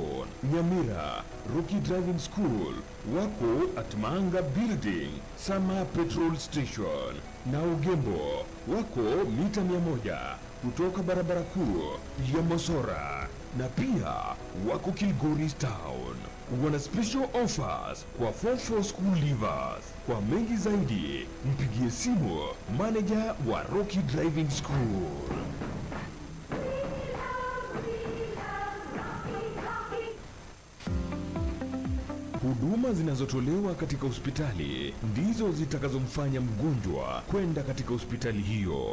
Nyamira Rocky Driving School wako at Manga Building, Sama Petrol Station. Na Ugembo wako mita 100 kutoka barabara kuu ya Mosora, na pia wako Kilgoris Town. Wana special offers kwa Form 4 school leavers. Kwa mengi zaidi mpigie simu manager wa Rocky Driving School. Huduma zinazotolewa katika hospitali ndizo zitakazomfanya mgonjwa kwenda katika hospitali hiyo.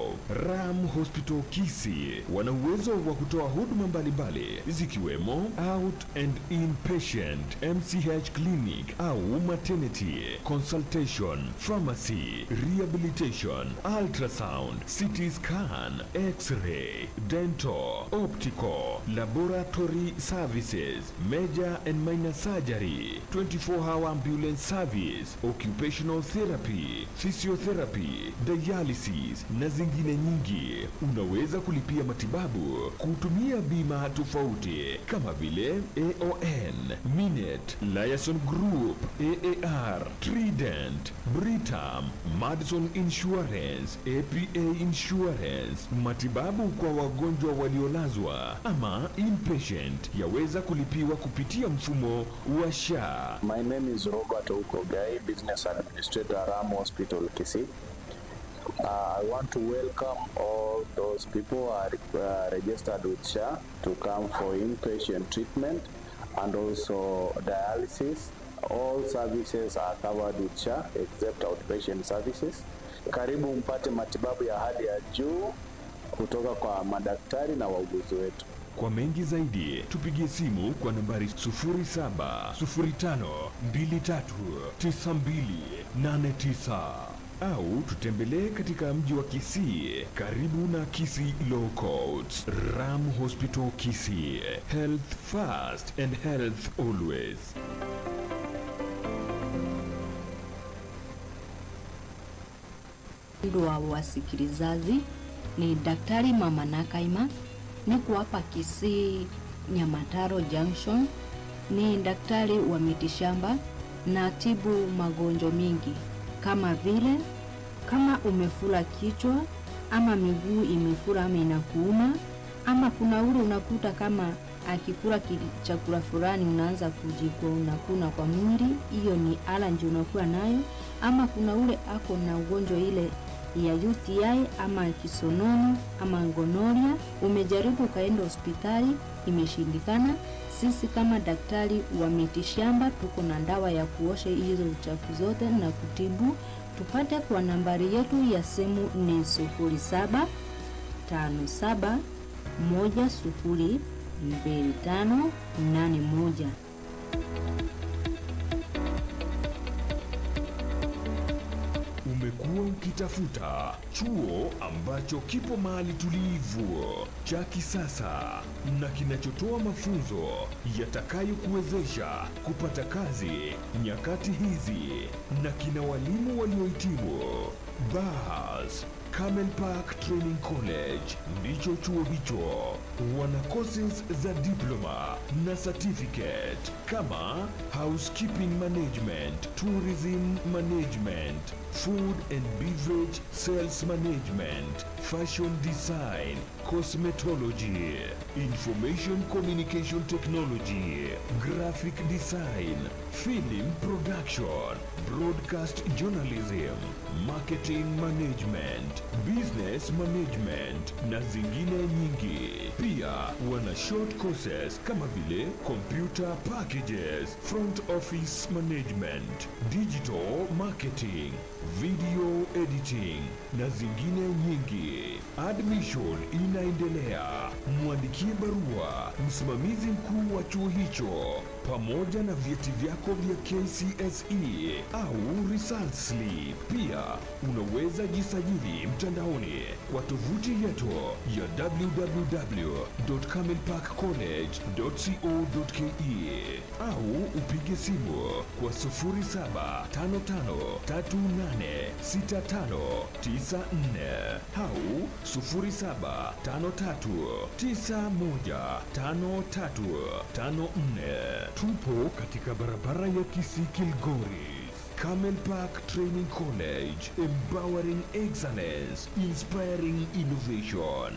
Ram Hospital Kisii wana uwezo wa kutoa huduma mbalimbali zikiwemo out and inpatient, MCH clinic au maternity, consultation, pharmacy, rehabilitation, ultrasound, CT scan, x-ray, dental, optical, laboratory services, major and minor surgery, 24-hour ambulance service, occupational therapy, physiotherapy, dialysis na zingine nyingi. Unaweza kulipia matibabu kutumia bima tofauti kama vile AON, Minet, Liaison Group, AAR, Trident, Britam, Madison Insurance, APA Insurance. Matibabu kwa wagonjwa waliolazwa ama inpatient yaweza kulipiwa kupitia mfumo wa SHA. My name is Robert Okogai, Business Administrator, Ram Hospital, Kisii. I want to welcome all those people who are registered with SHA to come for inpatient treatment and also dialysis. All services are covered with SHA except outpatient services. Karibu mpate matibabu ya hali ya juu kutoka kwa madaktari na wauguzi wetu. Kwa mengi zaidi tupigie simu kwa nambari 0705239289 au tutembelee katika mji wa Kisii karibu na Kisii Law Courts. Ram Hospital Kisii, health first and health always. Wa wasikilizaji, ni Daktari Mama Nakaima, niko hapa Kisii Nyamataro Junction. Ni daktari wa mitishamba na tibu magonjwa mingi kama vile kama umefura kichwa ama miguu imefura ama inakuuma, ama kuna ule unakuta kama akikula chakula fulani unaanza kujikuna kuna kwa mwili, hiyo ni allergy unakuwa nayo. Ama kuna ule ako na ugonjwa ile ya UTI ama kisonono ama gonoria, umejaribu ukaenda hospitali imeshindikana. Sisi kama daktari wa mitishamba tuko na dawa ya kuosha hizo uchafu zote na kutibu. Tupate kwa nambari yetu ya simu ni 0757 10 2581. Umekuwa ukitafuta chuo ambacho kipo mahali tulivu, cha kisasa na kinachotoa mafunzo yatakayokuwezesha kupata kazi nyakati hizi na kina walimu waliohitimu. Bas, Camel Park Training College ndicho chuo hicho. Wana courses za diploma na certificate kama housekeeping management, tourism management, food and beverage sales management, fashion design, Cosmetology, Information Communication Technology, Graphic Design, Film Production, Broadcast Journalism, Marketing Management, Business Management na zingine nyingi. Pia wana short courses kama vile Computer Packages, Front Office Management, Digital Marketing, Video Editing na zingine nyingi. Admission inaendelea. Mwandikie barua msimamizi mkuu wa chuo hicho pamoja na vyeti vyako vya KCSE au result slip. Pia unaweza jisajili mtandaoni kwa tovuti yetu ya www.camelparkcollege.co.ke au upige simu kwa 0755386594 au 0753915354. Tupo katika barabara ya Kisii Kilgoris. Camel Park Training College, empowering excellence, inspiring innovation.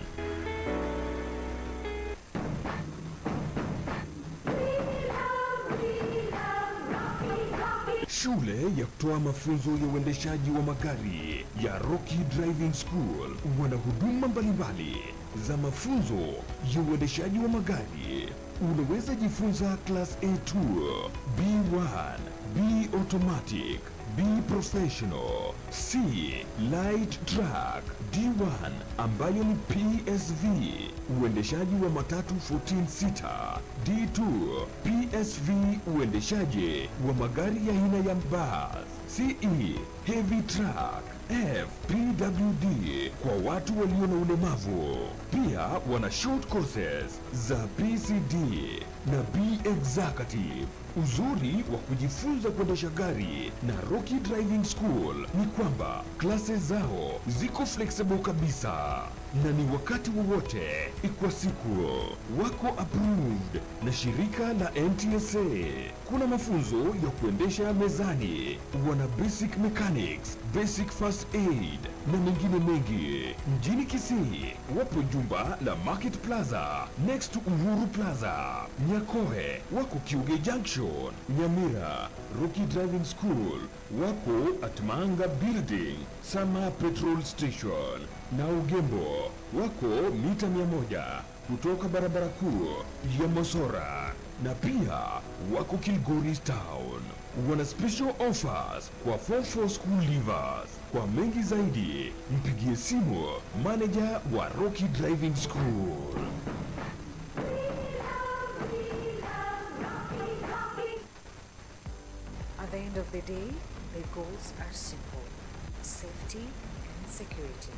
Shule ya kutoa mafunzo ya uendeshaji wa magari ya Rocky Driving School wana huduma mbalimbali za mafunzo ya uendeshaji wa magari. Unaweza jifunza class A2, B1, B automatic, B professional, C light truck, D1 ambayo ni PSV, uendeshaji wa matatu 14 sita, D2 PSV, uendeshaji wa magari ya aina ya bus, CE heavy truck, F PWD kwa watu walio na ulemavu. Pia wana short courses za PCD na B executive. Uzuri wa kujifunza kuendesha gari na Rocky Driving School ni kwamba classes zao ziko flexible kabisa na ni wakati wowote kwa siku. Wako approved na shirika la NTSA. Kuna mafunzo ya kuendesha mezani, wana basic mechanics, basic first aid na mengine mengi. Mjini Kisii wapo jumba la Market Plaza next to Uhuru Plaza. Nyakoe wako Kiuge Junction. Nyamira Rocky Driving School wako at Manga Building, Sama Petrol Station. Na Ugembo wako mita 100 kutoka barabara kuu ya Mosora, na pia wako Kilgoris Town. Wana special offers kwa Form 4 school leavers. Kwa mengi zaidi mpigie simu manager wa Rocky Driving School. At the end of the day, the goals are simple: safety and security.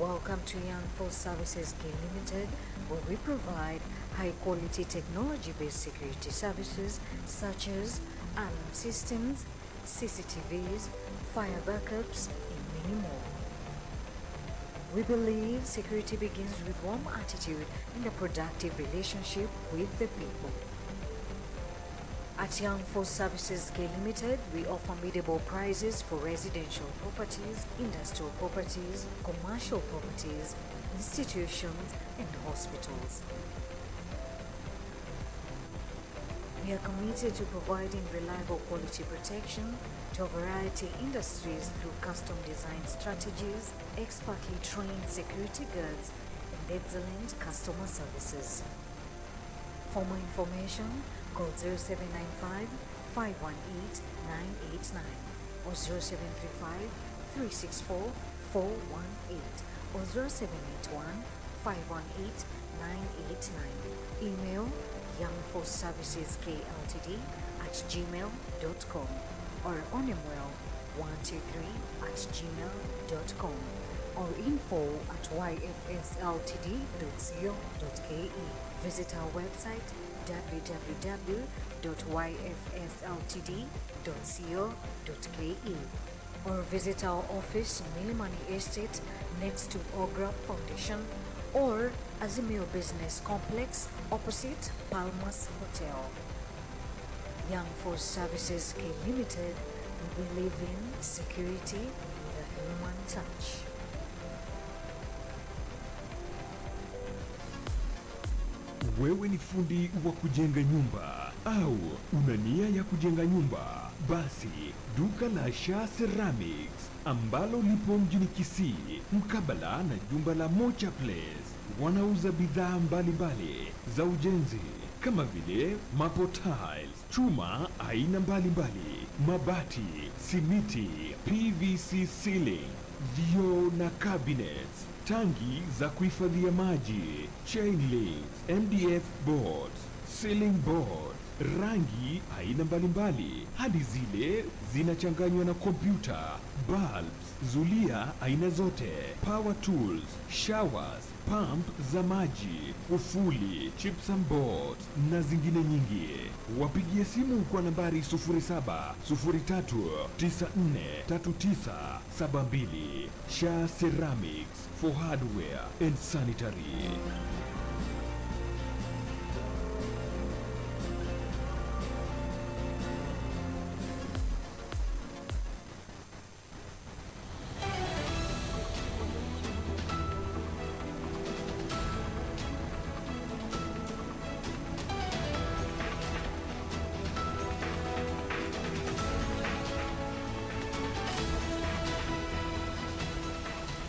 Welcome to Young Force Services K Limited, where we provide high-quality technology-based security services such as alarm systems, CCTVs, fire backups, and many more. We believe security begins with warm attitude and a productive relationship with the people. At Young Force Services K Limited, we offer biddable prices for residential properties, industrial properties, commercial properties, institutions, and hospitals. We are committed to providing reliable quality protection to a variety of industries through custom design strategies, expertly trained security guards, and excellent customer services. For more information, call 0795 518 989 or 0735 364 418 or 0781 518 989. Email youngforceserviceskltd@gmail.com or onemwell123@gmail.com or info@yfsltd.co.ke. Visit our website www.yfsltd.co.ke or visit our office in Milimani Estate next to Ogra Foundation or Azimio Business Complex opposite Palmas Hotel. Young Force Services K Limited, we believe in security with a human touch. Wewe ni fundi wa kujenga nyumba au una nia ya kujenga nyumba? Basi duka la Sha Ceramics ambalo lipo mjini Kisii mkabala na jumba la Mocha Place wanauza bidhaa mbalimbali za ujenzi kama vile maple tiles, chuma aina mbalimbali, mabati, simiti, PVC ceiling, vioo na cabinets, tangi za kuhifadhia maji, chain links, MDF boards, ceiling boards, rangi aina mbalimbali hadi zile zinachanganywa na kompyuta, bulbs, zulia aina zote, power tools, showers, pump za maji, kufuli, gypsum boards na zingine nyingi. Wapigie simu kwa nambari 0703943972. Sha Ceramics for hardware and sanitary.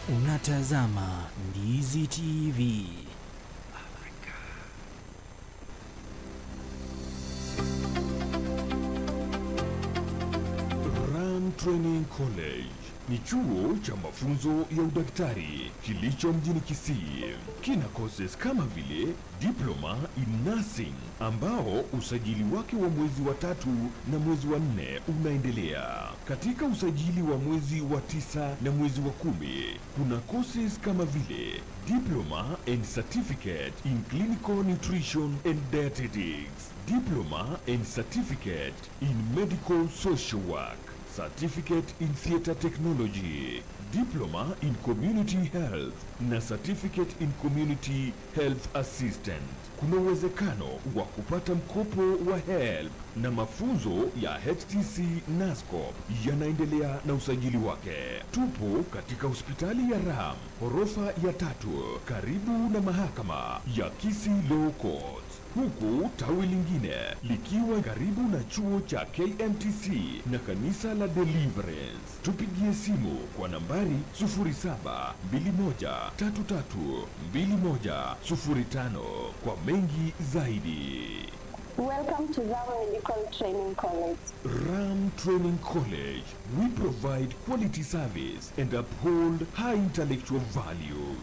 Unatazama Ndizi TV. Afrika. Ram Training College ni chuo cha mafunzo ya udaktari kilicho mjini Kisii. Kina courses kama vile Diploma in Nursing ambao usajili wake wa mwezi wa 3 na mwezi wa 4 unaendelea. Katika usajili wa mwezi wa 9 na mwezi wa 10 kuna courses kama vile Diploma and Certificate in Clinical Nutrition and Dietetics, Diploma and Certificate in Medical Social Work, Certificate in Theater Technology, Diploma in Community Health na Certificate in Community Health Assistant. Kuna uwezekano wa kupata mkopo wa HELB na mafunzo ya HTC NASCOP yanaendelea na usajili wake. Tupo katika hospitali ya Ram, ghorofa ya 3, karibu na mahakama ya Kisii Law Court, huku tawi lingine likiwa karibu na chuo cha KMTC na kanisa la Deliverance. Tupigie simu kwa nambari 0721332105 kwa mengi zaidi. Welcome to Ram Medical Training College. Ram Training College, we provide quality service and uphold high intellectual values.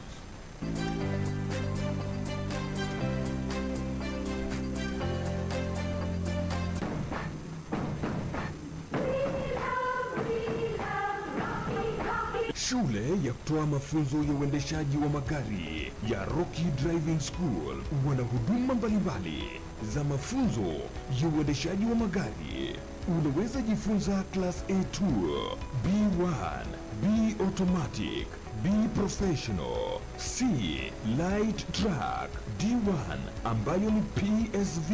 Shule ya kutoa mafunzo ya uendeshaji wa magari ya Rocky Driving School wana huduma mbalimbali za mafunzo ya uendeshaji wa magari. Unaweza jifunza Class A2, B1, B Automatic, B Professional, C Light Truck, D1 ambayo ni PSV,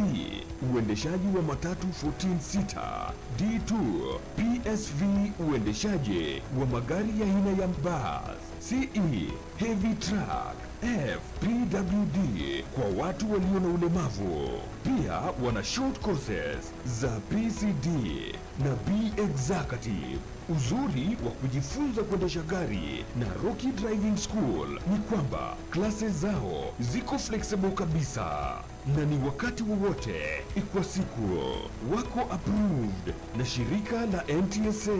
uendeshaji wa matatu 14 sita, D2 PSV, uendeshaji wa magari ya aina ya bus, CE Heavy Truck, F PWD kwa watu walio na ulemavu. Pia wana short courses za PCD na B Executive. Uzuri wa kujifunza kuendesha gari na Rocky Driving School ni kwamba klasi zao ziko flexible kabisa na ni wakati wowote kwa siku. Wako approved na shirika la NTSA.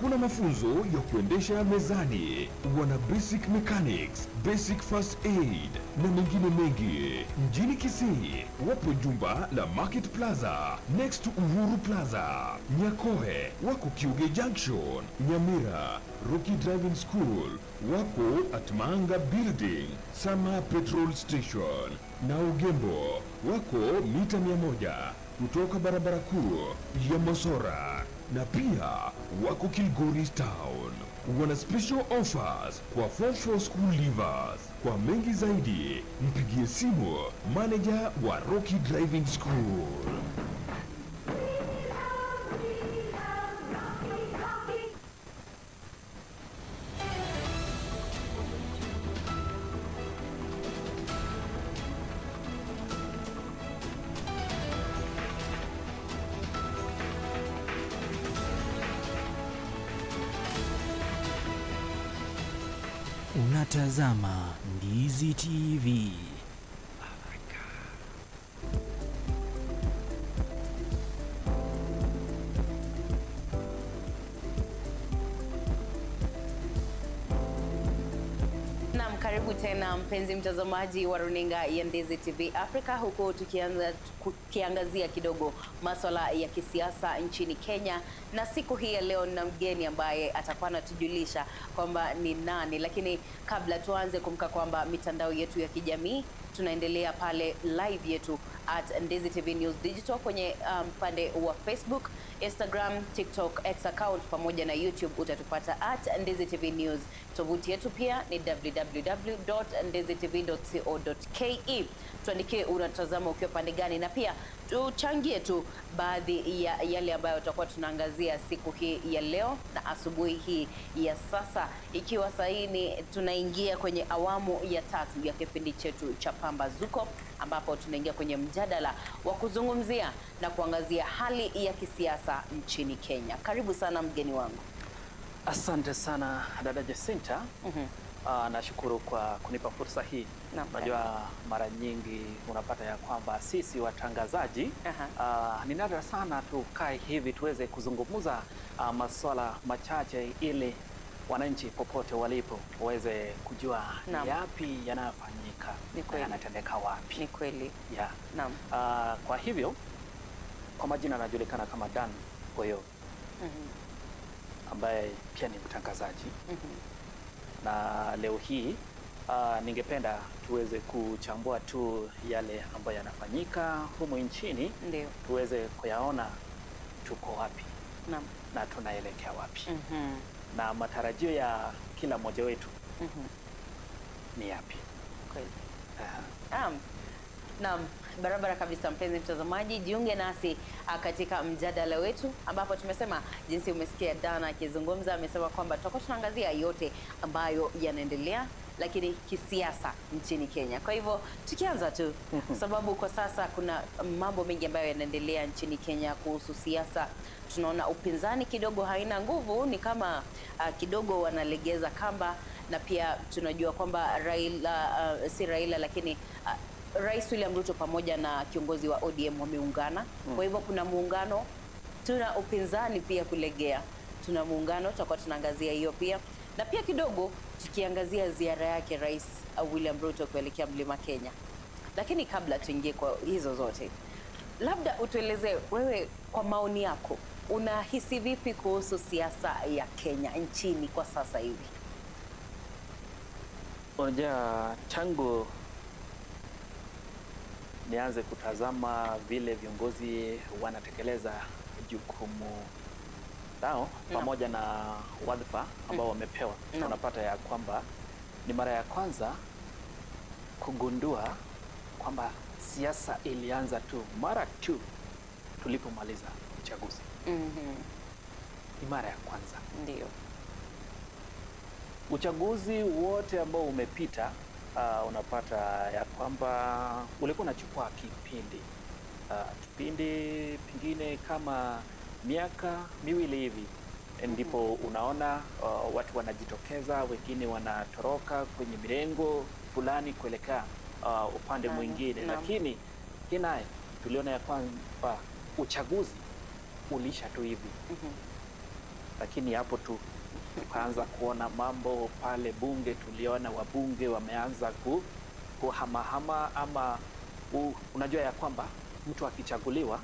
Kuna mafunzo ya kuendesha mezani, wana basic mechanics, basic first aid na mengine mengi. Mjini Kisii wapo jumba la Market Plaza next to Uhuru Plaza. Nyakoe wako Kiuge Junction. Nyamira Rocky Driving School wako at Manga Building, Sama Petrol Station. Na Ugembo wako mita 100 kutoka barabara kuu ya Mosora, na pia wako Kilgoris Town. Wana special offers kwa Form 4 school leavers. Kwa mengi zaidi mpigie simu manager wa Rocky Driving School. Unatazama Ndizi TV. Naam, karibu tena mpenzi mtazamaji wa runinga ya Ndizi TV Africa, huku tukiangazia kidogo masuala ya kisiasa nchini Kenya. Na siku hii ya leo na mgeni ambaye atakuwa anatujulisha kwamba ni nani, lakini kabla tuanze, kumbuka kwamba mitandao yetu ya kijamii tunaendelea pale live yetu at Ndizi TV News Digital kwenye upande wa Facebook, Instagram, TikTok, X account pamoja na YouTube utatupata at Ndizi TV News. Tovuti yetu pia ni www.ndizitv.co.ke. Tuandikie unatazama ukiwa pande gani, na pia tuchangie tu baadhi ya yale ambayo tutakuwa tunaangazia siku hii ya leo na asubuhi hii ya sasa, ikiwa sasa tunaingia kwenye awamu ya tatu ya kipindi chetu cha Pambazuko, ambapo tunaingia kwenye mjadala wa kuzungumzia na kuangazia hali ya kisiasa nchini Kenya. Karibu sana mgeni wangu. Asante sana dada Jacinta. Nashukuru kwa kunipa fursa hii. Unajua mara nyingi unapata ya kwamba sisi watangazaji ni nadra sana tukae hivi tuweze kuzungumza masuala machache ili wananchi popote walipo waweze kujua ni yapi yanayofanyika na yanatendeka wapi. Ni kweli. Yeah. Naam. Kwa hivyo kwa majina anajulikana kama Dan Goyo, ambaye pia ni mtangazaji. Na leo hii ningependa tuweze kuchambua tu yale ambayo yanafanyika humu nchini. Ndiyo. Tuweze kuyaona tuko wapi. Naam. Na tunaelekea wapi. Na matarajio ya kila mmoja wetu ni yapi. Kweli. Naam, barabara kabisa mpenzi mtazamaji, jiunge nasi katika mjadala wetu ambapo tumesema, jinsi umesikia Dana akizungumza, amesema kwamba tutakuwa tunaangazia yote ambayo yanaendelea lakini kisiasa nchini Kenya. Kwa hivyo tukianza tu, sababu kwa sasa kuna mambo mengi ambayo yanaendelea nchini Kenya kuhusu siasa. Tunaona upinzani kidogo haina nguvu, ni kama kidogo wanalegeza kamba, na pia tunajua kwamba Raila, si Raila lakini Rais William Ruto pamoja na kiongozi wa ODM wameungana. Kwa hivyo kuna muungano, tuna upinzani pia kulegea, tuna muungano, tutakuwa tunaangazia hiyo pia, na pia kidogo tukiangazia ziara yake Rais William Ruto kuelekea Mlima Kenya. Lakini kabla tuingie kwa hizo zote, labda utueleze wewe kwa maoni yako, unahisi vipi kuhusu siasa ya Kenya nchini kwa sasa hivi? Unajua, tangu nianze kutazama vile viongozi wanatekeleza jukumu lao pamoja na wadhifa ambao wamepewa, unapata ya kwamba ni mara ya kwanza kugundua kwamba siasa ilianza tu mara tu tulipomaliza uchaguzi. Ni mara ya kwanza. Ndio. Uchaguzi wote ambao umepita, unapata ya kwamba ulikuwa unachukua kipindi kipindi pengine kama miaka miwili hivi, ndipo unaona watu wanajitokeza, wengine wanatoroka kwenye mirengo fulani kuelekea upande mwingine. Lakini kinaye tuliona ya kwamba uchaguzi ulisha tu hivi. Lakini hapo tu tukaanza kuona mambo pale bunge, tuliona wabunge wameanza kuhamahama ama unajua ya kwamba mtu akichaguliwa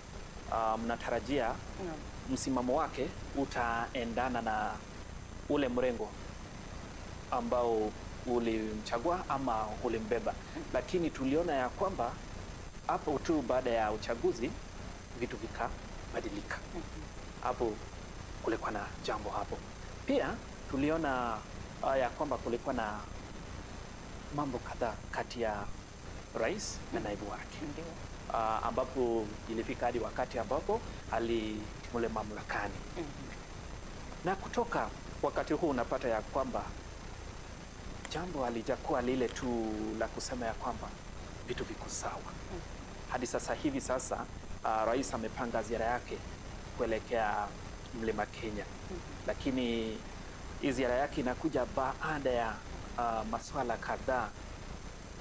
mnatarajia msimamo wake utaendana na ule mrengo ambao ulimchagua ama ulimbeba. Lakini tuliona ya kwamba hapo tu baada ya uchaguzi vitu vikabadilika. Hapo kulikuwa na jambo hapo. Pia tuliona ya kwamba kulikuwa na mambo kadhaa kati ya rais na naibu wake. Ambapo ilifika hadi wakati ambapo alitimule mamlakani. Na kutoka wakati huu unapata ya kwamba jambo halijakuwa lile tu la kusema ya kwamba vitu viko sawa. Hadi sasa hivi sasa rais amepanga ziara yake kuelekea Mlima Kenya. Lakini hii ziara yake inakuja baada ya masuala kadhaa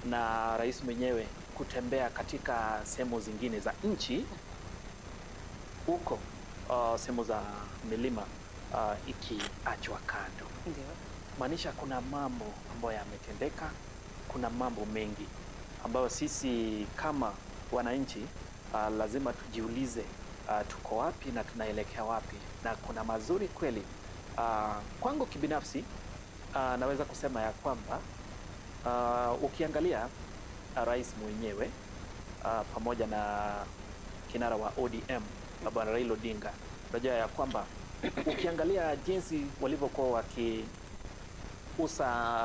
na rais mwenyewe kutembea katika sehemu zingine za nchi huko, sehemu za milima ikiachwa kando. Ndio. Maanisha kuna mambo ambayo yametendeka, kuna mambo mengi ambayo sisi kama wananchi lazima tujiulize, tuko wapi na tunaelekea wapi, na kuna mazuri kweli. Kwangu kibinafsi naweza kusema ya kwamba ukiangalia rais mwenyewe pamoja na kinara wa ODM Bwana Raila Odinga, unajua ya kwamba ukiangalia jinsi walivyokuwa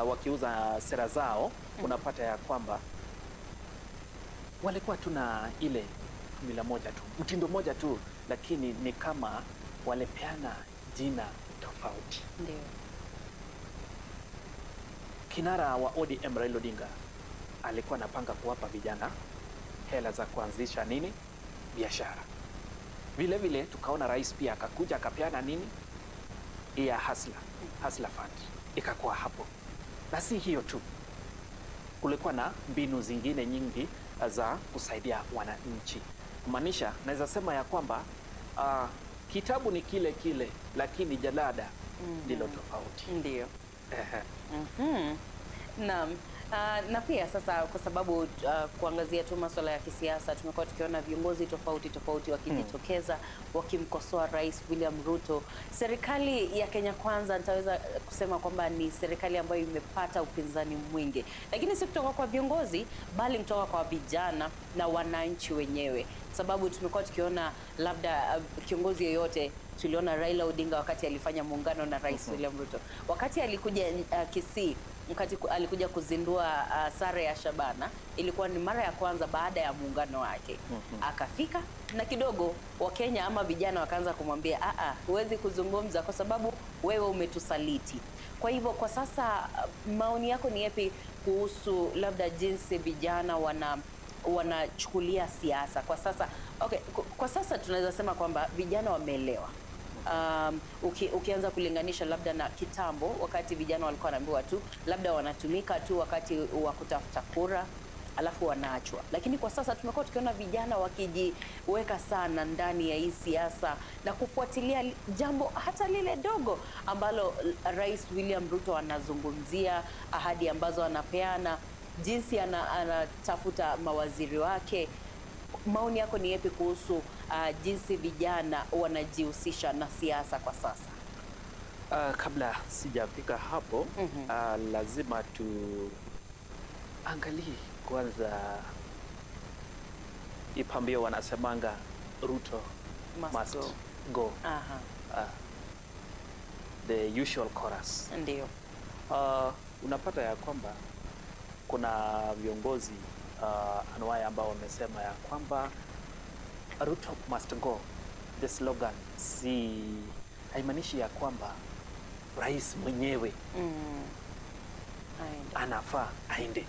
wakiuza sera zao, unapata ya kwamba walikuwa tuna ile mila moja tu, mtindo moja tu, lakini ni kama walipeana jina tofauti. Ndio. Kinara wa ODM Raila Odinga alikuwa anapanga kuwapa vijana hela za kuanzisha nini? Biashara. Vile vile tukaona rais pia akakuja akapeana nini? Ya Hustler Fund ikakuwa hapo. Na si hiyo tu, kulikuwa na mbinu zingine nyingi za kusaidia wananchi. Kumaanisha naweza sema ya kwamba kitabu ni kile kile, lakini jalada ndilo tofauti. Ndio. Naam. Na pia sasa kwa sababu kuangazia tu masuala ya kisiasa, tumekuwa tukiona viongozi tofauti tofauti wakijitokeza wakimkosoa Rais William Ruto. Serikali ya Kenya Kwanza nitaweza kusema kwamba ni serikali ambayo imepata upinzani mwingi, lakini si kutoka kwa viongozi bali kutoka kwa vijana na wananchi wenyewe, sababu tumekuwa tukiona labda kiongozi yeyote. Tuliona Raila Odinga wakati alifanya muungano na Rais William Ruto, wakati alikuja Kisii, wakati alikuja kuzindua sare ya Shabana, ilikuwa ni mara ya kwanza baada ya muungano wake. Akafika na kidogo Wakenya ama vijana wakaanza kumwambia huwezi kuzungumza kwa sababu wewe umetusaliti. Kwa hivyo kwa sasa maoni yako ni yapi kuhusu labda jinsi vijana wanachukulia siasa kwa sasa? Okay, kwa sasa tunaweza sema kwamba vijana wameelewa. Ukianza kulinganisha labda na kitambo, wakati vijana walikuwa wanaambiwa tu labda wanatumika tu wakati wa kutafuta kura alafu wanaachwa, lakini kwa sasa tumekuwa tukiona vijana wakijiweka sana ndani ya hii siasa na kufuatilia jambo hata lile dogo ambalo Rais William Ruto anazungumzia, ahadi ambazo anapeana, jinsi anatafuta mawaziri wake. Maoni yako ni yapi kuhusu jinsi vijana wanajihusisha na siasa kwa sasa? Kabla sijafika hapo, lazima tuangalie kwanza ipambio wanasemanga Ruto must go. The usual chorus. Ndio. Unapata ya kwamba kuna viongozi anuwai ambao wamesema ya kwamba Ruto must go. The slogan si haimaanishi ya kwamba rais mwenyewe anafaa aende,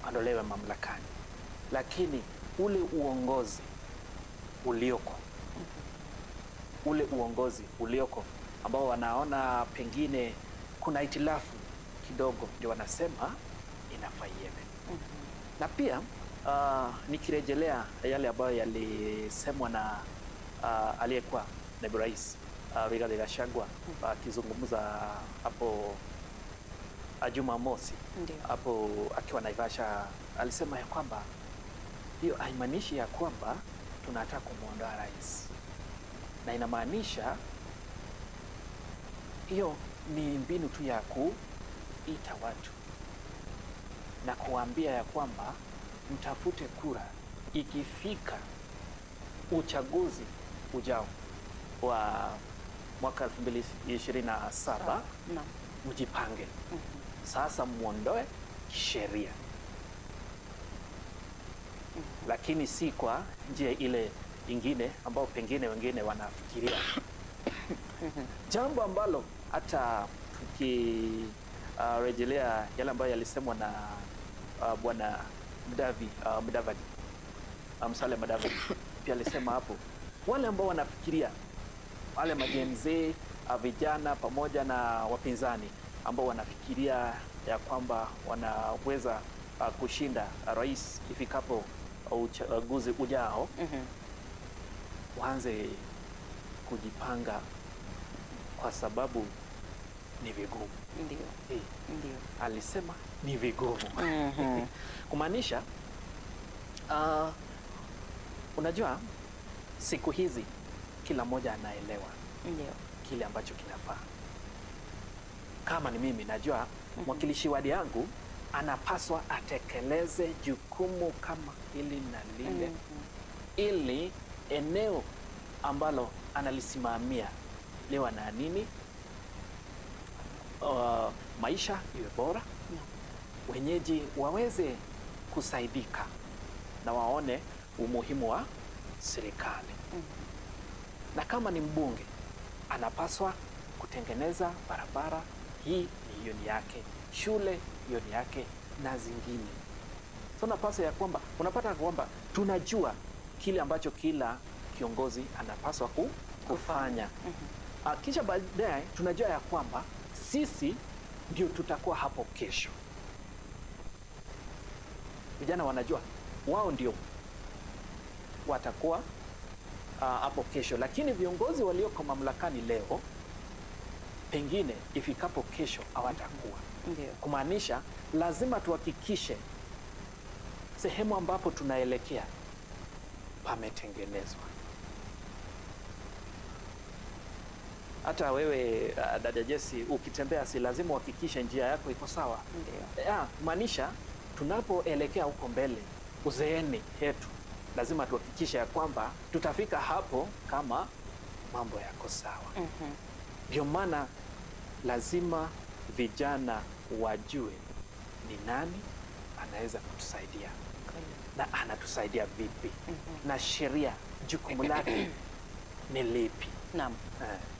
aondolewe mamlakani, lakini ule uongozi ulioko, ule uongozi ulioko ambao wanaona pengine kuna itilafu kidogo, ndio wanasema inafaa iende. Na pia nikirejelea yale ambayo yalisemwa na aliyekuwa naibu rais Rigathi Gachagua akizungumza hapo Jumamosi hapo akiwa Naivasha, alisema ya kwamba hiyo haimaanishi ya kwamba tunataka kumuondoa rais, na inamaanisha hiyo ni mbinu tu ya kuita watu na kuambia ya kwamba mtafute kura ikifika uchaguzi ujao wa mwaka 2027, mjipange. Sasa muondoe kisheria, lakini si kwa njia ile ingine ambao pengine wengine wanafikiria. Jambo ambalo hata tukirejelea yale ambayo yalisemwa na Bwana Mudavadi, Musalia Mudavadi pia alisema hapo, wale ambao wanafikiria wale ma Gen Z, vijana pamoja na wapinzani ambao wanafikiria ya kwamba wanaweza kushinda rais ifikapo uchaguzi ujao, waanze kujipanga kwa sababu ni vigumu. Ndio. Ndio. Alisema ni vigumu. Kumaanisha unajua siku hizi kila mmoja anaelewa ndio kile ambacho kinafaa. Kama ni mimi najua mwakilishi wadi yangu anapaswa atekeleze jukumu kama hili na lile, ili eneo ambalo analisimamia liwe na nini, maisha iwe bora, wenyeji waweze kusaidika na waone umuhimu wa serikali. Na kama ni mbunge anapaswa kutengeneza barabara, hii ni hiyo ni yake, shule hiyo ni yake na zingine. So napaswa ya kwamba unapata kwamba tunajua kile ambacho kila kiongozi anapaswa kufanya. Kisha baadaye tunajua ya kwamba sisi ndio tutakuwa hapo kesho. Vijana wanajua wao ndio watakuwa hapo kesho, lakini viongozi walioko mamlakani leo pengine ifikapo kesho hawatakuwa. Ndio. Kumaanisha lazima tuhakikishe sehemu ambapo tunaelekea pametengenezwa. Hata wewe dada Jesse ukitembea, si lazima uhakikishe njia yako iko sawa. Ndio. Kumaanisha tunapoelekea huko mbele uzeeni yetu lazima tuhakikishe ya kwamba tutafika hapo kama mambo yako sawa. Ndio maana lazima vijana wajue ni nani anaweza kutusaidia na anatusaidia vipi, na sheria jukumu lake ni lipi. Naam.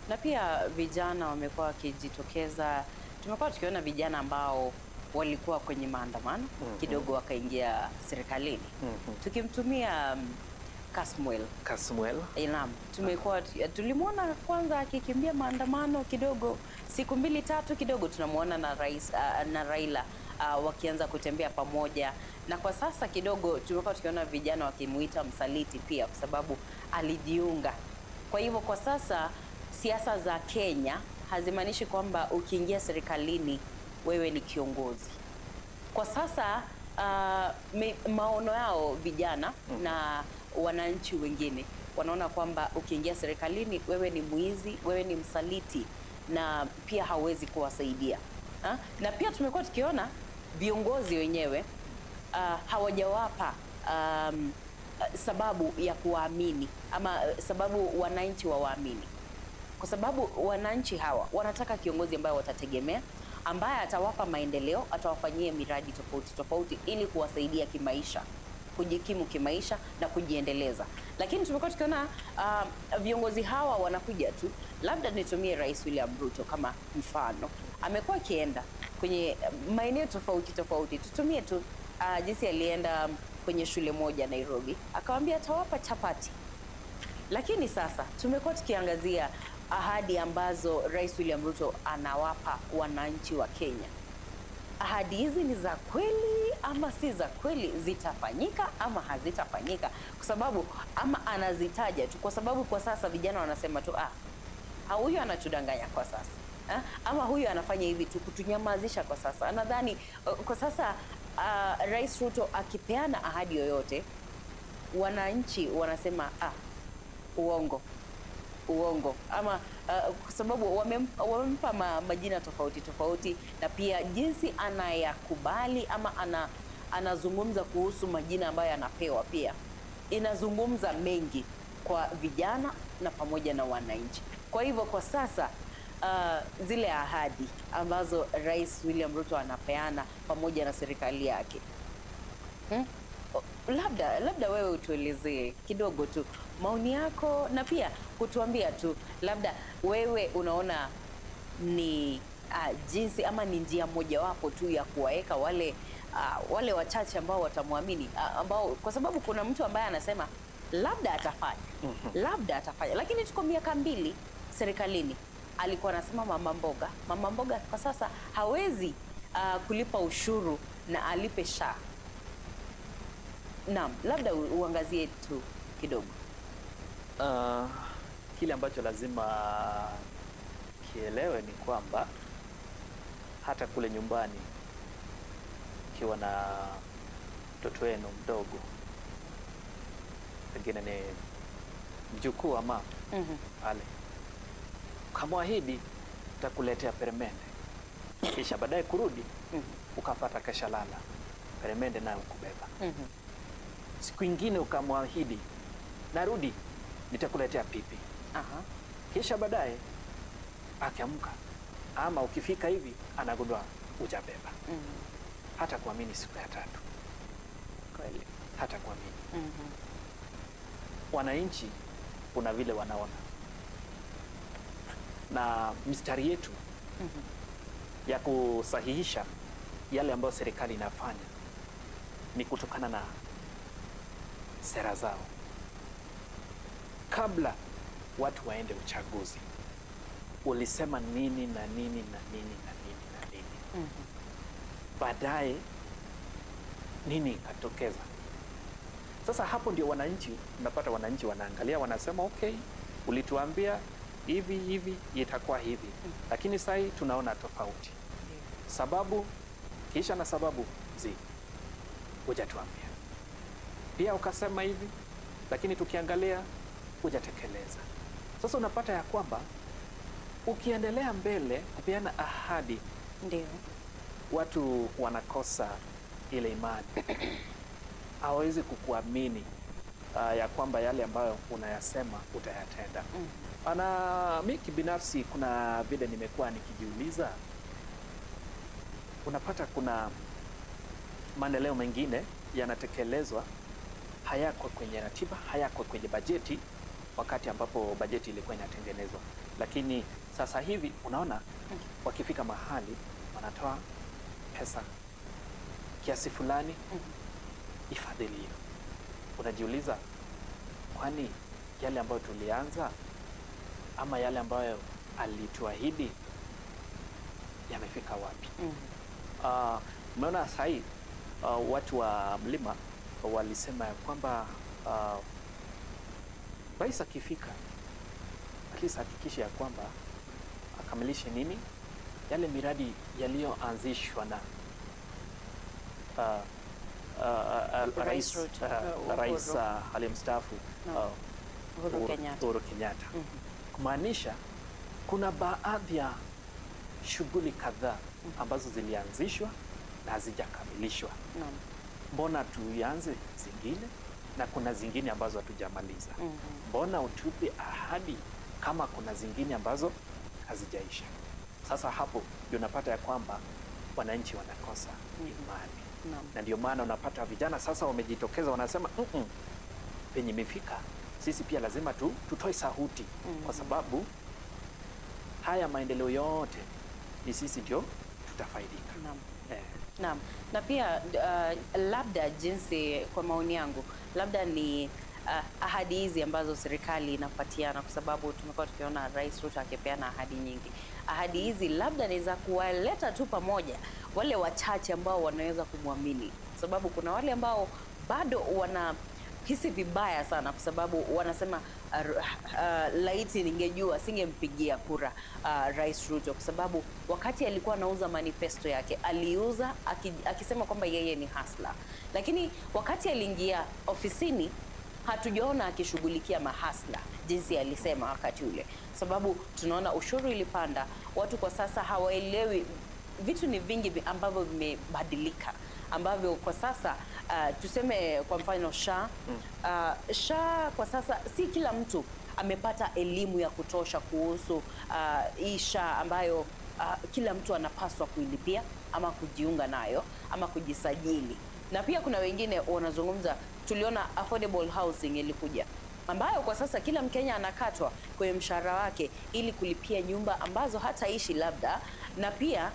Na pia vijana wamekuwa wakijitokeza, tumekuwa tukiona vijana ambao walikuwa kwenye maandamano kidogo wakaingia serikalini. Tukimtumia Kasmuel. Naam, tumekuwa tulimwona kwanza akikimbia maandamano kidogo, siku mbili tatu kidogo tunamuona na rais na Raila wakianza kutembea pamoja, na kwa sasa kidogo tumekuwa tukiona vijana wakimuita msaliti pia kwa sababu alijiunga. Kwa hivyo kwa sasa siasa za Kenya hazimaanishi kwamba ukiingia serikalini wewe ni kiongozi. Kwa sasa maono yao vijana na wananchi wengine wanaona kwamba ukiingia serikalini wewe ni mwizi, wewe ni msaliti na pia hauwezi kuwasaidia. Na pia tumekuwa tukiona viongozi wenyewe hawajawapa sababu ya kuwaamini ama sababu wananchi wawaamini. Kwa sababu wananchi hawa wanataka kiongozi ambaye watategemea, ambaye atawapa maendeleo, atawafanyia miradi tofauti tofauti ili kuwasaidia kimaisha, kujikimu kimaisha na kujiendeleza. Lakini tumekuwa tukiona viongozi hawa wanakuja tu, labda nitumie Rais William Ruto kama mfano. Amekuwa akienda kwenye maeneo tofauti tofauti. Tutumie tu jinsi alienda kwenye shule moja Nairobi, akawaambia atawapa chapati. Lakini sasa tumekuwa tukiangazia ahadi ambazo Rais William Ruto anawapa wananchi wa Kenya. Ahadi hizi ni za kweli ama si za kweli? Zitafanyika ama hazitafanyika? Kwa sababu ama anazitaja tu, kwa sababu kwa sasa vijana wanasema tu huyu anatudanganya kwa sasa. Ama huyu anafanya hivi tu kutunyamazisha kwa sasa. Nadhani kwa sasa Rais Ruto akipeana ahadi yoyote, wananchi wanasema uongo. Uongo. Ama kwa sababu wamempa majina tofauti tofauti, na pia jinsi anayakubali ama anazungumza kuhusu majina ambayo anapewa pia inazungumza mengi kwa vijana na pamoja na wananchi. Kwa hivyo kwa sasa zile ahadi ambazo Rais William Ruto anapeana pamoja na serikali yake, labda wewe utuelezee kidogo tu maoni yako, na pia kutuambia tu labda wewe unaona ni jinsi ama ni njia mojawapo tu ya kuwaeka wale wachache ambao watamwamini, ambao kwa sababu kuna mtu ambaye anasema labda atafanya, labda atafanya, lakini tuko miaka 2 serikalini, Alikuwa anasema mama mboga kwa sasa hawezi kulipa ushuru na alipe SHA. Naam, labda uangazie tu kidogo. Kile ambacho lazima kielewe ni kwamba hata kule nyumbani ukiwa na mtoto wenu mdogo, pengine ni mjukuu ama pale, ukamwahidi utakuletea peremende, kisha baadaye kurudi ukapata keshalala, peremende nayo ukubeba. Siku ingine ukamwahidi narudi nitakuletea pipi. Kisha baadaye akiamka ama ukifika hivi anagundua hujabeba. Hata kuamini siku ya tatu. Kweli. Hata kuamini. Wananchi kuna vile wanaona. Na mistari yetu ya kusahihisha yale ambayo serikali inafanya ni kutokana na sera zao. Kabla watu waende uchaguzi, ulisema nini na nini na nini na nini na nini. Baadaye nini ikatokeza? Sasa hapo ndio wananchi, unapata wananchi wanaangalia, wanasema okay, ulituambia hivi hivi itakuwa hivi. Lakini sasa tunaona tofauti. Sababu kisha na sababu zi hujatuambia. Pia ukasema hivi, lakini tukiangalia hujatekeleza. Sasa unapata ya kwamba ukiendelea mbele kupeana ahadi, ndio watu wanakosa ile imani. Hawawezi kukuamini ya kwamba yale ambayo unayasema utayatenda. Ana mimi kibinafsi kuna vile nimekuwa nikijiuliza, unapata kuna maendeleo mengine yanatekelezwa hayako kwenye ratiba, hayako kwenye bajeti wakati ambapo bajeti ilikuwa inatengenezwa. Lakini sasa hivi unaona wakifika mahali wanatoa pesa kiasi fulani ifadhiliwe. Unajiuliza, kwani yale ambayo tulianza ama yale ambayo alituahidi yamefika wapi? Umeona sasa hii watu wa mlima walisema ya kwamba rais akifika at least hakikishe ya kwamba akamilishe nini yale miradi yaliyoanzishwa na rais aliyemstaafu Uhuru Kenyatta. Kumaanisha kuna baadhi ya shughuli kadhaa ambazo zilianzishwa na hazijakamilishwa. Mbona tuanze zingine na kuna zingine ambazo hatujamaliza? Mbona utupe ahadi kama kuna zingine ambazo hazijaisha? Sasa hapo ndio unapata ya kwamba wananchi wanakosa imani. Na ndio maana unapata vijana sasa wamejitokeza wanasema penye imefika sisi pia lazima tutoe sauti, kwa sababu haya maendeleo yote ni sisi ndio tutafaidika. Naam. Na pia labda jinsi, kwa maoni yangu, labda ni ahadi hizi ambazo serikali inapatiana, kwa sababu tumekuwa tukiona Rais Ruto akipeana ahadi nyingi. Ahadi hizi labda ni za kuwaleta tu pamoja wale wachache ambao wanaweza kumwamini, sababu kuna wale ambao bado wana hisi vibaya sana, kwa sababu wanasema laiti ningejua singempigia kura Rais Ruto, kwa sababu wakati alikuwa anauza manifesto yake aliuza akisema kwamba yeye ni hustler, lakini wakati aliingia ofisini hatujaona akishughulikia mahasla jinsi alisema wakati ule, sababu tunaona ushuru ilipanda, watu kwa sasa hawaelewi, vitu ni vingi ambavyo vimebadilika, ambavyo kwa sasa tuseme kwa mfano SHA, SHA kwa sasa si kila mtu amepata elimu ya kutosha kuhusu hii SHA ambayo kila mtu anapaswa kuilipia ama kujiunga nayo ama kujisajili. Na pia kuna wengine wanazungumza, tuliona affordable housing ilikuja, ambayo kwa sasa kila Mkenya anakatwa kwenye mshahara wake ili kulipia nyumba ambazo hataishi labda, na pia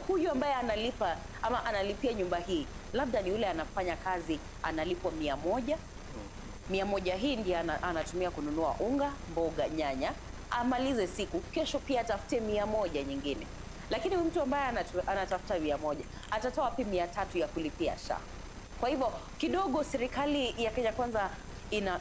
huyu ambaye analipa ama analipia nyumba hii labda ni yule anafanya kazi analipwa 100. 100 hii ndiye anatumia kununua unga, mboga, nyanya. amalize siku, kesho pia atafute 100 nyingine. Lakini mtu ambaye anatafuta 100 atatoa wapi 300 ya kulipia SHA? Kwa hivyo kidogo serikali ya Kenya Kwanza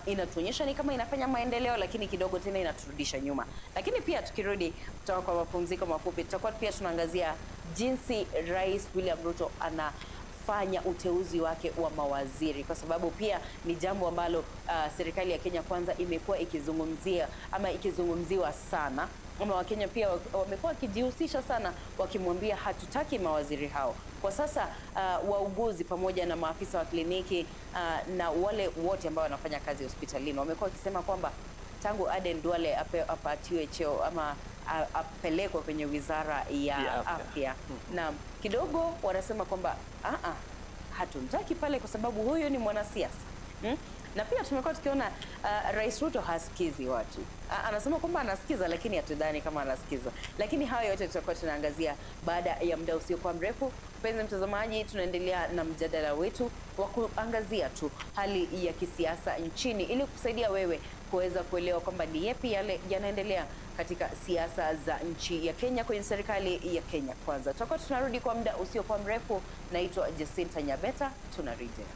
inatuonyesha ni kama inafanya maendeleo, lakini kidogo tena inaturudisha nyuma. Lakini pia tukirudi kutoka kwa mapumziko mafupi, tutakuwa pia tunaangazia jinsi Rais William Ruto anafanya uteuzi wake wa mawaziri, kwa sababu pia ni jambo ambalo serikali ya Kenya Kwanza imekuwa ikizungumzia ama ikizungumziwa sana, ama Wakenya pia wamekuwa wakijihusisha sana wakimwambia hatutaki mawaziri hao. Kwa sasa wauguzi pamoja na maafisa wa kliniki na wale wote ambao wanafanya kazi hospitalini wamekuwa wakisema kwamba tangu Aden Duale apatiwe cheo ama apelekwe kwenye wizara ya afya, na kidogo wanasema kwamba hatumtaki pale kwa sababu huyo ni mwanasiasa. Na pia tumekuwa tukiona Rais Ruto hasikizi watu. Anasema kwamba anasikiza, lakini hatudhani kama anasikiza. Lakini hayo yote tutakuwa tunaangazia baada ya muda usiokuwa mrefu. Mpenzi mtazamaji, tunaendelea na mjadala wetu wa kuangazia tu hali ya kisiasa nchini ili kusaidia wewe kuweza kuelewa kwamba ni yapi yale yanaendelea katika siasa za nchi ya Kenya kwenye serikali ya Kenya Kwanza. Tutakuwa tunarudi kwa muda usiokuwa mrefu. Naitwa Jacinta Nyabeta, tunarejea.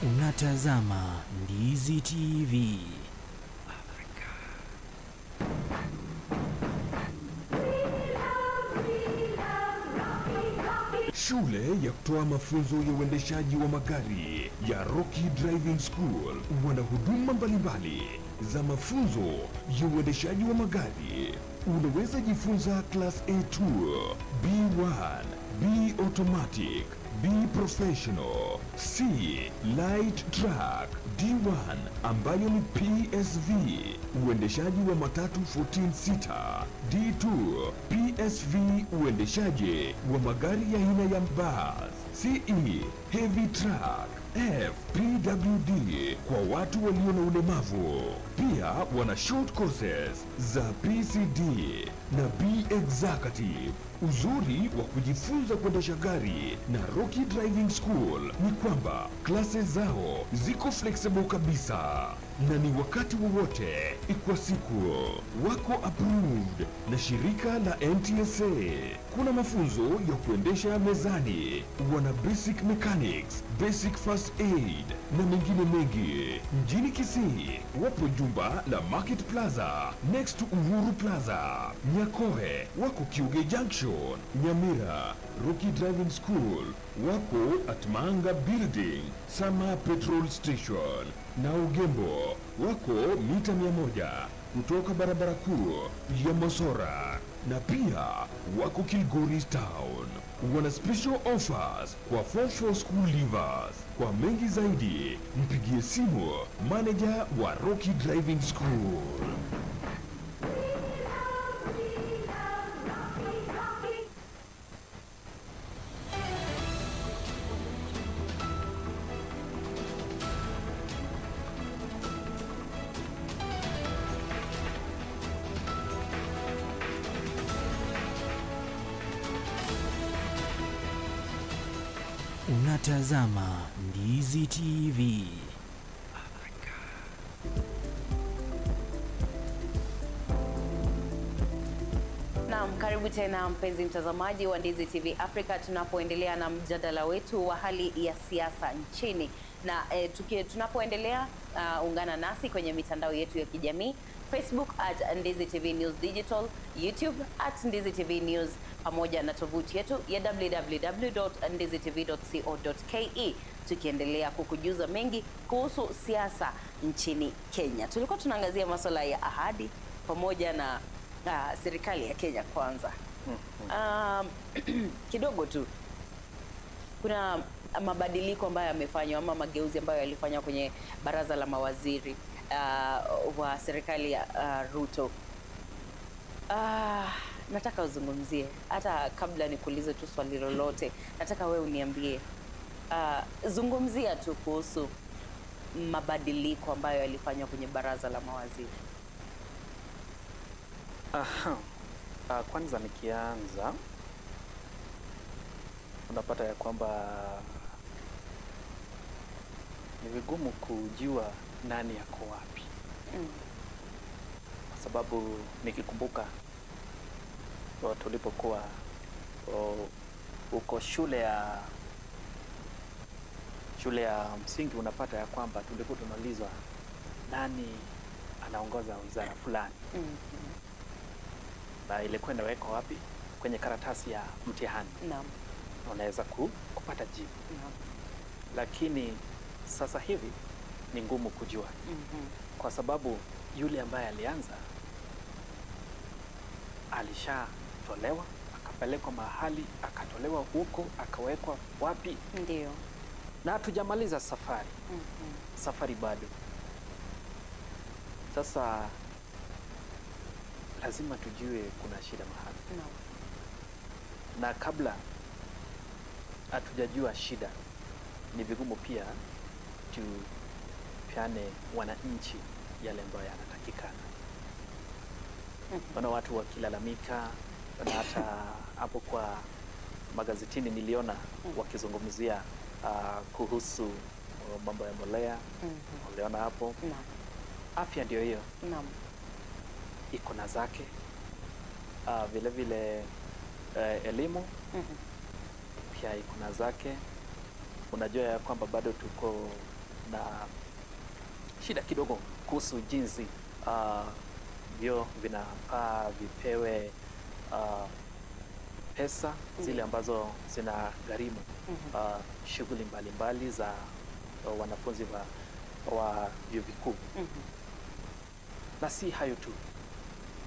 Unatazama Ndizi TV. Afrika. Shule ya kutoa mafunzo ya uendeshaji wa magari ya Rocky Driving School wana huduma mbalimbali za mafunzo ya uendeshaji wa magari. Unaweza jifunza Class A2, B1, B Automatic, B Professional, C Light Truck, D1 ambayo ni PSV, uendeshaji wa matatu 14 sita, D2 PSV, uendeshaji wa magari ya aina ya bus, CE Heavy Truck, F PWD kwa watu walio na ulemavu. Pia wana short courses za PCD na B Executive. Uzuri wa kujifunza kuendesha gari na Rocky Driving School ni kwamba classes zao ziko flexible kabisa na ni wakati wowote kwa siku. Wako approved na shirika la NTSA. Kuna mafunzo ya kuendesha mezani, wana basic mechanics, basic first aid na mengine mengi. Mjini Kisii wapo jumba la Market Plaza next to Uhuru Plaza. Nyakoe wako Kiuge Junction. Nyamira Rocky Driving School wako at Manga Building, Sama Petrol Station. Na Ugembo wako mita 100 kutoka barabara kuu ya Mosora, na pia wako Kilgoris Town. Wana special offers kwa Form 4 school leavers. Kwa mengi zaidi mpigie simu manager wa Rocky Driving School. Unatazama Ndizi TV. Afrika. Naam, karibu tena mpenzi mtazamaji wa Ndizi TV Africa, tunapoendelea na mjadala wetu wa hali ya siasa nchini. Na tunapoendelea ungana nasi kwenye mitandao yetu ya kijamii, Facebook at Ndizi TV News Digital, YouTube at Ndizi TV News, pamoja na tovuti yetu ya www.ndizitv.co.ke, tukiendelea kukujuza mengi kuhusu siasa nchini Kenya. Tulikuwa tunaangazia masuala ya ahadi pamoja na serikali ya Kenya Kwanza. Kidogo tu kuna mabadiliko ambayo yamefanywa ama mageuzi ambayo yalifanywa kwenye baraza la mawaziri wa serikali ya Ruto. Nataka uzungumzie, hata kabla nikuulize tu swali lolote, nataka wewe uniambie, zungumzia tu kuhusu mabadiliko ambayo yalifanywa kwenye baraza la mawaziri. Aha. Kwanza nikianza, unapata ya kwamba ni vigumu kujua nani yako wapi. Kwa sababu nikikumbuka tulipokuwa uko shule ya msingi, unapata ya kwamba tulikuwa tunaulizwa nani anaongoza wizara fulani. Na ilikuwa inawekwa wapi? Kwenye karatasi ya mtihani. Naam. Unaweza kupata jibu. Naam. Lakini sasa hivi ni ngumu kujua. Kwa sababu yule ambaye alianza alishatolewa, akapelekwa mahali, akatolewa huko, akawekwa wapi? Ndio. Na hatujamaliza safari. Safari bado. Sasa lazima tujue kuna shida mahali. No. Na kabla hatujajua shida, ni vigumu pia tupeane wananchi yale ambayo yanatakikana. Wana watu wakilalamika, na hata hapo kwa magazetini niliona wakizungumzia kuhusu mambo ya mbolea. Uliona hapo. Afya ndio hiyo. Naam. Iko na zake. Vile vile elimu pia iko na zake. Unajua ya kwamba bado tuko na shida kidogo kuhusu jinsi vyo vinafaa vipewe pesa zile ambazo zina gharimu shughuli mbalimbali za wanafunzi wa vyuo vikuu. Na si hayo tu,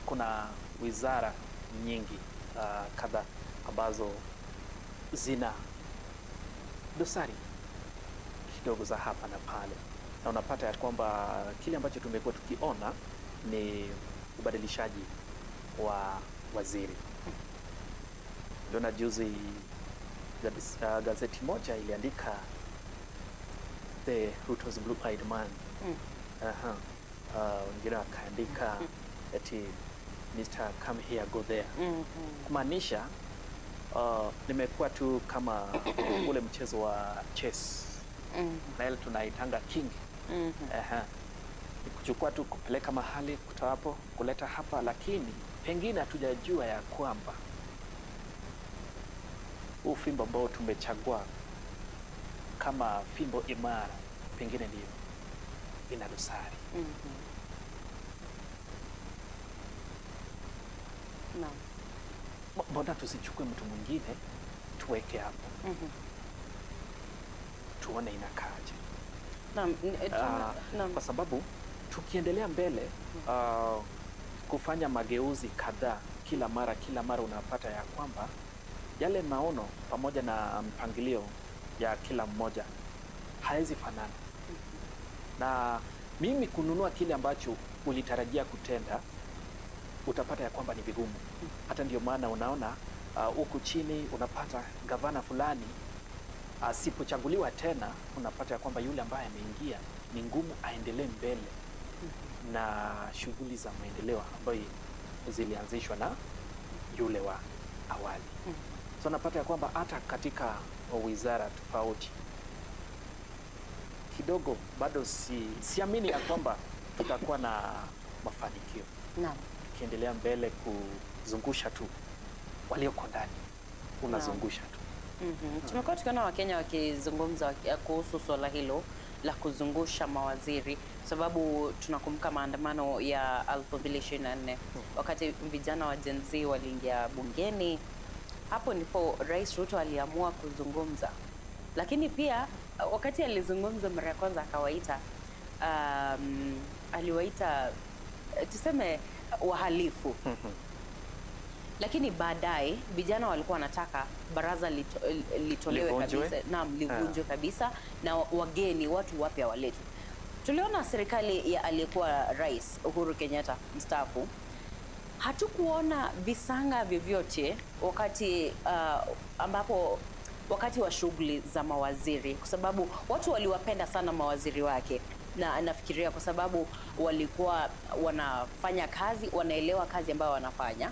kuna wizara nyingi kadhaa ambazo zina dosari kidogo za hapa na pale, na unapata ya kwamba kile ambacho tumekuwa tukiona ni ubadilishaji wa waziri. Ndio juzi gazeti moja iliandika The Ruto's Blue-Eyed Man. Wengine wakaandika eti Mr. Come here, go there. Kumaanisha nimekuwa tu kama ule mchezo wa chess. Na ile tunaitanga king. Kuchukua tu kupeleka mahali, kutoa hapo, kuleta hapa, lakini pengine hatujajua ya kwamba huu fimbo ambao tumechagua kama fimbo imara pengine ndio ina dosari. Naam. Mbona tusichukue mtu mwingine tuweke hapo? Tuone inakaaje. Naam, naam. Kwa sababu tukiendelea mbele kufanya mageuzi kadhaa kila mara unapata ya kwamba yale maono pamoja na mpangilio ya kila mmoja haezi fanana. Na mimi kununua kile ambacho ulitarajia kutenda, utapata ya kwamba ni vigumu. Hata ndio maana unaona huku chini unapata gavana fulani asipochaguliwa tena, unapata ya kwamba yule ambaye ameingia ni ngumu aendelee mbele na shughuli za maendeleo ambayo zilianzishwa na yule wa awali. So unapata ya kwamba hata katika wizara tofauti kidogo bado siamini ya kwamba tutakuwa na mafanikio. Naam. Tukiendelea mbele kuzungusha tu walioko ndani, unazungusha tu. Tumekuwa tukiona Wakenya wakizungumza kuhusu swala hilo la kuzungusha mawaziri, sababu tunakumbuka maandamano ya 2024 wakati vijana wa Gen Z waliingia bungeni. Hapo ndipo Rais Ruto aliamua kuzungumza. Lakini pia wakati alizungumza mara ya kwanza akawaita aliwaita tuseme wahalifu. Lakini baadaye vijana walikuwa wanataka baraza litolewe kabisa, naam, livunjwe kabisa, na wageni watu wapya waletwe. Tuliona serikali ya aliyekuwa Rais Uhuru Kenyatta mstaafu Hatukuona visanga vyovyote wakati ambapo wakati wa shughuli za mawaziri, kwa sababu watu waliwapenda sana mawaziri wake, na nafikiria kwa sababu walikuwa wanafanya kazi, wanaelewa kazi ambayo wanafanya.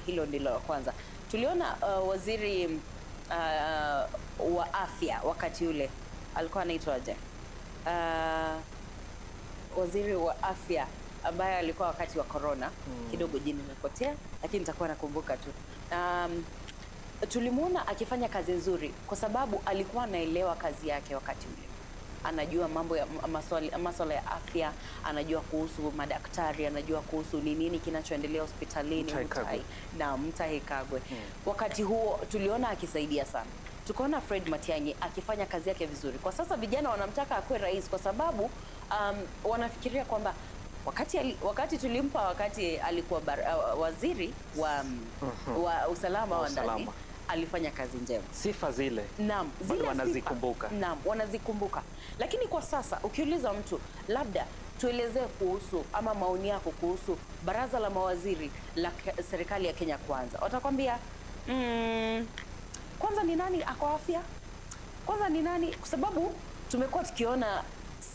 Hilo ndilo la kwanza. Tuliona waziri wa afya wakati ule alikuwa anaitwaje? Waziri wa afya ambaye alikuwa wakati wa corona, kidogo jina limepotea, lakini nitakuwa nakumbuka tu. Tulimuona akifanya kazi nzuri kwa sababu alikuwa anaelewa kazi yake wakati ule. Anajua mambo ya masuala ya afya, anajua kuhusu madaktari, anajua kuhusu ni nini kinachoendelea hospitalini. Na Mutahi Kagwe. Wakati huo tuliona akisaidia sana. Tukaona Fred Matiang'i akifanya kazi yake vizuri. Kwa sasa vijana wanamtaka akuwe rais kwa sababu wanafikiria kwamba wakati tulimpa, wakati alikuwa waziri wa usalama wa ndani, alifanya kazi njema. Sifa zile. Naam, zile wanazikumbuka. Naam, wanazikumbuka. Lakini kwa sasa ukiuliza mtu labda tuelezee kuhusu ama maoni yako kuhusu baraza la mawaziri la serikali ya Kenya Kwanza, watakwambia kwanza ni nani ako afya? Kwanza ni nani? Kwa sababu tumekuwa tukiona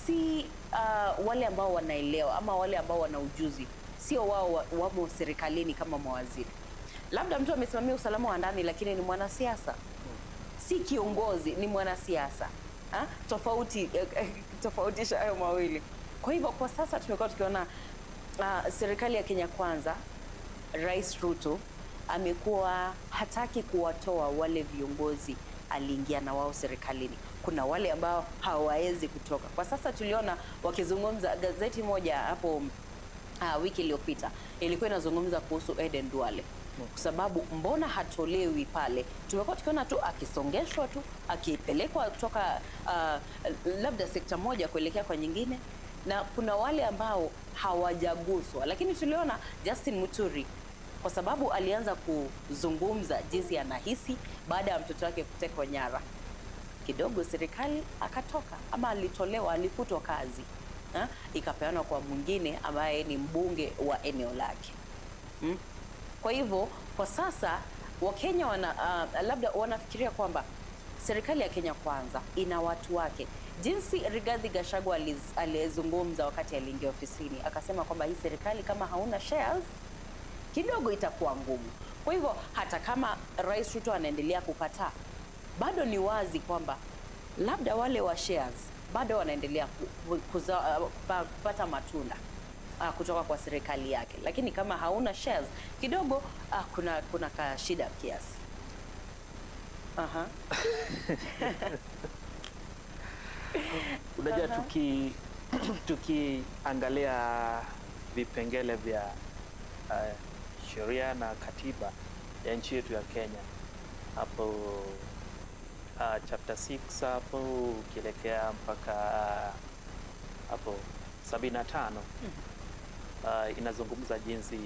si wale ambao wanaelewa ama wale ambao wana ujuzi, sio wao wamo serikalini kama mawaziri. Labda mtu amesimamia usalama wa ndani lakini ni mwanasiasa. Si kiongozi, ni mwanasiasa. Tofauti, tofautisha hayo mawili. Kwa hivyo kwa sasa tumekuwa tukiona serikali ya Kenya Kwanza, Rais Ruto amekuwa hataki kuwatoa wale viongozi aliingia na wao serikalini. Kuna wale ambao hawawezi kutoka. Kwa sasa tuliona wakizungumza gazeti moja hapo wiki iliyopita ilikuwa inazungumza kuhusu Eden Duale. Kwa sababu mbona hatolewi pale? Tumekuwa tukiona tu akisongeshwa tu, akipelekwa kutoka labda sekta moja kuelekea kwa nyingine, na kuna wale ambao hawajaguswa. Lakini tuliona Justin Muturi kwa sababu alianza kuzungumza jinsi anahisi baada ya mtoto wake kutekwa nyara. Kidogo serikali akatoka ama alitolewa, alifutwa kazi. Ikapeanwa kwa mwingine ambaye ni mbunge wa eneo lake. Kwa hivyo kwa sasa Wakenya labda wanafikiria kwamba serikali ya Kenya Kwanza ina watu wake. Jinsi Rigathi Gachagua alizungumza wakati aliingia ofisini, akasema kwamba hii serikali kama hauna shares kidogo itakuwa ngumu. Kwa hivyo hata kama Rais Ruto anaendelea kukataa, bado ni wazi kwamba labda wale wa shares bado wanaendelea kupata matunda kutoka kwa serikali yake. Lakini kama hauna shares kidogo kuna shida kiasi. Aha. Unajua tukiangalia vipengele vya sheria na katiba ya nchi yetu ya Kenya hapo chapter 6 hapo ukielekea mpaka hapo 75 inazungumza jinsi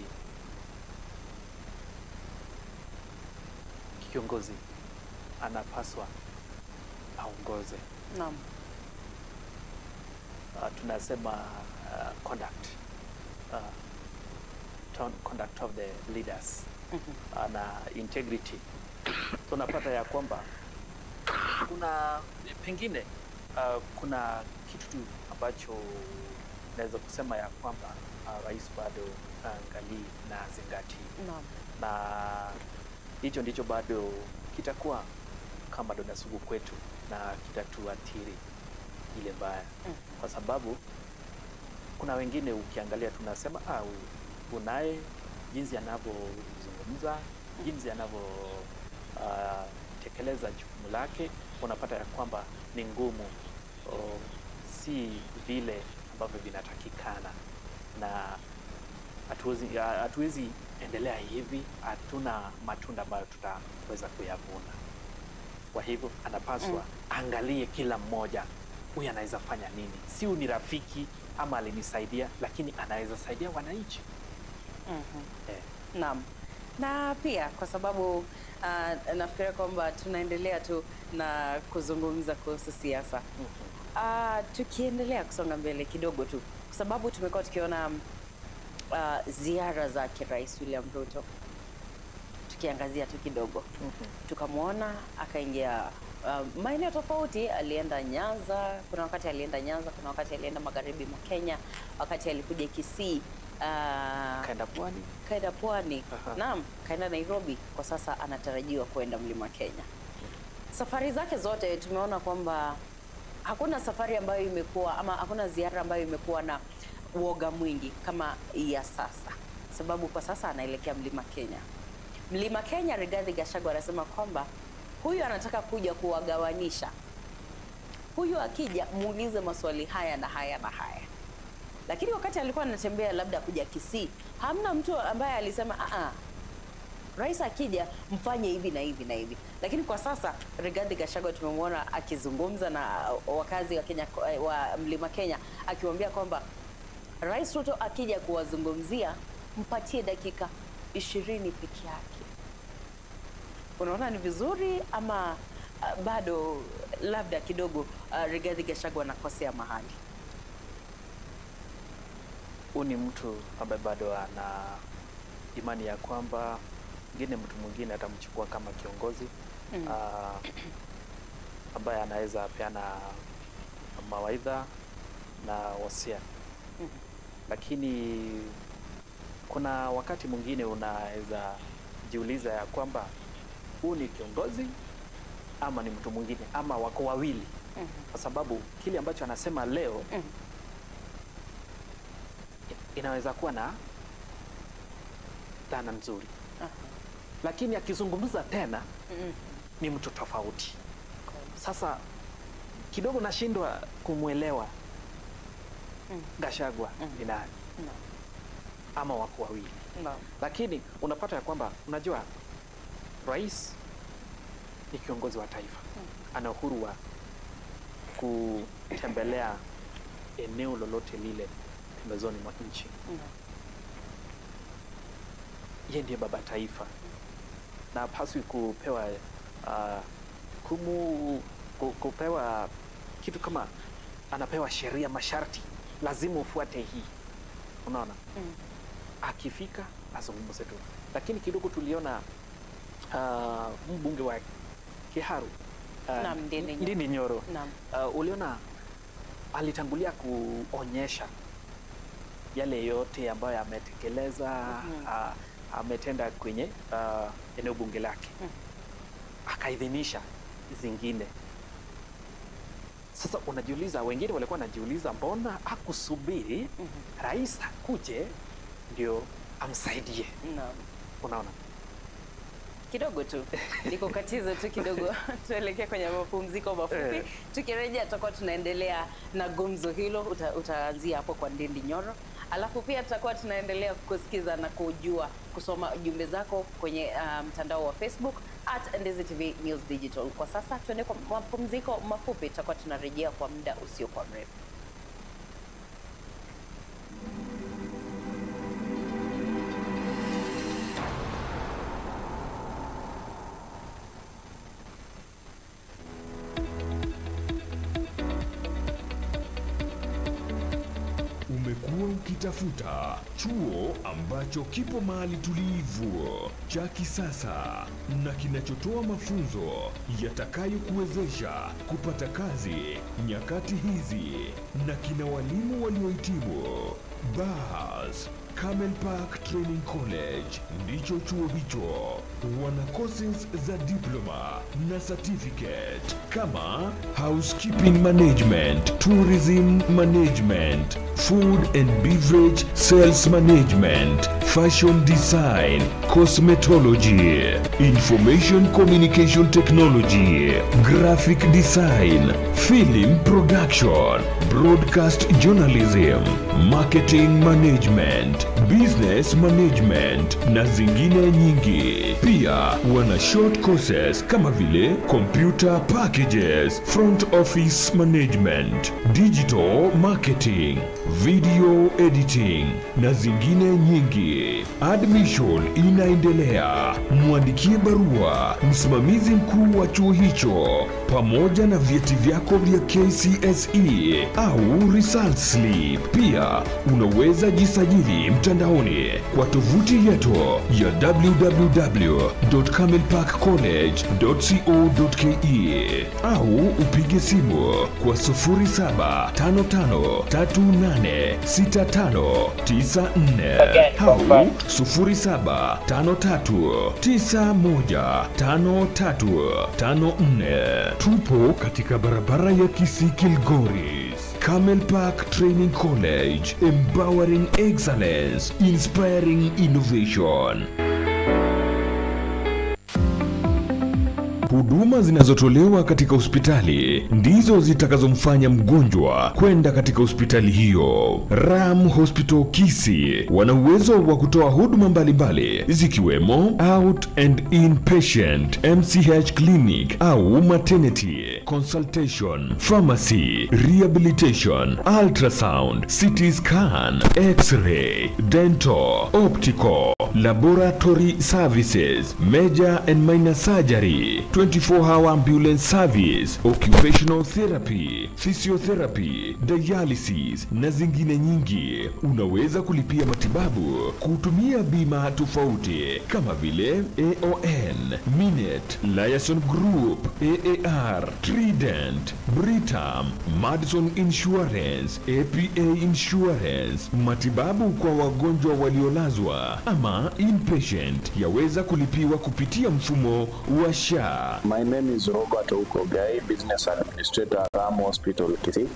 kiongozi anapaswa aongoze. Naam. Tunasema conduct. Conduct of the leaders. Na integrity. Tunapata ya kwamba kuna pengine kuna kitu tu ambacho naweza kusema ya kwamba rais bado angalii na zingatii. Naam. Na hicho ndicho bado kitakuwa kama donda sugu kwetu na kitatuathiri ile mbaya. Kwa sababu kuna wengine ukiangalia tunasema unaye jinsi anavyozungumza, jinsi anavyo tekeleza jukumu lake, unapata ya kwamba ni ngumu, si vile ambavyo vinatakikana, na hatuwezi endelea hivi, hatuna matunda ambayo tutaweza kuyavuna. Kwa hivyo anapaswa angalie kila mmoja, huyu anaweza fanya nini, si ni rafiki ama alinisaidia, lakini anaweza saidia wananchi. Naam. Na pia kwa sababu nafikiria kwamba tunaendelea tu na kuzungumza kuhusu siasa. Tukiendelea kusonga mbele kidogo tu, kwa sababu tumekuwa tukiona ziara zake Rais William Ruto, tukiangazia tu kidogo, tukamwona akaingia maeneo tofauti. Alienda Nyanza, kuna wakati alienda Nyanza, kuna wakati alienda magharibi mwa Kenya, wakati alikuja Kisii, kaenda Pwani, kaenda Pwani. Naam, kaenda Nairobi. Kwa sasa anatarajiwa kuenda Mlima Kenya. Safari zake zote tumeona kwamba hakuna safari ambayo imekuwa ama hakuna ziara ambayo imekuwa na uoga mwingi kama ya sasa, sababu kwa sasa anaelekea Mlima Kenya. Mlima Kenya, Rigathi Gachagua anasema kwamba huyu anataka kuja kuwagawanisha. Huyu akija muulize maswali haya na haya na haya. Lakini wakati alikuwa anatembea labda kuja Kisii, hamna mtu ambaye alisema rais akija mfanye hivi na hivi na hivi. Lakini kwa sasa Rigathi Gachagua tumemwona akizungumza na wakazi wa Kenya, wa Mlima Kenya, akiwaambia kwamba Rais Ruto akija kuwazungumzia mpatie dakika 20 peke yake. Unaona ni vizuri ama bado labda kidogo Rigathi Gachagua anakosea mahali? Huyu ni mtu ambaye bado ana imani ya kwamba ngine mtu mwingine atamchukua kama kiongozi ambaye anaweza peana mawaidha na wasia. Lakini kuna wakati mwingine unaweza jiuliza ya kwamba huu ni kiongozi ama ni mtu mwingine ama wako wawili. Kwa sababu kile ambacho anasema leo inaweza kuwa na dhana nzuri. Lakini akizungumza tena ni mtu tofauti. Sasa kidogo nashindwa kumuelewa Gachagua ni nani ama wako wawili. Lakini unapata ya kwamba unajua rais ni kiongozi wa taifa. Ana uhuru wa kutembelea eneo lolote lile pembezoni mwa nchi. Yeye ndiye baba taifa na hapaswi kupewa kupewa kitu kama anapewa sheria, masharti lazima ufuate hii. Unaona? Akifika azungumze tu. Lakini kidogo tuliona mbunge wa Kiharu Ndindi Nyoro. Uliona alitangulia kuonyesha yale yote ambayo ametekeleza, ametenda kwenye eneo bunge lake. Akaidhinisha zingine. Sasa unajiuliza, wengine walikuwa wanajiuliza mbona hakusubiri rais akuje ndio amsaidie. Unaona? Kidogo tu nikukatize tu kidogo tuelekee kwenye mapumziko mafupi. Tukirejea tutakuwa tunaendelea na gumzo hilo. Utaanzia hapo kwa Ndindi Nyoro, alafu pia tutakuwa tunaendelea kusikiza na kujua kusoma jumbe zako kwenye mtandao wa Facebook @Ndizi TV News Digital. Kwa sasa tuende kwa mapumziko mafupi, tutakuwa tunarejea kwa muda usio kwa mrefu. Ukitafuta chuo ambacho kipo mahali tulivu, cha kisasa na kinachotoa mafunzo yatakayokuwezesha kupata kazi nyakati hizi na kina walimu waliohitimu, bas Camel Park Training College ndicho chuo hicho. Wana courses za diploma na certificate kama housekeeping management, tourism management, food and beverage sales management, fashion design, cosmetology, information communication technology, graphic design, film production, broadcast journalism, marketing management, business management na zingine nyingi. Pia wana short courses kama vile computer packages, front office management, digital marketing, video editing na zingine nyingi. Kisii. Admission inaendelea. Mwandikie barua msimamizi mkuu wa chuo hicho pamoja na vyeti vyako vya KCSE au result slip. Pia unaweza jisajili mtandaoni kwa tovuti yetu ya www.camelparkcollege.co.ke au upige simu kwa 0755386594 au 0753915354. Tupo katika barabara ya Kisii Kilgoris. Camel Park Training College, empowering excellence, inspiring innovation. Huduma zinazotolewa katika hospitali ndizo zitakazomfanya mgonjwa kwenda katika hospitali hiyo. Ram Hospital Kisii wana uwezo wa kutoa huduma mbalimbali zikiwemo out and inpatient, MCH clinic au maternity, consultation, pharmacy, rehabilitation, ultrasound, CT scan, x-ray, dental, optical, laboratory services, major and minor surgery, 24-hour ambulance service, occupational therapy, physiotherapy, dialysis na zingine nyingi. Unaweza kulipia matibabu kutumia bima tofauti kama vile AON, Minet, Liaison Group, AAR, Trident, Britam, Madison Insurance, APA Insurance. Matibabu kwa wagonjwa waliolazwa ama inpatient yaweza kulipiwa kupitia mfumo wa SHA. My name is Robert Okogai, Business Administrator, Ram Hospital, Kisii.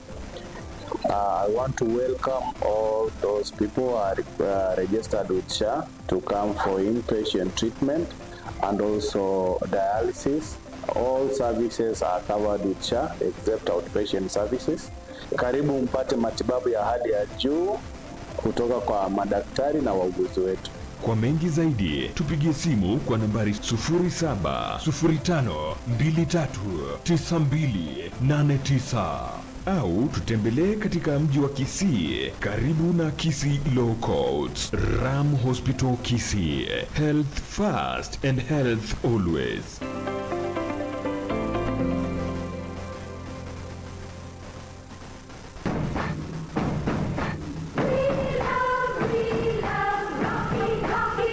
I want to welcome all those people who are registered with SHA to come for inpatient treatment and also dialysis. All services are covered with SHA except outpatient services. Karibu mpate matibabu ya hali ya juu kutoka kwa madaktari na wauguzi wetu. Kwa mengi zaidi tupigie simu kwa nambari 0705239289 au tutembelee katika mji wa Kisii karibu na Kisii Law Courts. Ram Hospital Kisii, health first and health always.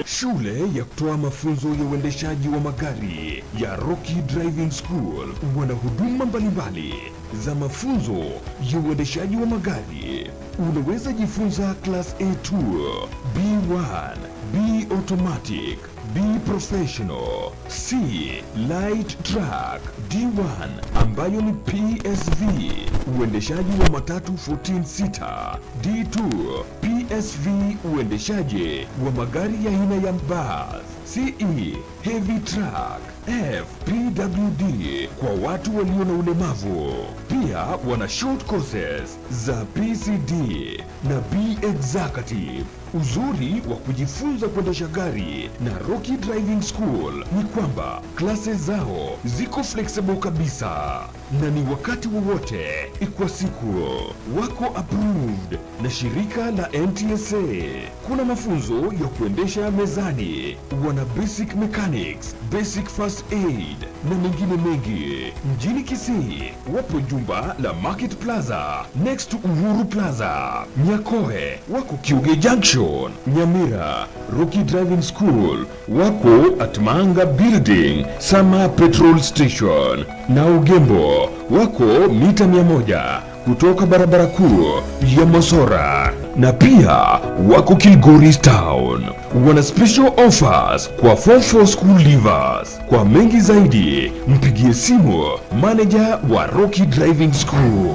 Shule ya kutoa mafunzo ya uendeshaji wa magari ya Rocky Driving School wana huduma mbalimbali za mafunzo ya uendeshaji wa magari. Unaweza jifunza class A2, B1, B automatic, B professional, C light truck, D1 ambayo ni PSV, uendeshaji wa matatu 14 seater, D2 PSV, uendeshaji wa magari ya aina ya bus, CE heavy truck, F PWD kwa watu walio na ulemavu. Pia wana short courses za PCD na B executive. Uzuri wa kujifunza kuendesha gari na Rocky Driving School ni kwamba classes zao ziko flexible kabisa na ni wakati wowote kwa siku. Wako approved na shirika la NTSA. Kuna mafunzo ya kuendesha mezani, wana basic mechanics, basic first aid na mengine mengi. Mjini Kisii wapo jumba la Market Plaza next to Uhuru Plaza. Nyakoe wako Kiuge Junction. Nyamira Rocky Driving School wako at Manga Building, Sama Petrol Station. Na Ugembo wako mita 100 kutoka barabara kuu ya Mosora. Na pia wako Kilgoris Town. Wana special offers kwa Form 4 school leavers. Kwa mengi zaidi mpigie simu manager wa Rocky Driving School.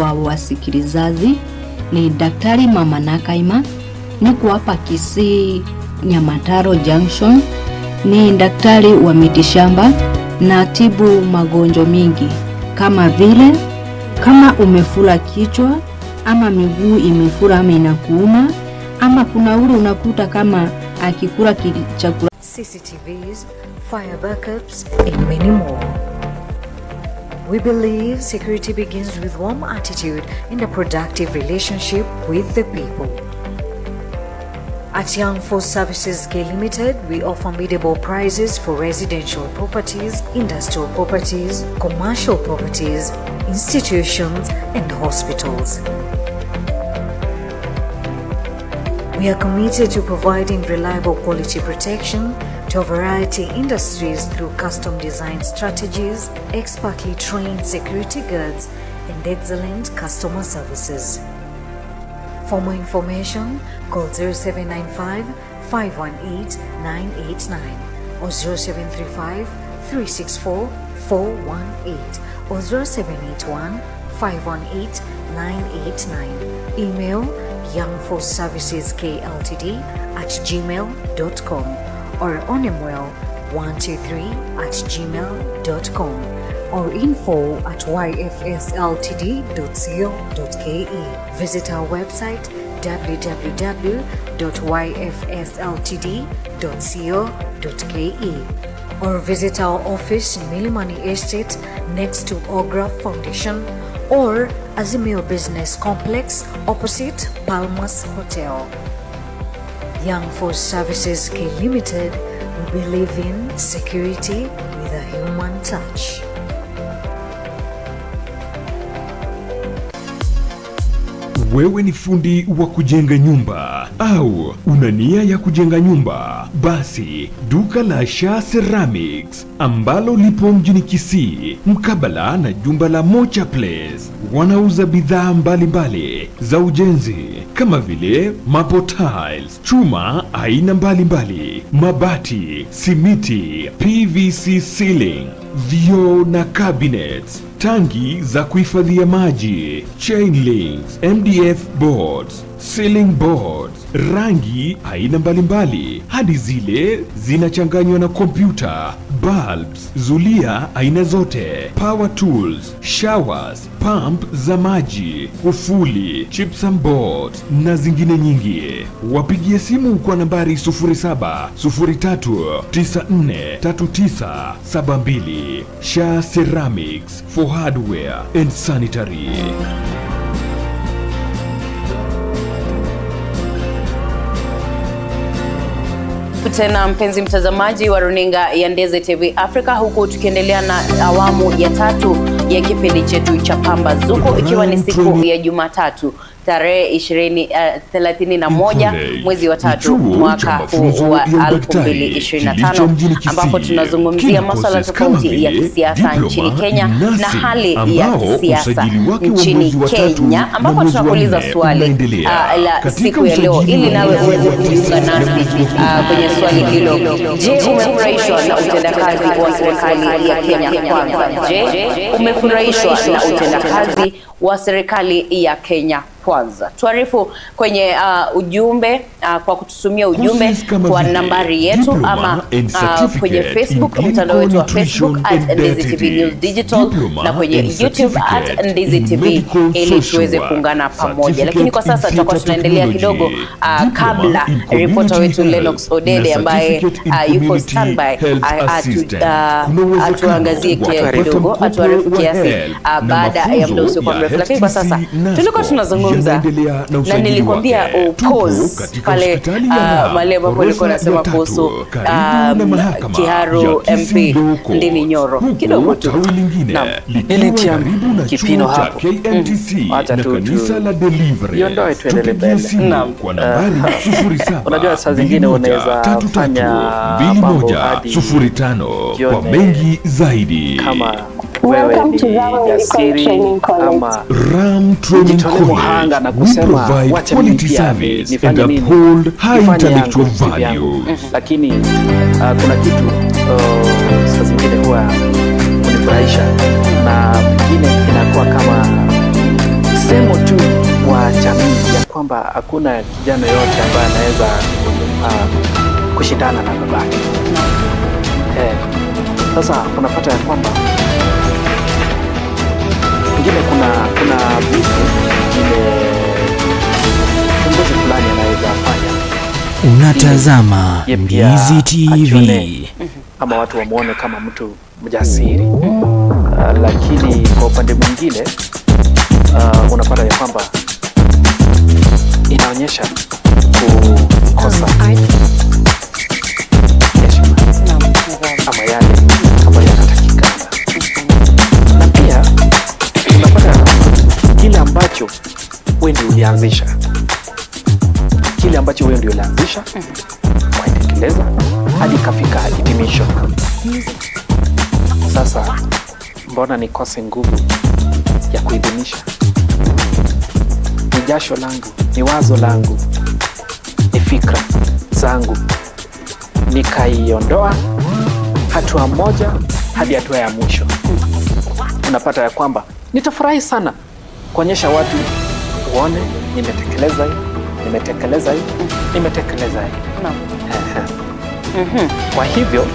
Wa wasikilizaji, ni Daktari Mama Nakaima, niko hapa Kisii Nyamataro Junction. Ni daktari wa mitishamba na tibu magonjwa mingi kama vile kama umefura kichwa ama miguu imefura ama inakuuma, ama kuna ule unakuta kama akikula chakula. CCTVs, fire backups and many more. We believe security begins with warm attitude and a productive relationship with the people. At Young Force Services K Limited, we offer biddable prices for residential properties, industrial properties, commercial properties, institutions, and hospitals. We are committed to providing reliable quality protection to a variety of industries through custom design strategies, expertly trained security guards, and excellent customer services. For more information, call 0795 518 989 or 0735 364 418 or 0781 518 989. Email youngforceserviceskltd@gmail.com or onemwell123@gmail.com or info@yfsltd.co.ke. Visit our website www.yfsltd.co.ke or visit our office in Milimani Estate next to Ogra Foundation or Azimio Business Complex opposite Palmas Hotel. Young Force Services K Limited, we believe in security with a human touch. Wewe ni fundi wa kujenga nyumba au una nia ya kujenga nyumba? Basi duka la Sha Ceramics ambalo lipo mjini Kisii mkabala na jumba la Mocha Place wanauza bidhaa mbalimbali za ujenzi kama vile maple tiles, chuma aina mbalimbali, mabati, simiti, PVC ceiling, vioo na cabinets, tangi za kuhifadhia maji, chain links, MDF boards, ceiling boards, rangi aina mbalimbali hadi zile zinachanganywa na kompyuta, bulbs, zulia aina zote, power tools, showers, pump za maji, kufuli, gypsum boards na zingine nyingi. Wapigie simu kwa nambari 07 03 94 39 72. Sha Ceramics for hardware and sanitary. Tena mpenzi mtazamaji wa runinga ya Ndeze TV Africa, huku tukiendelea na awamu ya tatu ya kipindi chetu cha Pambazuko, ikiwa ni siku ya Jumatatu tarehe 31 mwezi wa tatu mwaka huu wa 2025, ambapo tunazungumzia masuala tofauti ya kisiasa nchini Kenya na hali ya kisiasa nchini Kenya, ambapo tunakuuliza swali la siku ya leo ili nawe uweze kujiunga nasi kwenye swali hilo. Je, umefurahishwa na utendakazi wa serikali ya Kenya Kwanza? Je, umefurahishwa na utendakazi wa serikali ya Kenya Kwanza? Tuarifu kwenye ujumbe kwa kututumia ujumbe kwa nambari yetu ama kwenye Facebook, mtandao wetu wa Facebook @Ndizi TV News Digital na kwenye YouTube @Ndizi TV ili tuweze kuungana pamoja. Lakini kwa sasa tutakuwa tunaendelea kidogo kabla reporter wetu Lennox Odede ambaye yuko standby atuangazie kidogo, atuarifu kiasi baada ya muda usio mrefu. Lakini kwa sasa tulikuwa tunazungumza na nilikwambia pause pale mahali ambapo nilikuwa nasema kuhusu Kiharu MP Ndini Nyoro kidogo tu. Nilitia kipino hapo. Acha tu iondoe tuendelee mbele. Naam. Unajua saa zingine unaweza fanya mambo hadi 05 kwa mengi zaidi. Kama wewe ni jasiri ama Ram Training College, na we kusema provide wacha mimi quality pia service nifanye and nini, uphold high nifanye intellectual yangu kivyangu. values. Lakini kuna kitu saa zingine huwa hunifurahisha na pengine inakuwa kama msemo tu wa jamii ya kwamba hakuna kijana yoyote ambaye anaweza kushindana na babake. Sasa unapata ya kwamba pengine kuna vitu vile kiongozi fulani anaweza fanya. Unatazama Ndizi TV. Ama watu wamuone kama mtu mjasiri. Lakini kwa upande mwingine unapata ya kwamba inaonyesha kukosa heshima ama yale ambayo yanatakikana. Na pia unapata kile ambacho wewe ndio ulianzisha, kile ambacho wewe ndio ulianzisha waitekeleza hadi kafika hitimisho. Sasa mbona nikose nguvu ya kuidhinisha? Ni jasho langu, ni wazo langu, ni fikra zangu, nikaiondoa hatua moja hadi hatua ya mwisho. Unapata ya kwamba nitafurahi sana kuonyesha watu, uone nimetekeleza hii, nimetekeleza hii, nimetekeleza hii. Kwa hivyo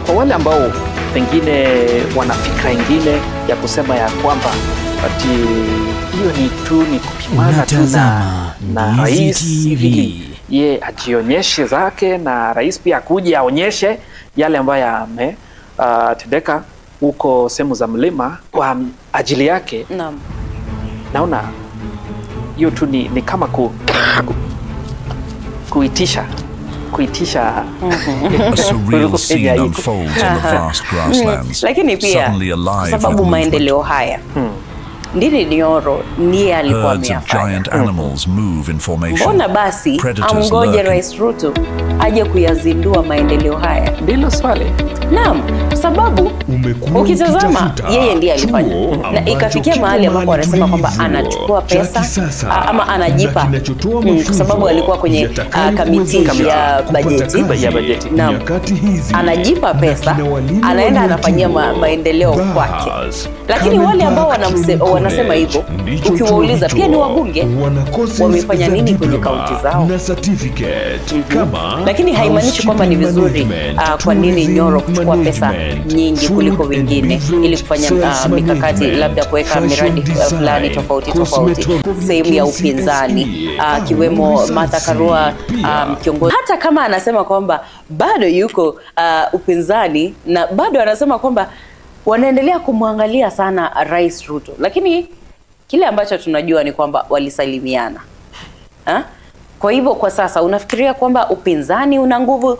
kwa wale ambao pengine wana fikra ingine ya kusema ya kwamba ati hiyo ni tu ni kupimana tu na rais ili ye ajionyeshe zake na rais pia akuje aonyeshe yale ambayo ametendeka huko sehemu za mlima kwa ajili yake. Naam. Naona hiyo tu ni kama kuitisha A surreal scene unfolds in the vast grasslands. Lakini pia sababu maendeleo haya Ndindi Nyoro ndiye alikuwa ameyafanya. Mbona basi amngoje Rais Ruto aje kuyazindua maendeleo haya? Ndilo swali. Naam, sababu ukitazama yeye ndiye alifanya. Na ikafikia mahali ambapo anasema kwamba anachukua pesa ama anajipa, kwa sababu alikuwa kwenye kamiti ya bajeti. Naam, anajipa pesa, anaenda anafanyia maendeleo kwake. Lakini wale ambao wanasema hivyo, ukiwauliza pia ni wabunge, wamefanya nini kwenye kaunti zao? Lakini haimaanishi kwamba ni vizuri kwa nini Nyoro kuchukua pesa nyingi kuliko wengine ili kufanya mikakati, labda kuweka miradi fulani tofauti tofauti sehemu ya upinzani, akiwemo Martha Karua, kiongozi. Hata kama anasema kwamba bado yuko upinzani na bado anasema kwamba wanaendelea kumwangalia sana Rais Ruto, lakini kile ambacho tunajua ni kwamba walisalimiana. Kwa hivyo kwa sasa unafikiria kwamba upinzani una nguvu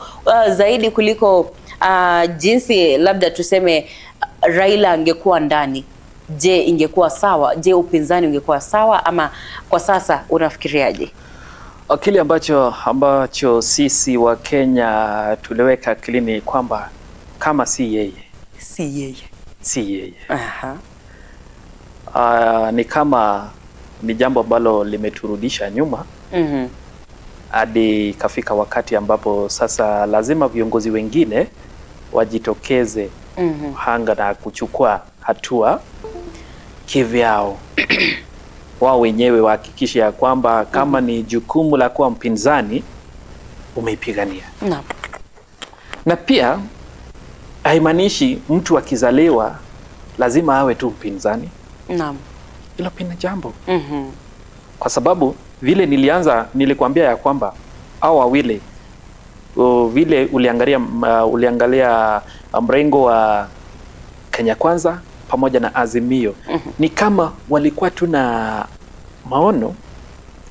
zaidi kuliko jinsi labda tuseme Raila angekuwa ndani? Je, ingekuwa sawa? Je, upinzani ungekuwa sawa ama kwa sasa unafikiriaje? Kile ambacho sisi wa Kenya tuliweka akilini kwamba kama si yeye, si yeye, si yeye. Aha. Ni kama ni jambo ambalo limeturudisha nyuma hadi kafika wakati ambapo sasa lazima viongozi wengine wajitokeze hanga na kuchukua hatua kivyao. Wao wenyewe wahakikishe ya kwamba kama ni jukumu la kuwa mpinzani umeipigania. Naam. Na pia haimaanishi mtu akizaliwa lazima awe tu mpinzani. Naam. Hilo pia ni jambo. Kwa sababu vile nilianza nilikwambia ya kwamba hao wawili vile uliangalia mrengo wa Kenya Kwanza pamoja na Azimio, ni kama walikuwa tu na maono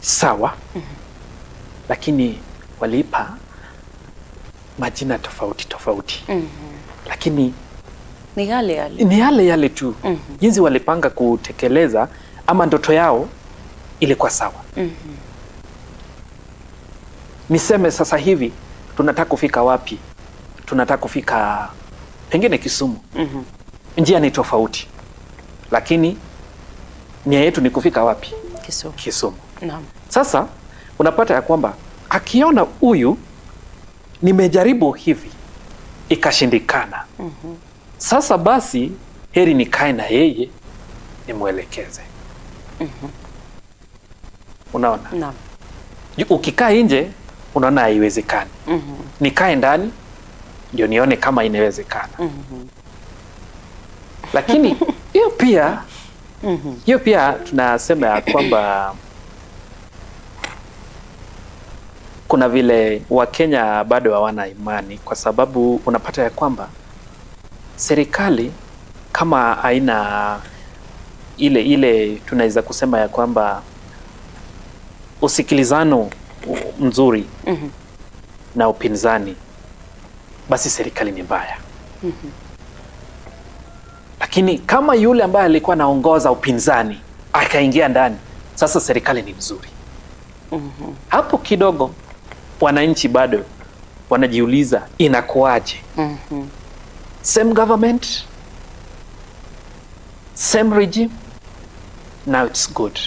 sawa, lakini walipa majina tofauti tofauti. Lakini ni yale yale, ni yale yale tu. Jinsi walipanga kutekeleza ama ndoto yao ilikuwa sawa. Niseme sasa hivi tunataka kufika wapi? Tunataka kufika pengine Kisumu. Njia ni tofauti, lakini nia yetu ni kufika wapi? Kisumu. Kisumu. Naam. Sasa unapata ya kwamba akiona huyu nimejaribu hivi ikashindikana, sasa basi heri nikae na yeye nimwelekeze. Unaona? Naam. Ukikaa nje unaona haiwezekani. Nikae ndani ndio nione kama inawezekana. Lakini hiyo pia hiyo pia tunasema ya kwamba kuna vile Wakenya bado hawana imani, kwa sababu unapata ya kwamba serikali Kama haina ile tunaweza kusema ya kwamba usikilizano mzuri na upinzani, basi serikali ni mbaya. Lakini kama yule ambaye alikuwa anaongoza upinzani akaingia ndani, sasa serikali ni mzuri. Hapo kidogo wananchi bado wanajiuliza inakuaje? Same government, same regime, now it's good.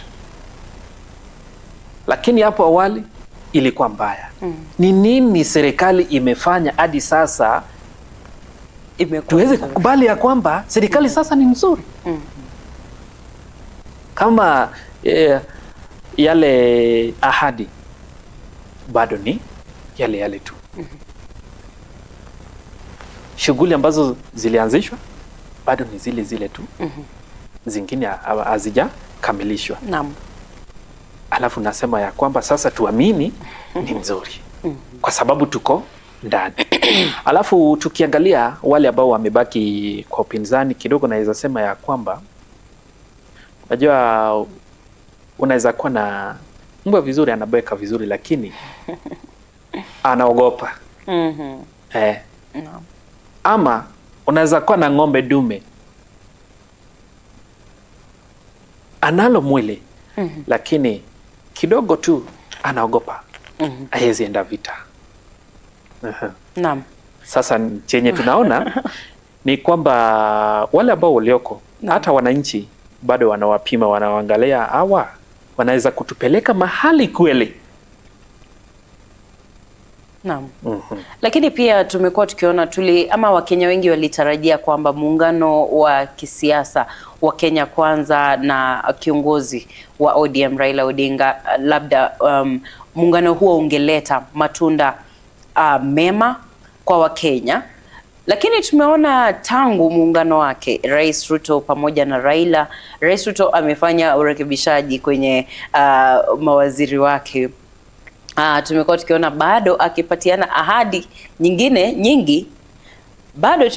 Lakini hapo awali ilikuwa mbaya. Ni nini serikali imefanya hadi sasa tuweze kukubali ya kwamba serikali sasa ni nzuri? Kama yale ahadi bado ni yale yale tu. Shughuli ambazo zilianzishwa bado ni zile zile tu. Zingine hazijakamilishwa. Naam. Alafu nasema ya kwamba sasa tuamini ni nzuri kwa sababu tuko ndani. Alafu tukiangalia wale ambao wamebaki kwa upinzani kidogo, naweza sema ya kwamba unajua unaweza kuwa na mbwa vizuri, anabweka vizuri, lakini anaogopa. No. Ama unaweza kuwa na ng'ombe dume analo mwili lakini kidogo tu anaogopa, hawezi enda vita. Naam. Sasa chenye tunaona ni kwamba wale ambao walioko, hata wananchi bado wanawapima, wanaangalia hawa wanaweza kutupeleka mahali kweli. Naam. Lakini pia tumekuwa tukiona ama Wakenya wengi walitarajia kwamba muungano wa kisiasa wa Kenya Kwanza na kiongozi wa ODM Raila Odinga, labda muungano huo ungeleta matunda mema kwa Wakenya. Lakini tumeona tangu muungano wake Rais Ruto pamoja na Raila, Rais Ruto amefanya urekebishaji kwenye mawaziri wake. Tumekuwa tukiona bado akipatiana ahadi nyingine nyingi, bado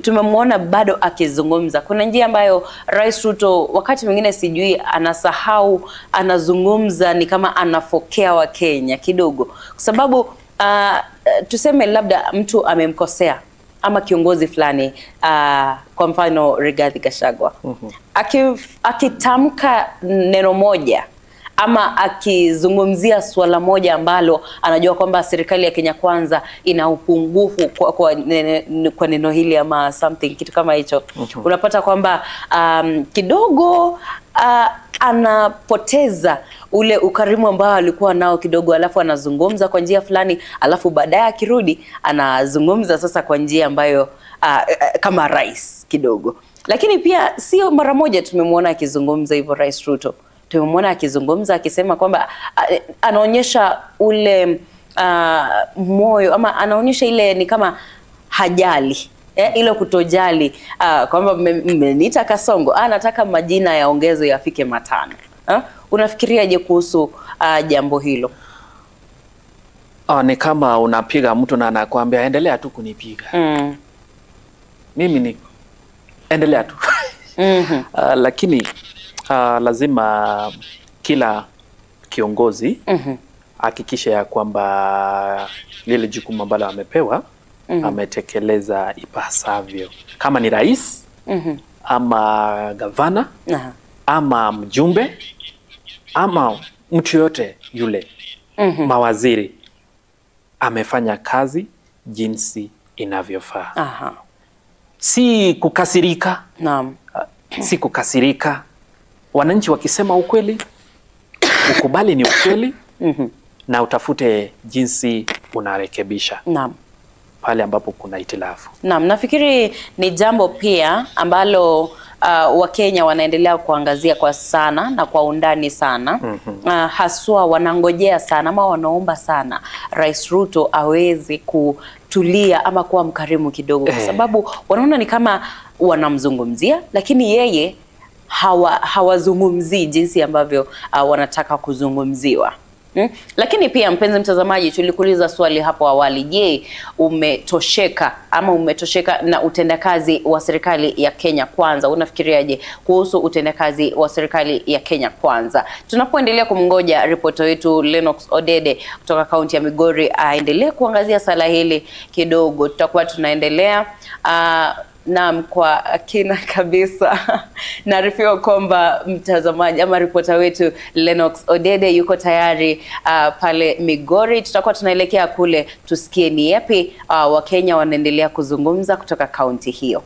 tumemwona bado akizungumza. Kuna njia ambayo Rais Ruto wakati mwingine sijui anasahau, anazungumza ni kama anafokea wa Kenya kidogo, kwa sababu tuseme labda mtu amemkosea ama kiongozi fulani, kwa mfano Rigathi Gachagua, akitamka neno moja ama akizungumzia swala moja ambalo anajua kwamba serikali ya Kenya Kwanza ina upungufu kwa neno hili ama something, kitu kama hicho, unapata kwamba kidogo anapoteza ule ukarimu ambao alikuwa nao kidogo, alafu anazungumza kwa njia fulani, alafu baadaye akirudi anazungumza sasa kwa njia ambayo kama rais kidogo. Lakini pia sio mara moja tumemwona akizungumza hivyo Rais Ruto. Tumemwona akizungumza akisema kwamba anaonyesha ule moyo ama anaonyesha ile ni kama hajali, ile kutojali, kwamba mmeniita Kasongo, anataka majina yaongezwe yafike 5. Unafikiriaje kuhusu jambo hilo? Ni kama unapiga mtu na anakuambia endelea tu kunipiga. Mimi niko endelea tu. Lakini lazima kila kiongozi hakikisha ya kwamba lile jukumu ambalo amepewa ametekeleza ipasavyo. Kama ni rais ama gavana ama mjumbe ama mtu yote yule, mawaziri, amefanya kazi jinsi inavyofaa. Si kukasirika. Naam. Si kukasirika. Wananchi wakisema ukweli, ukubali ni ukweli na utafute jinsi unarekebisha. Naam. Pale ambapo kuna itilafu. Naam, nafikiri ni jambo pia ambalo Wakenya wanaendelea kuangazia kwa sana na kwa undani sana. Haswa wanangojea sana ama wanaomba sana Rais Ruto aweze kutulia ama kuwa mkarimu kidogo, kwa sababu wanaona ni kama wanamzungumzia lakini yeye hawazungumzii jinsi ambavyo wanataka kuzungumziwa. Lakini pia mpenzi mtazamaji, tulikuuliza swali hapo awali, je, umetosheka ama umetosheka na utendakazi wa serikali ya Kenya Kwanza? Unafikiriaje kuhusu utendakazi wa serikali ya Kenya Kwanza? Tunapoendelea kumngoja ripota wetu Lennox Odede kutoka kaunti ya Migori aendelee kuangazia sala hili kidogo, tutakuwa tunaendelea naam, kwa kina kabisa. Naarifiwa kwamba mtazamaji ama ripota wetu Lennox Odede yuko tayari pale Migori. Tutakuwa tunaelekea kule tusikie ni yapi Wakenya wanaendelea kuzungumza kutoka kaunti hiyo.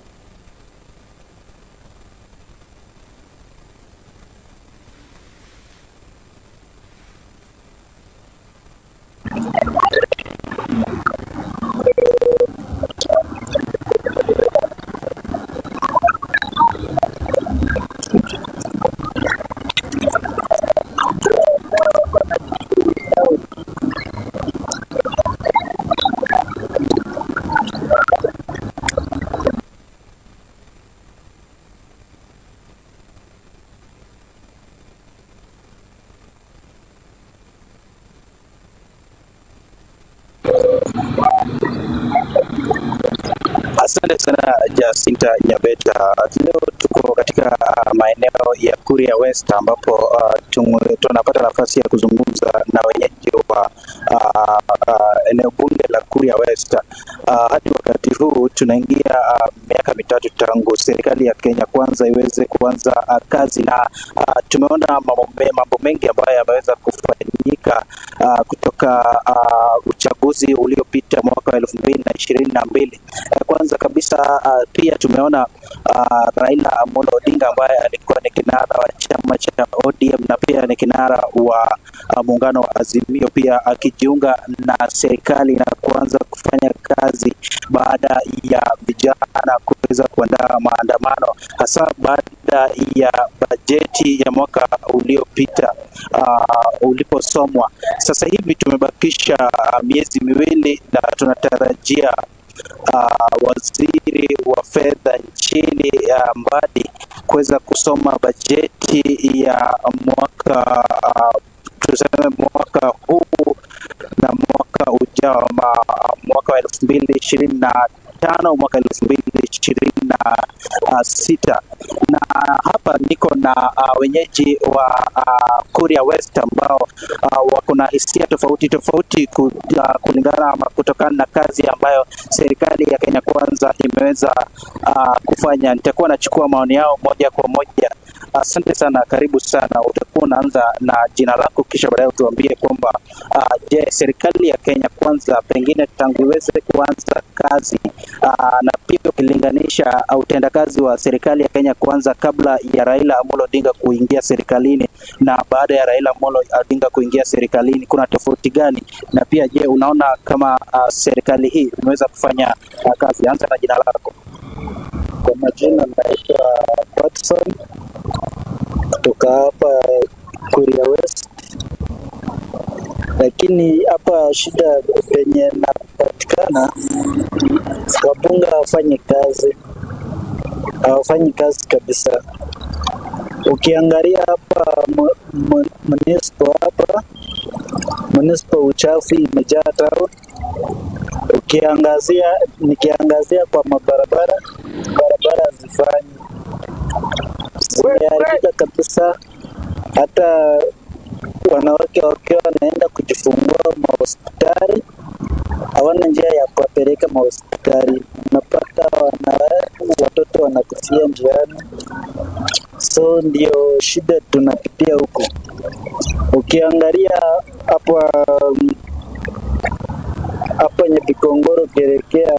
Asante sana Jacinta Nyabeta. Leo tuko katika maeneo ya Kuria West ambapo tunapata nafasi ya kuzungumza na wenyeji wa eneo bunge la Kuria West. Hadi wakati huu tunaingia miaka mitatu tangu serikali ya Kenya Kwanza iweze kuanza kazi, na tumeona mambo mengi ambayo yameweza kufanyika kutoka uchaguzi uliopita mwaka 2022. Kwanza kabisa pia tumeona Raila Amolo Odinga ambaye alikuwa ni kinara wa chama cha ODM na pia ni kinara wa muungano wa Azimio, pia akijiunga na serikali na kuanza kufanya kazi baada ya vijana kuweza kuandaa maandamano, hasa baada ya bajeti ya mwaka uliopita uliposomwa. Sasa hivi tumebakisha miezi miwili na tunatarajia waziri wa fedha nchini Mbadi kuweza kusoma bajeti ya mwaka tuseme mwaka huu na mwaka ujao, mwaka wa 2025 mwaka 2026. Na hapa niko na wenyeji wa Kuria West ambao wako na hisia tofauti tofauti kulingana ama kutokana na kazi ambayo serikali ya Kenya Kwanza imeweza kufanya. Nitakuwa nachukua maoni yao moja kwa moja. Asante sana, karibu sana. Utakuwa unaanza na jina lako kisha baadaye utuambie kwamba je, serikali ya Kenya Kwanza pengine tangu iweze kuanza kazi na pia ukilinganisha utendakazi wa serikali ya Kenya Kwanza kabla ya Raila Amolo Odinga kuingia serikalini na baada ya Raila Amolo Odinga kuingia serikalini, kuna tofauti gani? Na pia je, unaona kama serikali hii imeweza kufanya kazi? Anza na jina lako. Kwa majina naitwa Watson kutoka hapa Kuria West, lakini hapa shida penye napatikana, wabunge hawafanyi kazi, hawafanyi kazi kabisa. Ukiangalia hapa municipal, hapa municipal uchafu imejaa town. Ukiangazia, nikiangazia kwa mabarabara, barabara hazifanyi, zimeharibika kabisa. Hata wanawake wakiwa wanaenda kujifungua mahospitali hawana njia ya kuwapeleka mahospitali, unapata watoto wanakufia njiani. So ndio shida tunapitia huko. Ukiangalia hapa hapa Nyabikongoro kuelekea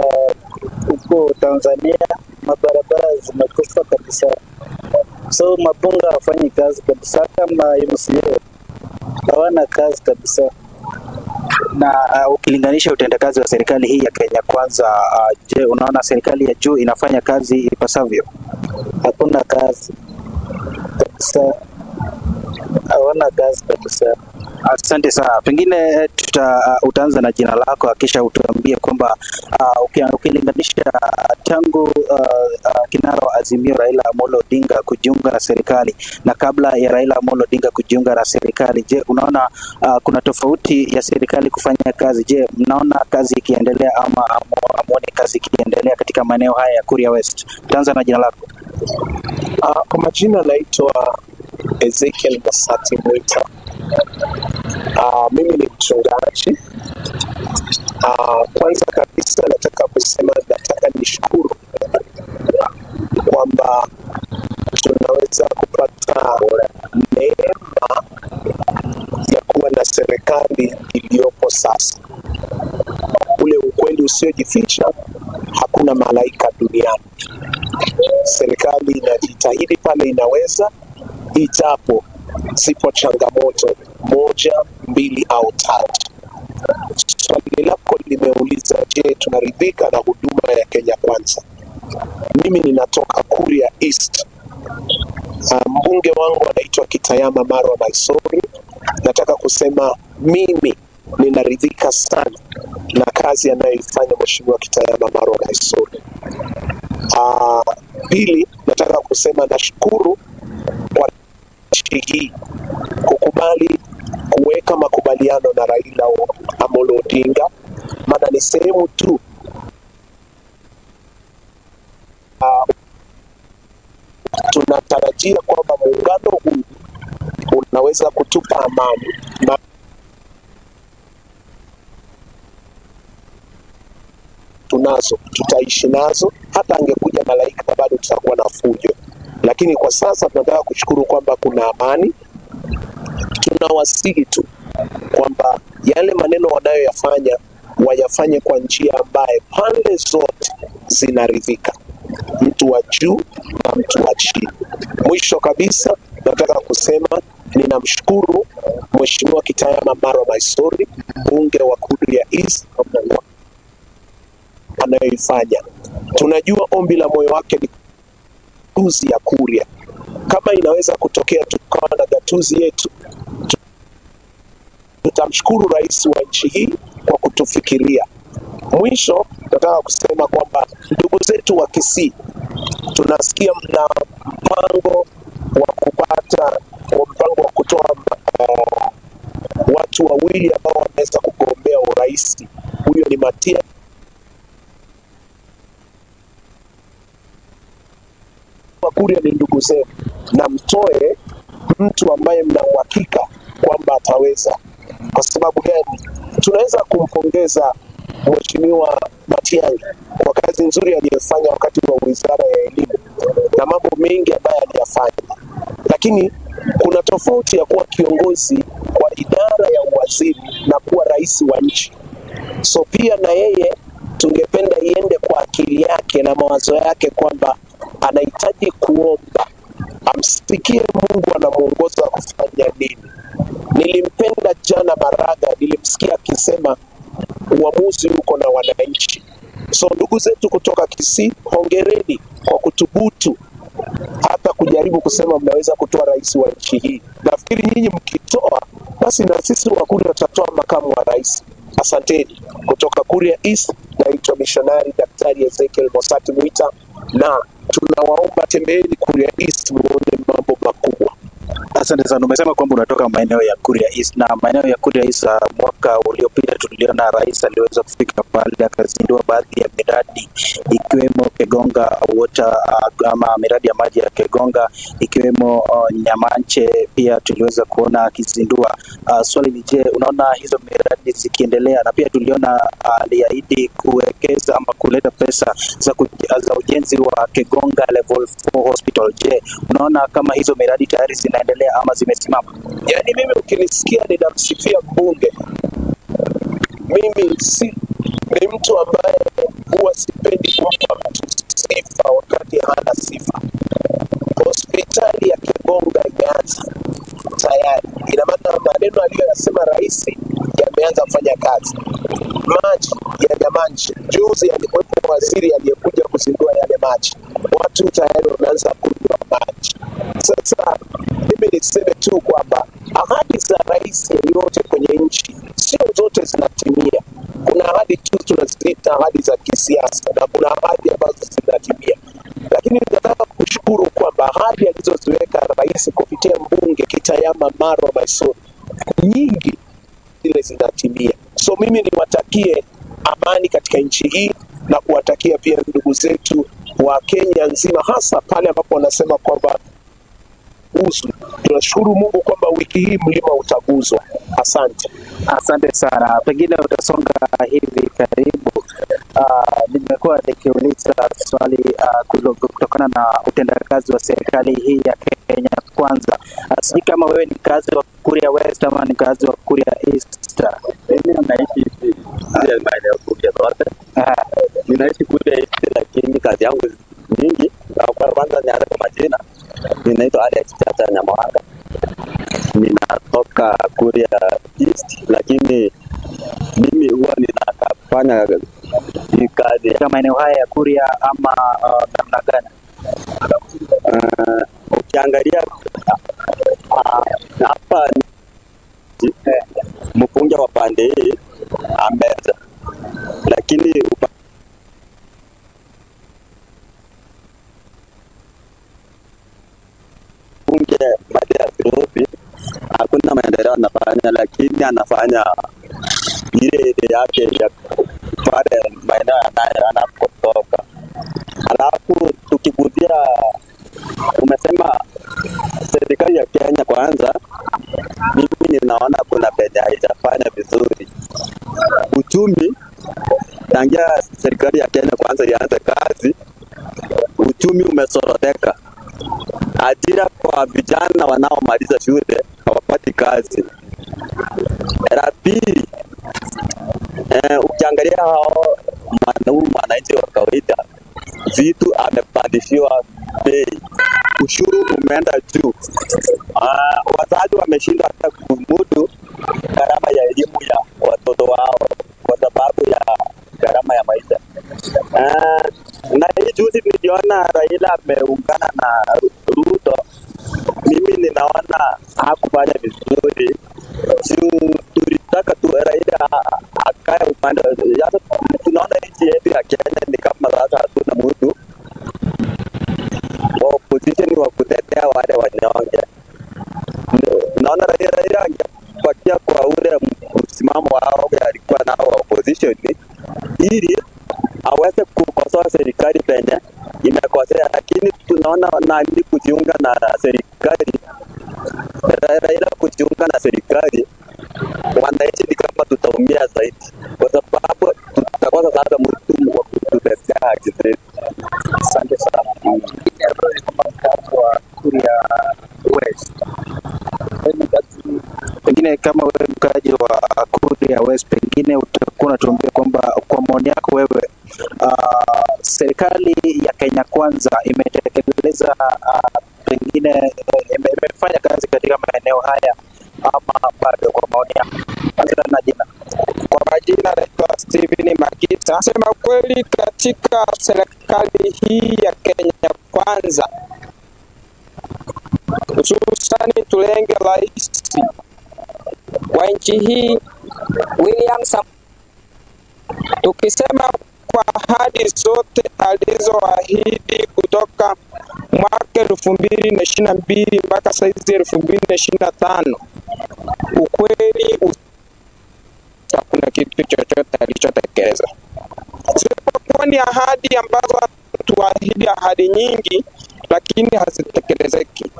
huko Tanzania, mabarabara zimekufa kabisa. So mabunga hawafanyi kazi kabisa, kama MCA hawana kazi kabisa. Na ukilinganisha utendakazi wa serikali hii ya Kenya Kwanza, je, unaona serikali ya juu inafanya kazi ipasavyo? Hakuna kazi kabisa, hawana kazi kabisa. Asante sana. Pengine utaanza na jina lako kisha utuambie kwamba ukilinganisha tangu kinara wa Azimio Raila Amolo Odinga kujiunga na serikali na kabla ya Raila Amolo Odinga kujiunga na serikali. Je, unaona kuna tofauti ya serikali kufanya kazi? Je, mnaona kazi ikiendelea ama hamuoni kazi ikiendelea katika maeneo haya ya Kuria West? Taanza na jina lako. Kwa majina naitwa Ezekiel Masati Mwita. Mimi ni mchungaji. Kwanza kabisa nataka kusema, nataka nishukuru kwamba tunaweza kupata neema ya kuwa na serikali iliyopo sasa. Ule ukweli usiojificha, hakuna malaika duniani. Serikali inajitahidi pale inaweza, ijapo zipo changamoto 1, 2 au 3. Swali lako limeuliza, je, tunaridhika na huduma ya Kenya Kwanza? Mimi ninatoka Kuria East. Mbunge wangu anaitwa Kitayama Marwa Maisori. Nataka kusema mimi ninaridhika sana na kazi anayoifanya Mheshimiwa Kitayama Marwa Maisori. Pili, nataka kusema nashukuru kwa nchi hii kukubali kuweka makubaliano na Raila Amolo Odinga, maana ni sehemu tu tunatarajia kwamba muungano huu unaweza kutupa amani na tunazo, tutaishi nazo. Hata angekuja malaika bado tutakuwa na fujo, lakini kwa sasa tunataka kushukuru kwamba kuna amani. Tunawasihi tu kwamba yale maneno wanayoyafanya wayafanye kwa njia ambaye pande zote zinaridhika, mtu wa juu na mtu wa chini. Mwisho kabisa nataka kusema ninamshukuru Mheshimiwa Kitayama Marwa Maisori, mbunge wa Kuria East, anayoifanya. Tunajua ombi la moyo wake ni gatuzi ya Kuria. Kama inaweza kutokea tukawa na gatuzi yetu, tutamshukuru rais wa nchi hii kwa kutufikiria. Mwisho nataka kusema kwamba ndugu zetu wa Kisii, tunasikia mna mpango wa kupata mpango wa kutoa watu wawili ambao wanaweza kugombea urais. Huyo ni Matia Kuria, ni ndugu zenu, na mtoe mtu ambaye mna uhakika kwamba ataweza. Kwa sababu gani? Tunaweza kumpongeza Mheshimiwa Matiang'i kwa kazi nzuri aliyofanya wakati wa Wizara ya Elimu na mambo mengi ambayo aliyafanya, lakini kuna tofauti ya kuwa kiongozi wa idara ya uwaziri na kuwa rais wa nchi. So pia na yeye tungependa iende kwa akili yake na mawazo yake kwamba anahitaji kuomba, amsikie Mungu anamuongoza kufanya nini. Nilimpenda jana Maraga, nilimsikia akisema uamuzi uko na wananchi. So ndugu zetu kutoka Kisii, hongereni kwa kuthubutu hata kujaribu kusema mnaweza kutoa rais wa nchi hii. Nafikiri nyinyi mkitoa, basi na sisi wa Kuria tutatoa makamu wa rais. Asanteni. Kutoka Kuria East, naitwa Mishonari Daktari Ezekiel Mosati Mwita, na tunawaomba tembeeni Kuria East muone mambo makubwa. Asante sana. Umesema kwamba unatoka maeneo ya Kuria East, na maeneo ya Kuria East mwaka uliopita tuliona rais aliweza kufika pale akazindua baadhi ya miradi ikiwemo Kegonga Water ama miradi ya maji ya Kegonga, ikiwemo Nyamanche pia tuliweza kuona akizindua. Swali ni je, unaona hizo miradi zikiendelea? Na pia tuliona aliahidi kuwekeza ama kuleta pesa za ujenzi wa Kegonga Level 4 Hospital. Je, unaona kama hizo miradi tayari zinaendelea ama zimesimama? Yaani mimi ukinisikia ninamsifia mbunge, mimi si ni mtu ambaye huwa sipendi kumpa mtu sifa wakati hana sifa. Hospitali ya Kegonga imeanza tayari, ina maana maneno aliyoyasema rais yameanza kufanya kazi. Maji ya Nyamanche, juzi alikuwepo waziri aliyekuja kuzindua yale maji, watu tayari wameanza kunywa maji. Sasa mimi niseme tu kwamba ahadi za rais yeyote kwenye nchi sio zote zinatimia. Kuna ahadi tu tunaziita ahadi za kisiasa na kuna ahadi ambazo zinatimia, lakini nataka Excellency kupitia mbunge Kitayama Marwa Maisuri, nyingi zile zinatimia. So mimi niwatakie amani katika nchi hii na kuwatakia pia ndugu zetu wa Kenya nzima, hasa pale ambapo wanasema kwamba uzu. Tunashukuru Mungu kwamba wiki hii mlima utaguzwa. Asante. Asante sana. Pengine utasonga hivi karibu. Nimekuwa nikiuliza swali kutokana na utendakazi wa serikali hii ya Kenya Kwanza. Sijui kama wewe ni mkazi wa Kuria West ama ni mkazi wa Kuria East. Mimi naishi maeneo Kuria zote. Ninaishi Kuria East, lakini kazi yangu nyingi, kwanza nianze kwa majina. Ninaitwa Alex Chacha Nyamwanga. Ninatoka Kuria East, lakini mimi huwa ninafanya kazi kama maeneo haya ya Kuria ama namna gani? Ukiangalia hapa mbunge wa pande hii ameza, lakini mbunge Mathias Kirubi hakuna maendeleo anafanya, lakini anafanya ile ile yake ya pale maeneo anapotoka. Alafu tukigusia, umesema serikali ya Kenya Kwanza, mimi ninaona kuna penye haijafanya vizuri. Uchumi, tangia serikali ya Kenya Kwanza ianze kazi, uchumi umesoroteka. Ajira kwa vijana wanaomaliza shule hawapati kazi. La pili, ukiangalia hao mwananchi wa kawaida, vitu amepandishiwa bei, ushuru umeenda juu. Wazazi wameshindwa hata kumudu gharama ya elimu ya watoto wao kwa sababu ya gharama ya maisha. Na hii juzi niliona Raila ameungana na Ruto. Mimi ninaona hakufanya vizuri. Tulitaka tu Raila akae upande. Tunaona nchi yetu ya Kenya ni kama sasa hatuna mtu wa opposition wa kutetea wale wanyonge. Naona Raila angepakia kwa ule msimamo wao alikuwa nao wa opposition ili aweze kukosoa serikali penye imekosea, lakini tunaona nani kujiunga na serikali, Raila kujiunga na serikali, wananchi ni kama tutaumia zaidi, kwa sababu tutakosa sasa mtu wa kututetea haki zetu. Asante sana. Mkazi wa Kuria West, pengine kama wewe mkaji wa Kuria West, pengine utakuwa unatuambia kwamba kwa maoni yako wewe, serikali ya Kenya Kwanza imetekeleza pengine imefanya kazi katika maeneo haya ama bado? Kwa maoni yako, kwanza na jina. Kwa majina naitwa Steven Makita. Sema kweli, katika serikali hii ya Kenya Kwanza, hususani tulenge rais wa nchi hii William Samoei, tukisema kwa ahadi zote alizoahidi kutoka mwaka 2022 mpaka saizi 2025, ukweli hakuna kitu chochote alichotekeleza. Isipokuwa ni ahadi ambazo tuahidi ahadi nyingi, lakini hazitekelezeki.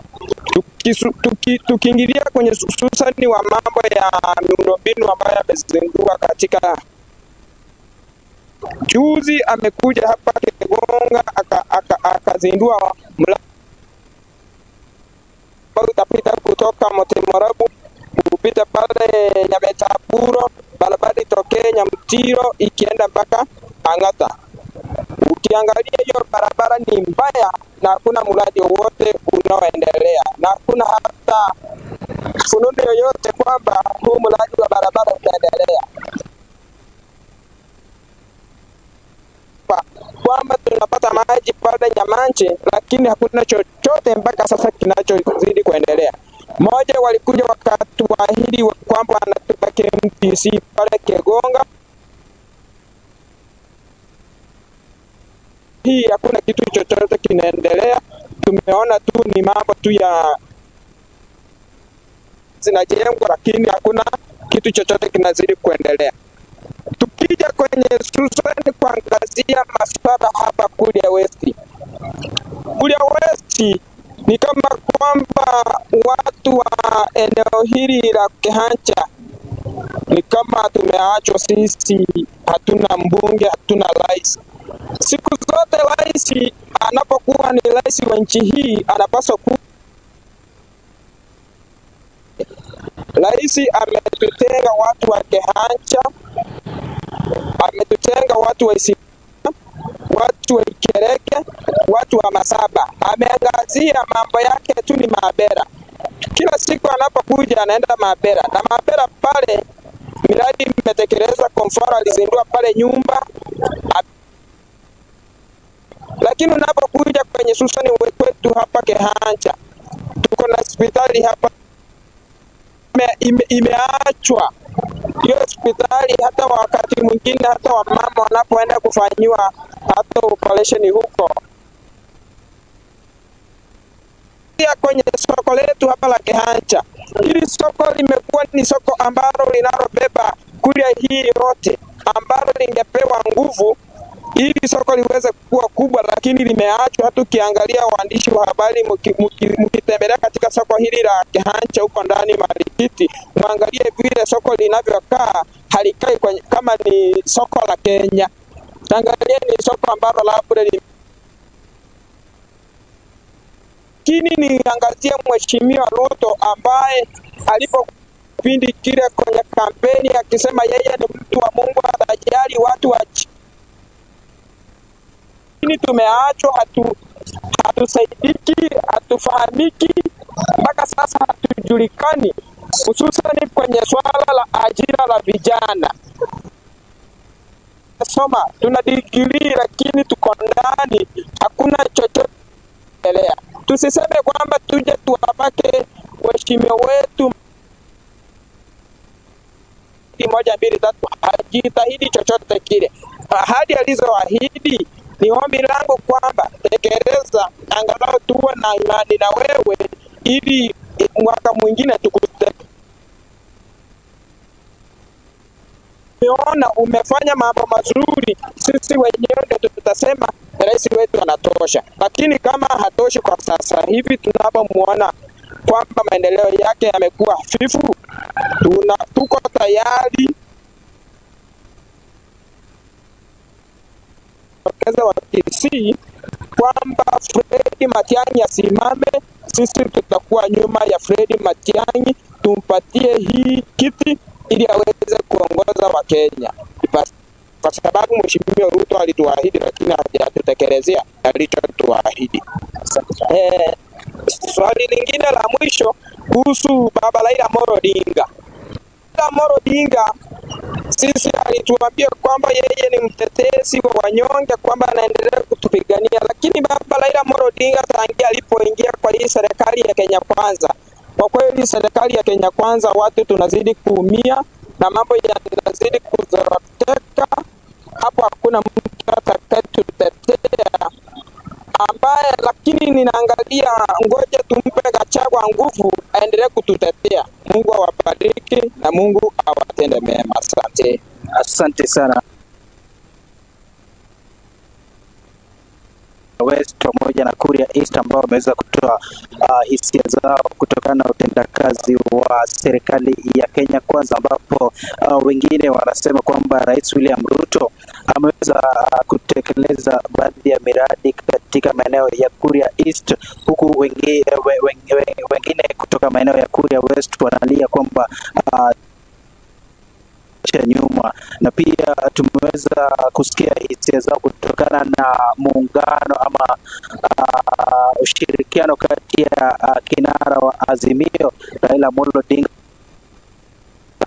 Tukiingilia kwenye hususani wa mambo ya miundombinu ambayo amezindua katika juzi, amekuja hapa Kegonga akazindua mlango utapita kutoka Motemorabu kupita pale Nyametaburo, barabara itokee Nyamtiro ikienda mpaka Ang'ata. Ukiangalia hiyo barabara ni mbaya na hakuna mradi wowote unaoendelea na hakuna hata fununu yoyote kwamba huu mradi wa barabara utaendelea, kwamba tunapata maji pale Nyamanche, lakini hakuna chochote mpaka sasa kinachozidi kuendelea. Moja, walikuja wakatuahidi kwamba wanatupa KMTC pale Kegonga. Hii hakuna kitu chochote kinaendelea. Tumeona tu ni mambo tu ya zinajengwa, lakini hakuna kitu chochote kinazidi kuendelea. Tukija kwenye hususan kuangazia masuala hapa Kuria West. Kuria West ni kama kwamba watu wa eneo hili la Kehancha ni kama tumeachwa sisi, hatuna mbunge, hatuna rais. Siku zote rais anapokuwa ni rais wa nchi hii anapaswa kuwa rais. Ametutenga watu wa Kehancha, ametutenga watu wa Isinya, watu wa Ikereke, watu wa Masaba. Ameangazia mambo yake tu ni Mabera. Kila siku anapokuja anaenda Mabera, na Mabera pale miradi imetekelezwa. Kwa mfano alizindua pale nyumba, lakini unapokuja kwenye hususani kwetu hapa Kehancha, tuko na hospitali hapa imeachwa hiyo hospitali. Hata wakati mwingine hata wamama wanapoenda kufanyiwa hata operation huko. Pia kwenye soko letu hapa la Kehancha, hili soko limekuwa ni soko ambalo linalobeba Kuria hii yote, ambalo lingepewa nguvu ili soko liweze kuwa kubwa, lakini limeachwa. Hata ukiangalia waandishi wa habari mkitembelea katika soko hili la Kehancha huko ndani Marikiti, muangalie vile soko linavyokaa, halikai kama ni soko la Kenya. Angalia ni soko ambalo labda ni lakini niangazie Mheshimiwa Ruto ambaye alipo kipindi kile kwenye kampeni akisema yeye ni mtu wa Mungu, atajali watu wa chini. Tumeachwa, hatusaidiki, hatufahamiki, mpaka sasa hatujulikani, hususan kwenye swala la ajira la vijana. Soma, tuna digrii lakini tuko ndani, hakuna chochote endelea. Tusiseme kwamba tuje tuwapake waheshimiwa wetu 1 2 3, hajitahidi chochote kile. Ahadi alizoahidi, ni ombi langu kwamba tekeleza, angalau tuwe na imani na wewe ili mwaka mwingine tukute. Tumeona umefanya mambo mazuri, sisi wenyewe ndio tutasema rais wetu anatosha. Lakini kama hatoshi kwa sasa hivi tunapomuona kwamba maendeleo yake yamekuwa hafifu, tuko tayari wa Kisii kwamba Fred Matiang'i asimame, sisi tutakuwa nyuma ya Fred Matiang'i, tumpatie hii kiti ili aweze kuongoza wa Kenya, kwa sababu Mheshimiwa Ruto alituahidi lakini hajatutekelezea alichotuahidi. Swali lingine la mwisho kuhusu Baba Raila Amolo Odinga. Raila Amolo Odinga sisi alituambia kwamba yeye ni mtetezi wa wanyonge, kwamba anaendelea kutupigania, lakini Baba Raila Amolo Odinga tangia alipoingia kwa hii serikali ya Kenya Kwanza, kwa kweli serikali ya Kenya Kwanza watu tunazidi kuumia na mambo yanazidi kuzoroteka. Hapo hakuna mtu atakayetutetea ambaye, lakini ninaangalia, ngoja tumpe Gachagua nguvu aendelee kututetea. Mungu awabariki na Mungu awatende mema. Asante. Asante sana. West pamoja na Kuria East ambao wameweza kutoa hisia zao kutokana na utendakazi wa serikali ya Kenya Kwanza, ambapo wengine wanasema kwamba Rais William Ruto ameweza kutekeleza baadhi ya miradi katika maeneo ya Kuria East, huku wengine kutoka maeneo ya Kuria West wanalia kwamba cha nyuma. Na pia tumeweza kusikia hisia zao kutokana na muungano ama ushirikiano kati ya kinara wa Azimio Raila Amolo Odinga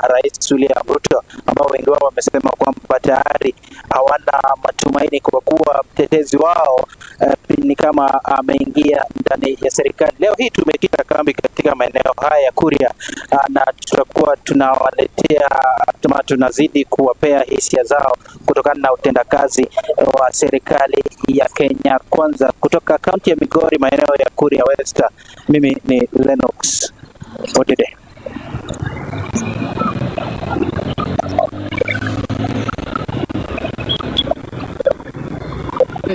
Rais William Ruto, ambao wengi wao wamesema kwamba tayari hawana matumaini kwa kuwa mtetezi wao ni kama ameingia ndani ya serikali. Leo hii tumekita kambi katika maeneo haya ya Kuria na tutakuwa tunawaletea, tunazidi kuwapea hisia zao kutokana na utendakazi wa serikali ya Kenya Kwanza. Kutoka kaunti ya Migori, maeneo ya Kuria West, mimi ni Lennox Odede.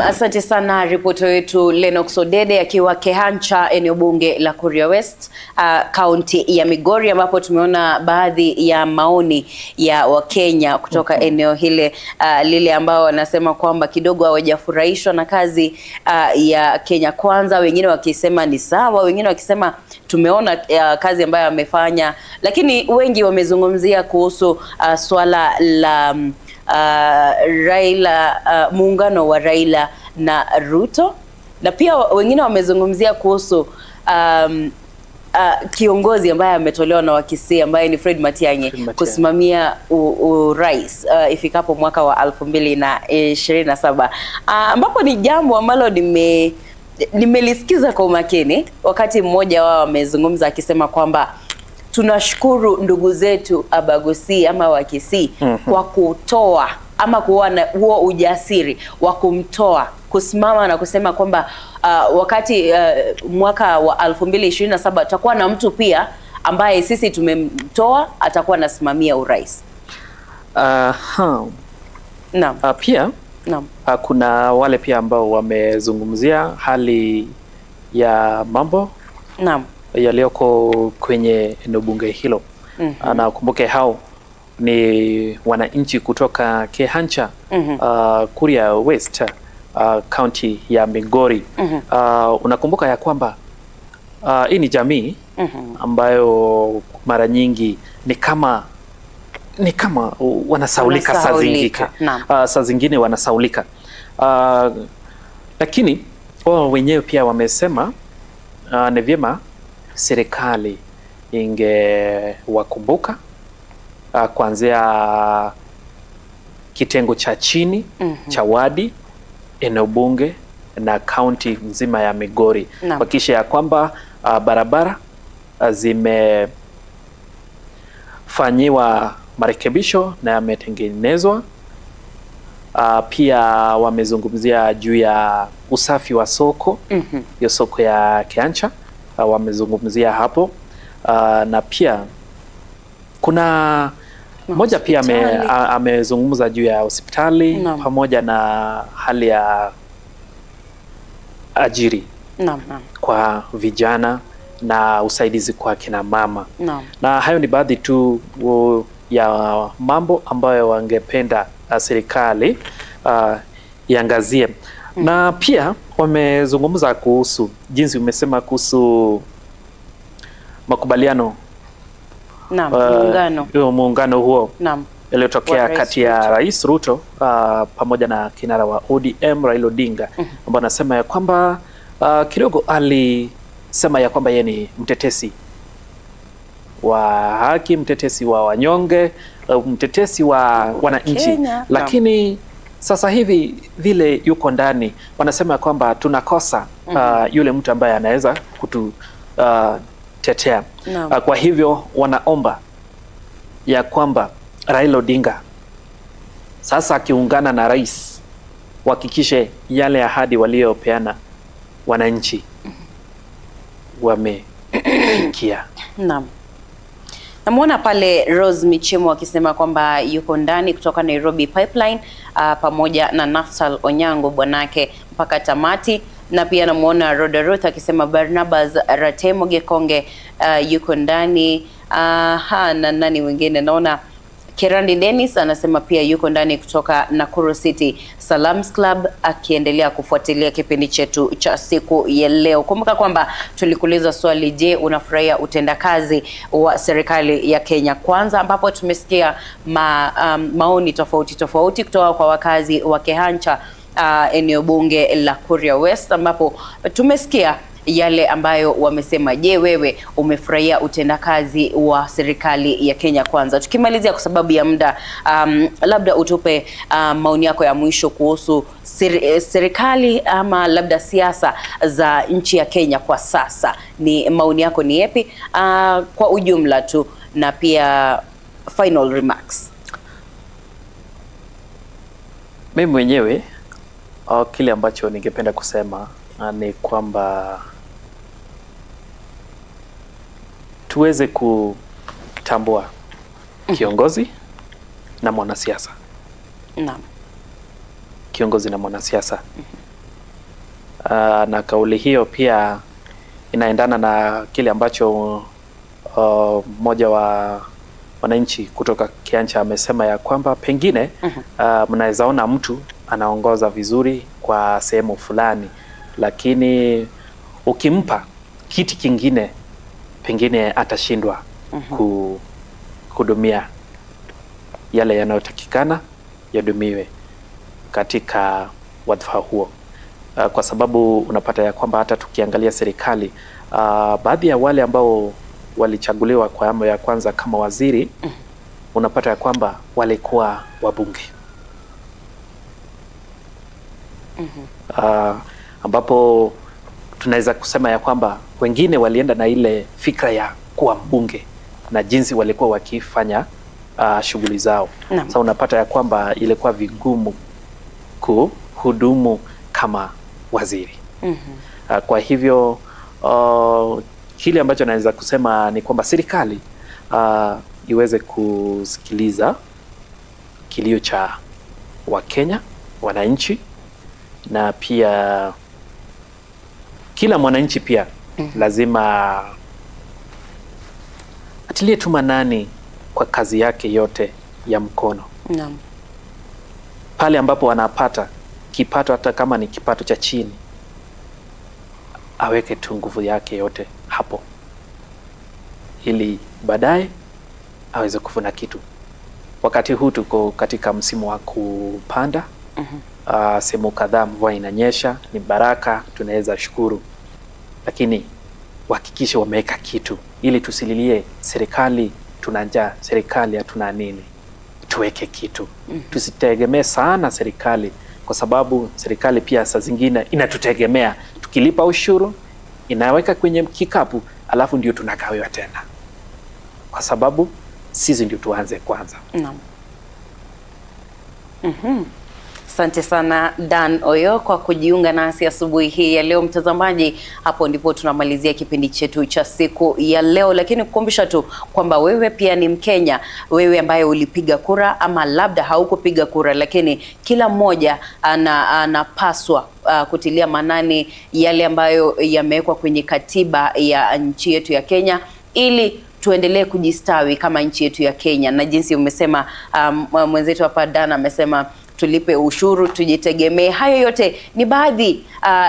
Asante sana ripota wetu Lennox Odede akiwa Kehancha, eneo bunge la Kuria West, kaunti ya Migori, ambapo tumeona baadhi ya maoni ya Wakenya kutoka eneo hile lile ambao wanasema kwamba kidogo hawajafurahishwa na kazi ya Kenya Kwanza, wengine wakisema ni sawa, wengine wakisema tumeona kazi ambayo amefanya, lakini wengi wamezungumzia kuhusu swala la Raila, muungano wa Raila na Ruto, na pia wengine wamezungumzia kuhusu kiongozi ambaye ametolewa na Wakisii ambaye ni Fred Matiang'i kusimamia urais ifikapo mwaka wa 2027, ambapo ni jambo ambalo nimelisikiza kwa umakini wakati mmoja wao amezungumza akisema kwamba tunashukuru ndugu zetu Abagusi ama Wakisii kwa kutoa ama kuwa na huo ujasiri wa kumtoa, kusimama na kusema kwamba wakati mwaka wa 2027 tutakuwa na mtu pia ambaye sisi tumemtoa atakuwa anasimamia urais. Naam. Pia naam. Kuna wale pia ambao wamezungumzia hali ya mambo naam yaliyoko kwenye eneo bunge hilo. Na kumbuke hao ni wananchi kutoka Kehancha, Kuria West, county ya Migori. Unakumbuka ya kwamba hii ni jamii ambayo mara nyingi ni kama wanasaulika saa zingine. Saa zingine wanasaulika. Lakini wao wenyewe pia wamesema ni vyema serikali ingewakumbuka kuanzia kitengo cha chini cha wadi, eneo bunge na kaunti nzima ya Migori, kuhakikisha ya kwamba barabara zimefanyiwa marekebisho na yametengenezwa. Pia wamezungumzia juu ya usafi wa soko, hiyo soko ya Kehancha wamezungumzia hapo. Na pia kuna mmoja pia amezungumza juu ya hospitali pamoja na hali ya ajiri kwa vijana na usaidizi kwa kina mama. Na hayo ni baadhi tu ya mambo ambayo wangependa serikali iangazie. Na pia wamezungumza kuhusu jinsi umesema kuhusu makubaliano muungano huo yaliyotokea kati ya Rais Ruto pamoja na kinara wa ODM Raila Odinga, ambao anasema ya kwamba kidogo alisema ya kwamba yeye ni mtetesi wa haki, mtetesi wa wanyonge, mtetesi wa wananchi, lakini sasa hivi vile yuko ndani wanasema kwamba tunakosa yule mtu ambaye anaweza kututetea. Kwa hivyo wanaomba ya kwamba Raila Odinga sasa akiungana na rais wahakikishe yale ahadi waliopeana wananchi wamefikia. Naam. Namuona pale Rose Michimo akisema kwamba yuko ndani kutoka Nairobi Pipeline, pamoja na Naftal Onyango bwanake mpaka tamati. Na pia namuona Roda Ruth akisema Barnabas Ratemo Gekonge yuko ndani. Na nani wengine naona Kerandi Dennis anasema pia yuko ndani kutoka Nakuru City Salams Club akiendelea kufuatilia kipindi chetu cha siku ya leo. Kumbuka kwamba tulikuuliza swali, je, unafurahia utendakazi wa serikali ya Kenya Kwanza, ambapo tumesikia maoni tofauti tofauti kutoka kwa wakazi wa Kehancha, eneo bunge la Kuria West, ambapo tumesikia yale ambayo wamesema. Je, wewe umefurahia utendakazi wa serikali ya Kenya Kwanza? Tukimalizia kwa sababu ya muda, labda utupe maoni yako ya mwisho kuhusu serikali ama labda siasa za nchi ya Kenya kwa sasa. Ni maoni yako ni yapi kwa ujumla tu, na pia final remarks? Mimi mwenyewe kile ambacho ningependa kusema ni kwamba tuweze kutambua kiongozi na mwanasiasa. Naam. Kiongozi na mwanasiasa. Na kauli hiyo pia inaendana na kile ambacho mmoja wa wananchi kutoka Kiancha amesema ya kwamba pengine mnaweza ona mtu anaongoza vizuri kwa sehemu fulani, lakini ukimpa kiti kingine pengine atashindwa kudumia yale yanayotakikana yadumiwe katika wadhifa huo. Kwa sababu unapata ya kwamba hata tukiangalia serikali, baadhi ya wale ambao walichaguliwa kwa awamu ya kwanza kama waziri, unapata ya kwamba walikuwa wabunge. Ambapo tunaweza kusema ya kwamba wengine walienda na ile fikra ya kuwa mbunge na jinsi walikuwa wakifanya shughuli zao. Sasa unapata ya kwamba ilikuwa vigumu kuhudumu kama waziri. Kwa hivyo kile ambacho naweza kusema ni kwamba serikali iweze kusikiliza kilio cha Wakenya, wananchi, na pia kila mwananchi pia lazima atilie tu maanani kwa kazi yake yote ya mkono. Naam. Pale ambapo anapata kipato, hata kama ni kipato cha chini, aweke tu nguvu yake yote hapo ili baadaye aweze kuvuna kitu. Wakati huu tuko katika msimu wa kupanda. Sehemu kadhaa mvua inanyesha, ni baraka, tunaweza shukuru, lakini wahakikishe wameweka kitu ili tusililie serikali tuna njaa, serikali hatuna nini. Tuweke kitu. Tusitegemee sana serikali, kwa sababu serikali pia saa zingine inatutegemea. Tukilipa ushuru inaweka kwenye kikapu, alafu ndio tunagawiwa tena, kwa sababu sisi ndio tuanze kwanza. Naam. Asante sana Dan Oyo kwa kujiunga nasi asubuhi hii ya leo. Mtazamaji, hapo ndipo tunamalizia kipindi chetu cha siku ya leo, lakini kukumbusha tu kwamba wewe pia ni Mkenya, wewe ambaye ulipiga kura ama labda haukupiga kura, lakini kila mmoja anapaswa kutilia maanani yale ambayo yamewekwa kwenye katiba ya nchi yetu ya Kenya ili tuendelee kujistawi kama nchi yetu ya Kenya. Na jinsi umesema, mwenzetu hapa Dan amesema tulipe ushuru, tujitegemee. Hayo yote ni baadhi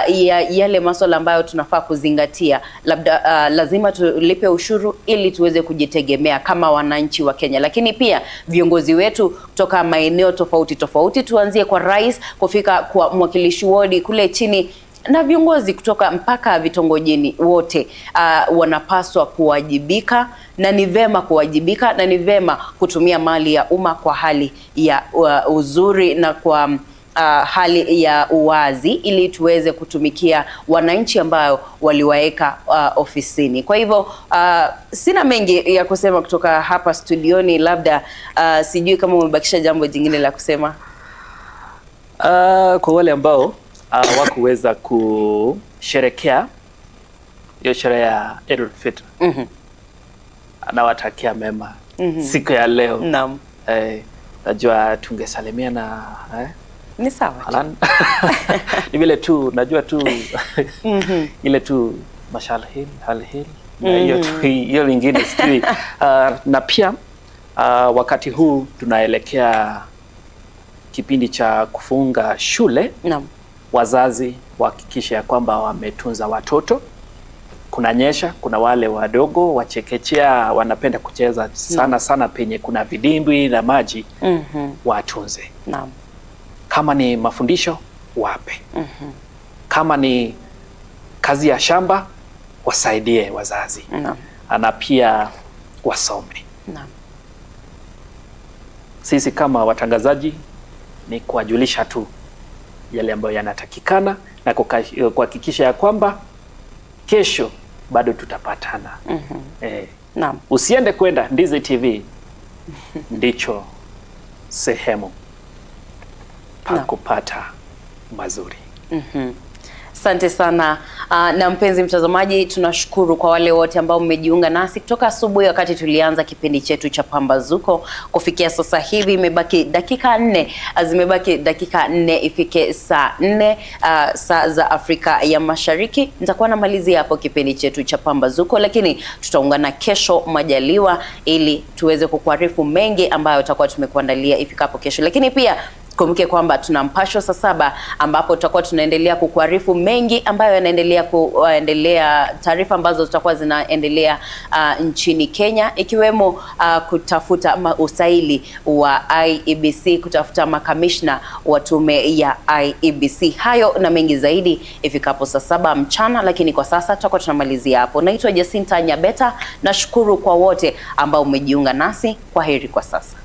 ya yale masuala ambayo tunafaa kuzingatia. Labda lazima tulipe ushuru ili tuweze kujitegemea kama wananchi wa Kenya. Lakini pia viongozi wetu kutoka maeneo tofauti tofauti, tuanzie kwa rais kufika kwa mwakilishi wodi kule chini na viongozi kutoka mpaka vitongojini, wote wanapaswa kuwajibika, na ni vema kuwajibika na ni vema kutumia mali ya umma kwa hali ya uzuri na kwa hali ya uwazi ili tuweze kutumikia wananchi ambao waliwaeka ofisini. Kwa hivyo sina mengi ya kusema kutoka hapa studioni, labda sijui kama umebakisha jambo jingine la kusema. Kwa wale ambao hawakuweza kusherekea hiyo sherehe ya Eid al-Fitr, anawatakia mema siku ya leo. Naam. Najua tungesalimia na ni sawa. Ni vile tu najua tu ile tu mashallah halhil na hiyo tu, hiyo lingine sijui. Na pia wakati huu tunaelekea kipindi cha kufunga shule. Naam. Wazazi wahakikishe ya kwamba wametunza watoto. Kunanyesha, kuna wale wadogo wachekechea wanapenda kucheza sana sana penye kuna vidimbwi na maji. Watunze. Naam. Kama ni mafundisho wape. Kama ni kazi ya shamba wasaidie wazazi. Naam. Na pia wasome. Naam. Sisi kama watangazaji ni kuwajulisha tu yale ambayo yanatakikana na kuhakikisha ya kwamba kesho bado tutapatana. Naam. Usiende kwenda Ndizi TV ndicho sehemu pa kupata mazuri. Asante sana. Na mpenzi mtazamaji, tunashukuru kwa wale wote ambao mmejiunga nasi kutoka asubuhi wakati tulianza kipindi chetu cha Pambazuko. Kufikia sasa hivi imebaki dakika 4, zimebaki dakika 4 ifike saa 4 saa za Afrika ya Mashariki. Nitakuwa namalizia hapo kipindi chetu cha Pambazuko, lakini tutaungana kesho majaliwa ili tuweze kukuarifu mengi ambayo tutakuwa tumekuandalia ifikapo kesho. Lakini pia kumbuke kwamba tuna mpasho saa 7 ambapo tutakuwa tunaendelea kukuarifu mengi ambayo yanaendelea kuendelea, taarifa ambazo zitakuwa zinaendelea nchini Kenya, ikiwemo kutafuta usaili wa IEBC, kutafuta makamishna wa tume ya IEBC. Hayo na mengi zaidi ifikapo saa 7 mchana, lakini kwa sasa tutakuwa tunamalizia hapo. Naitwa Jacinta Nyabeta, nashukuru kwa wote ambao umejiunga nasi. Kwa heri kwa sasa.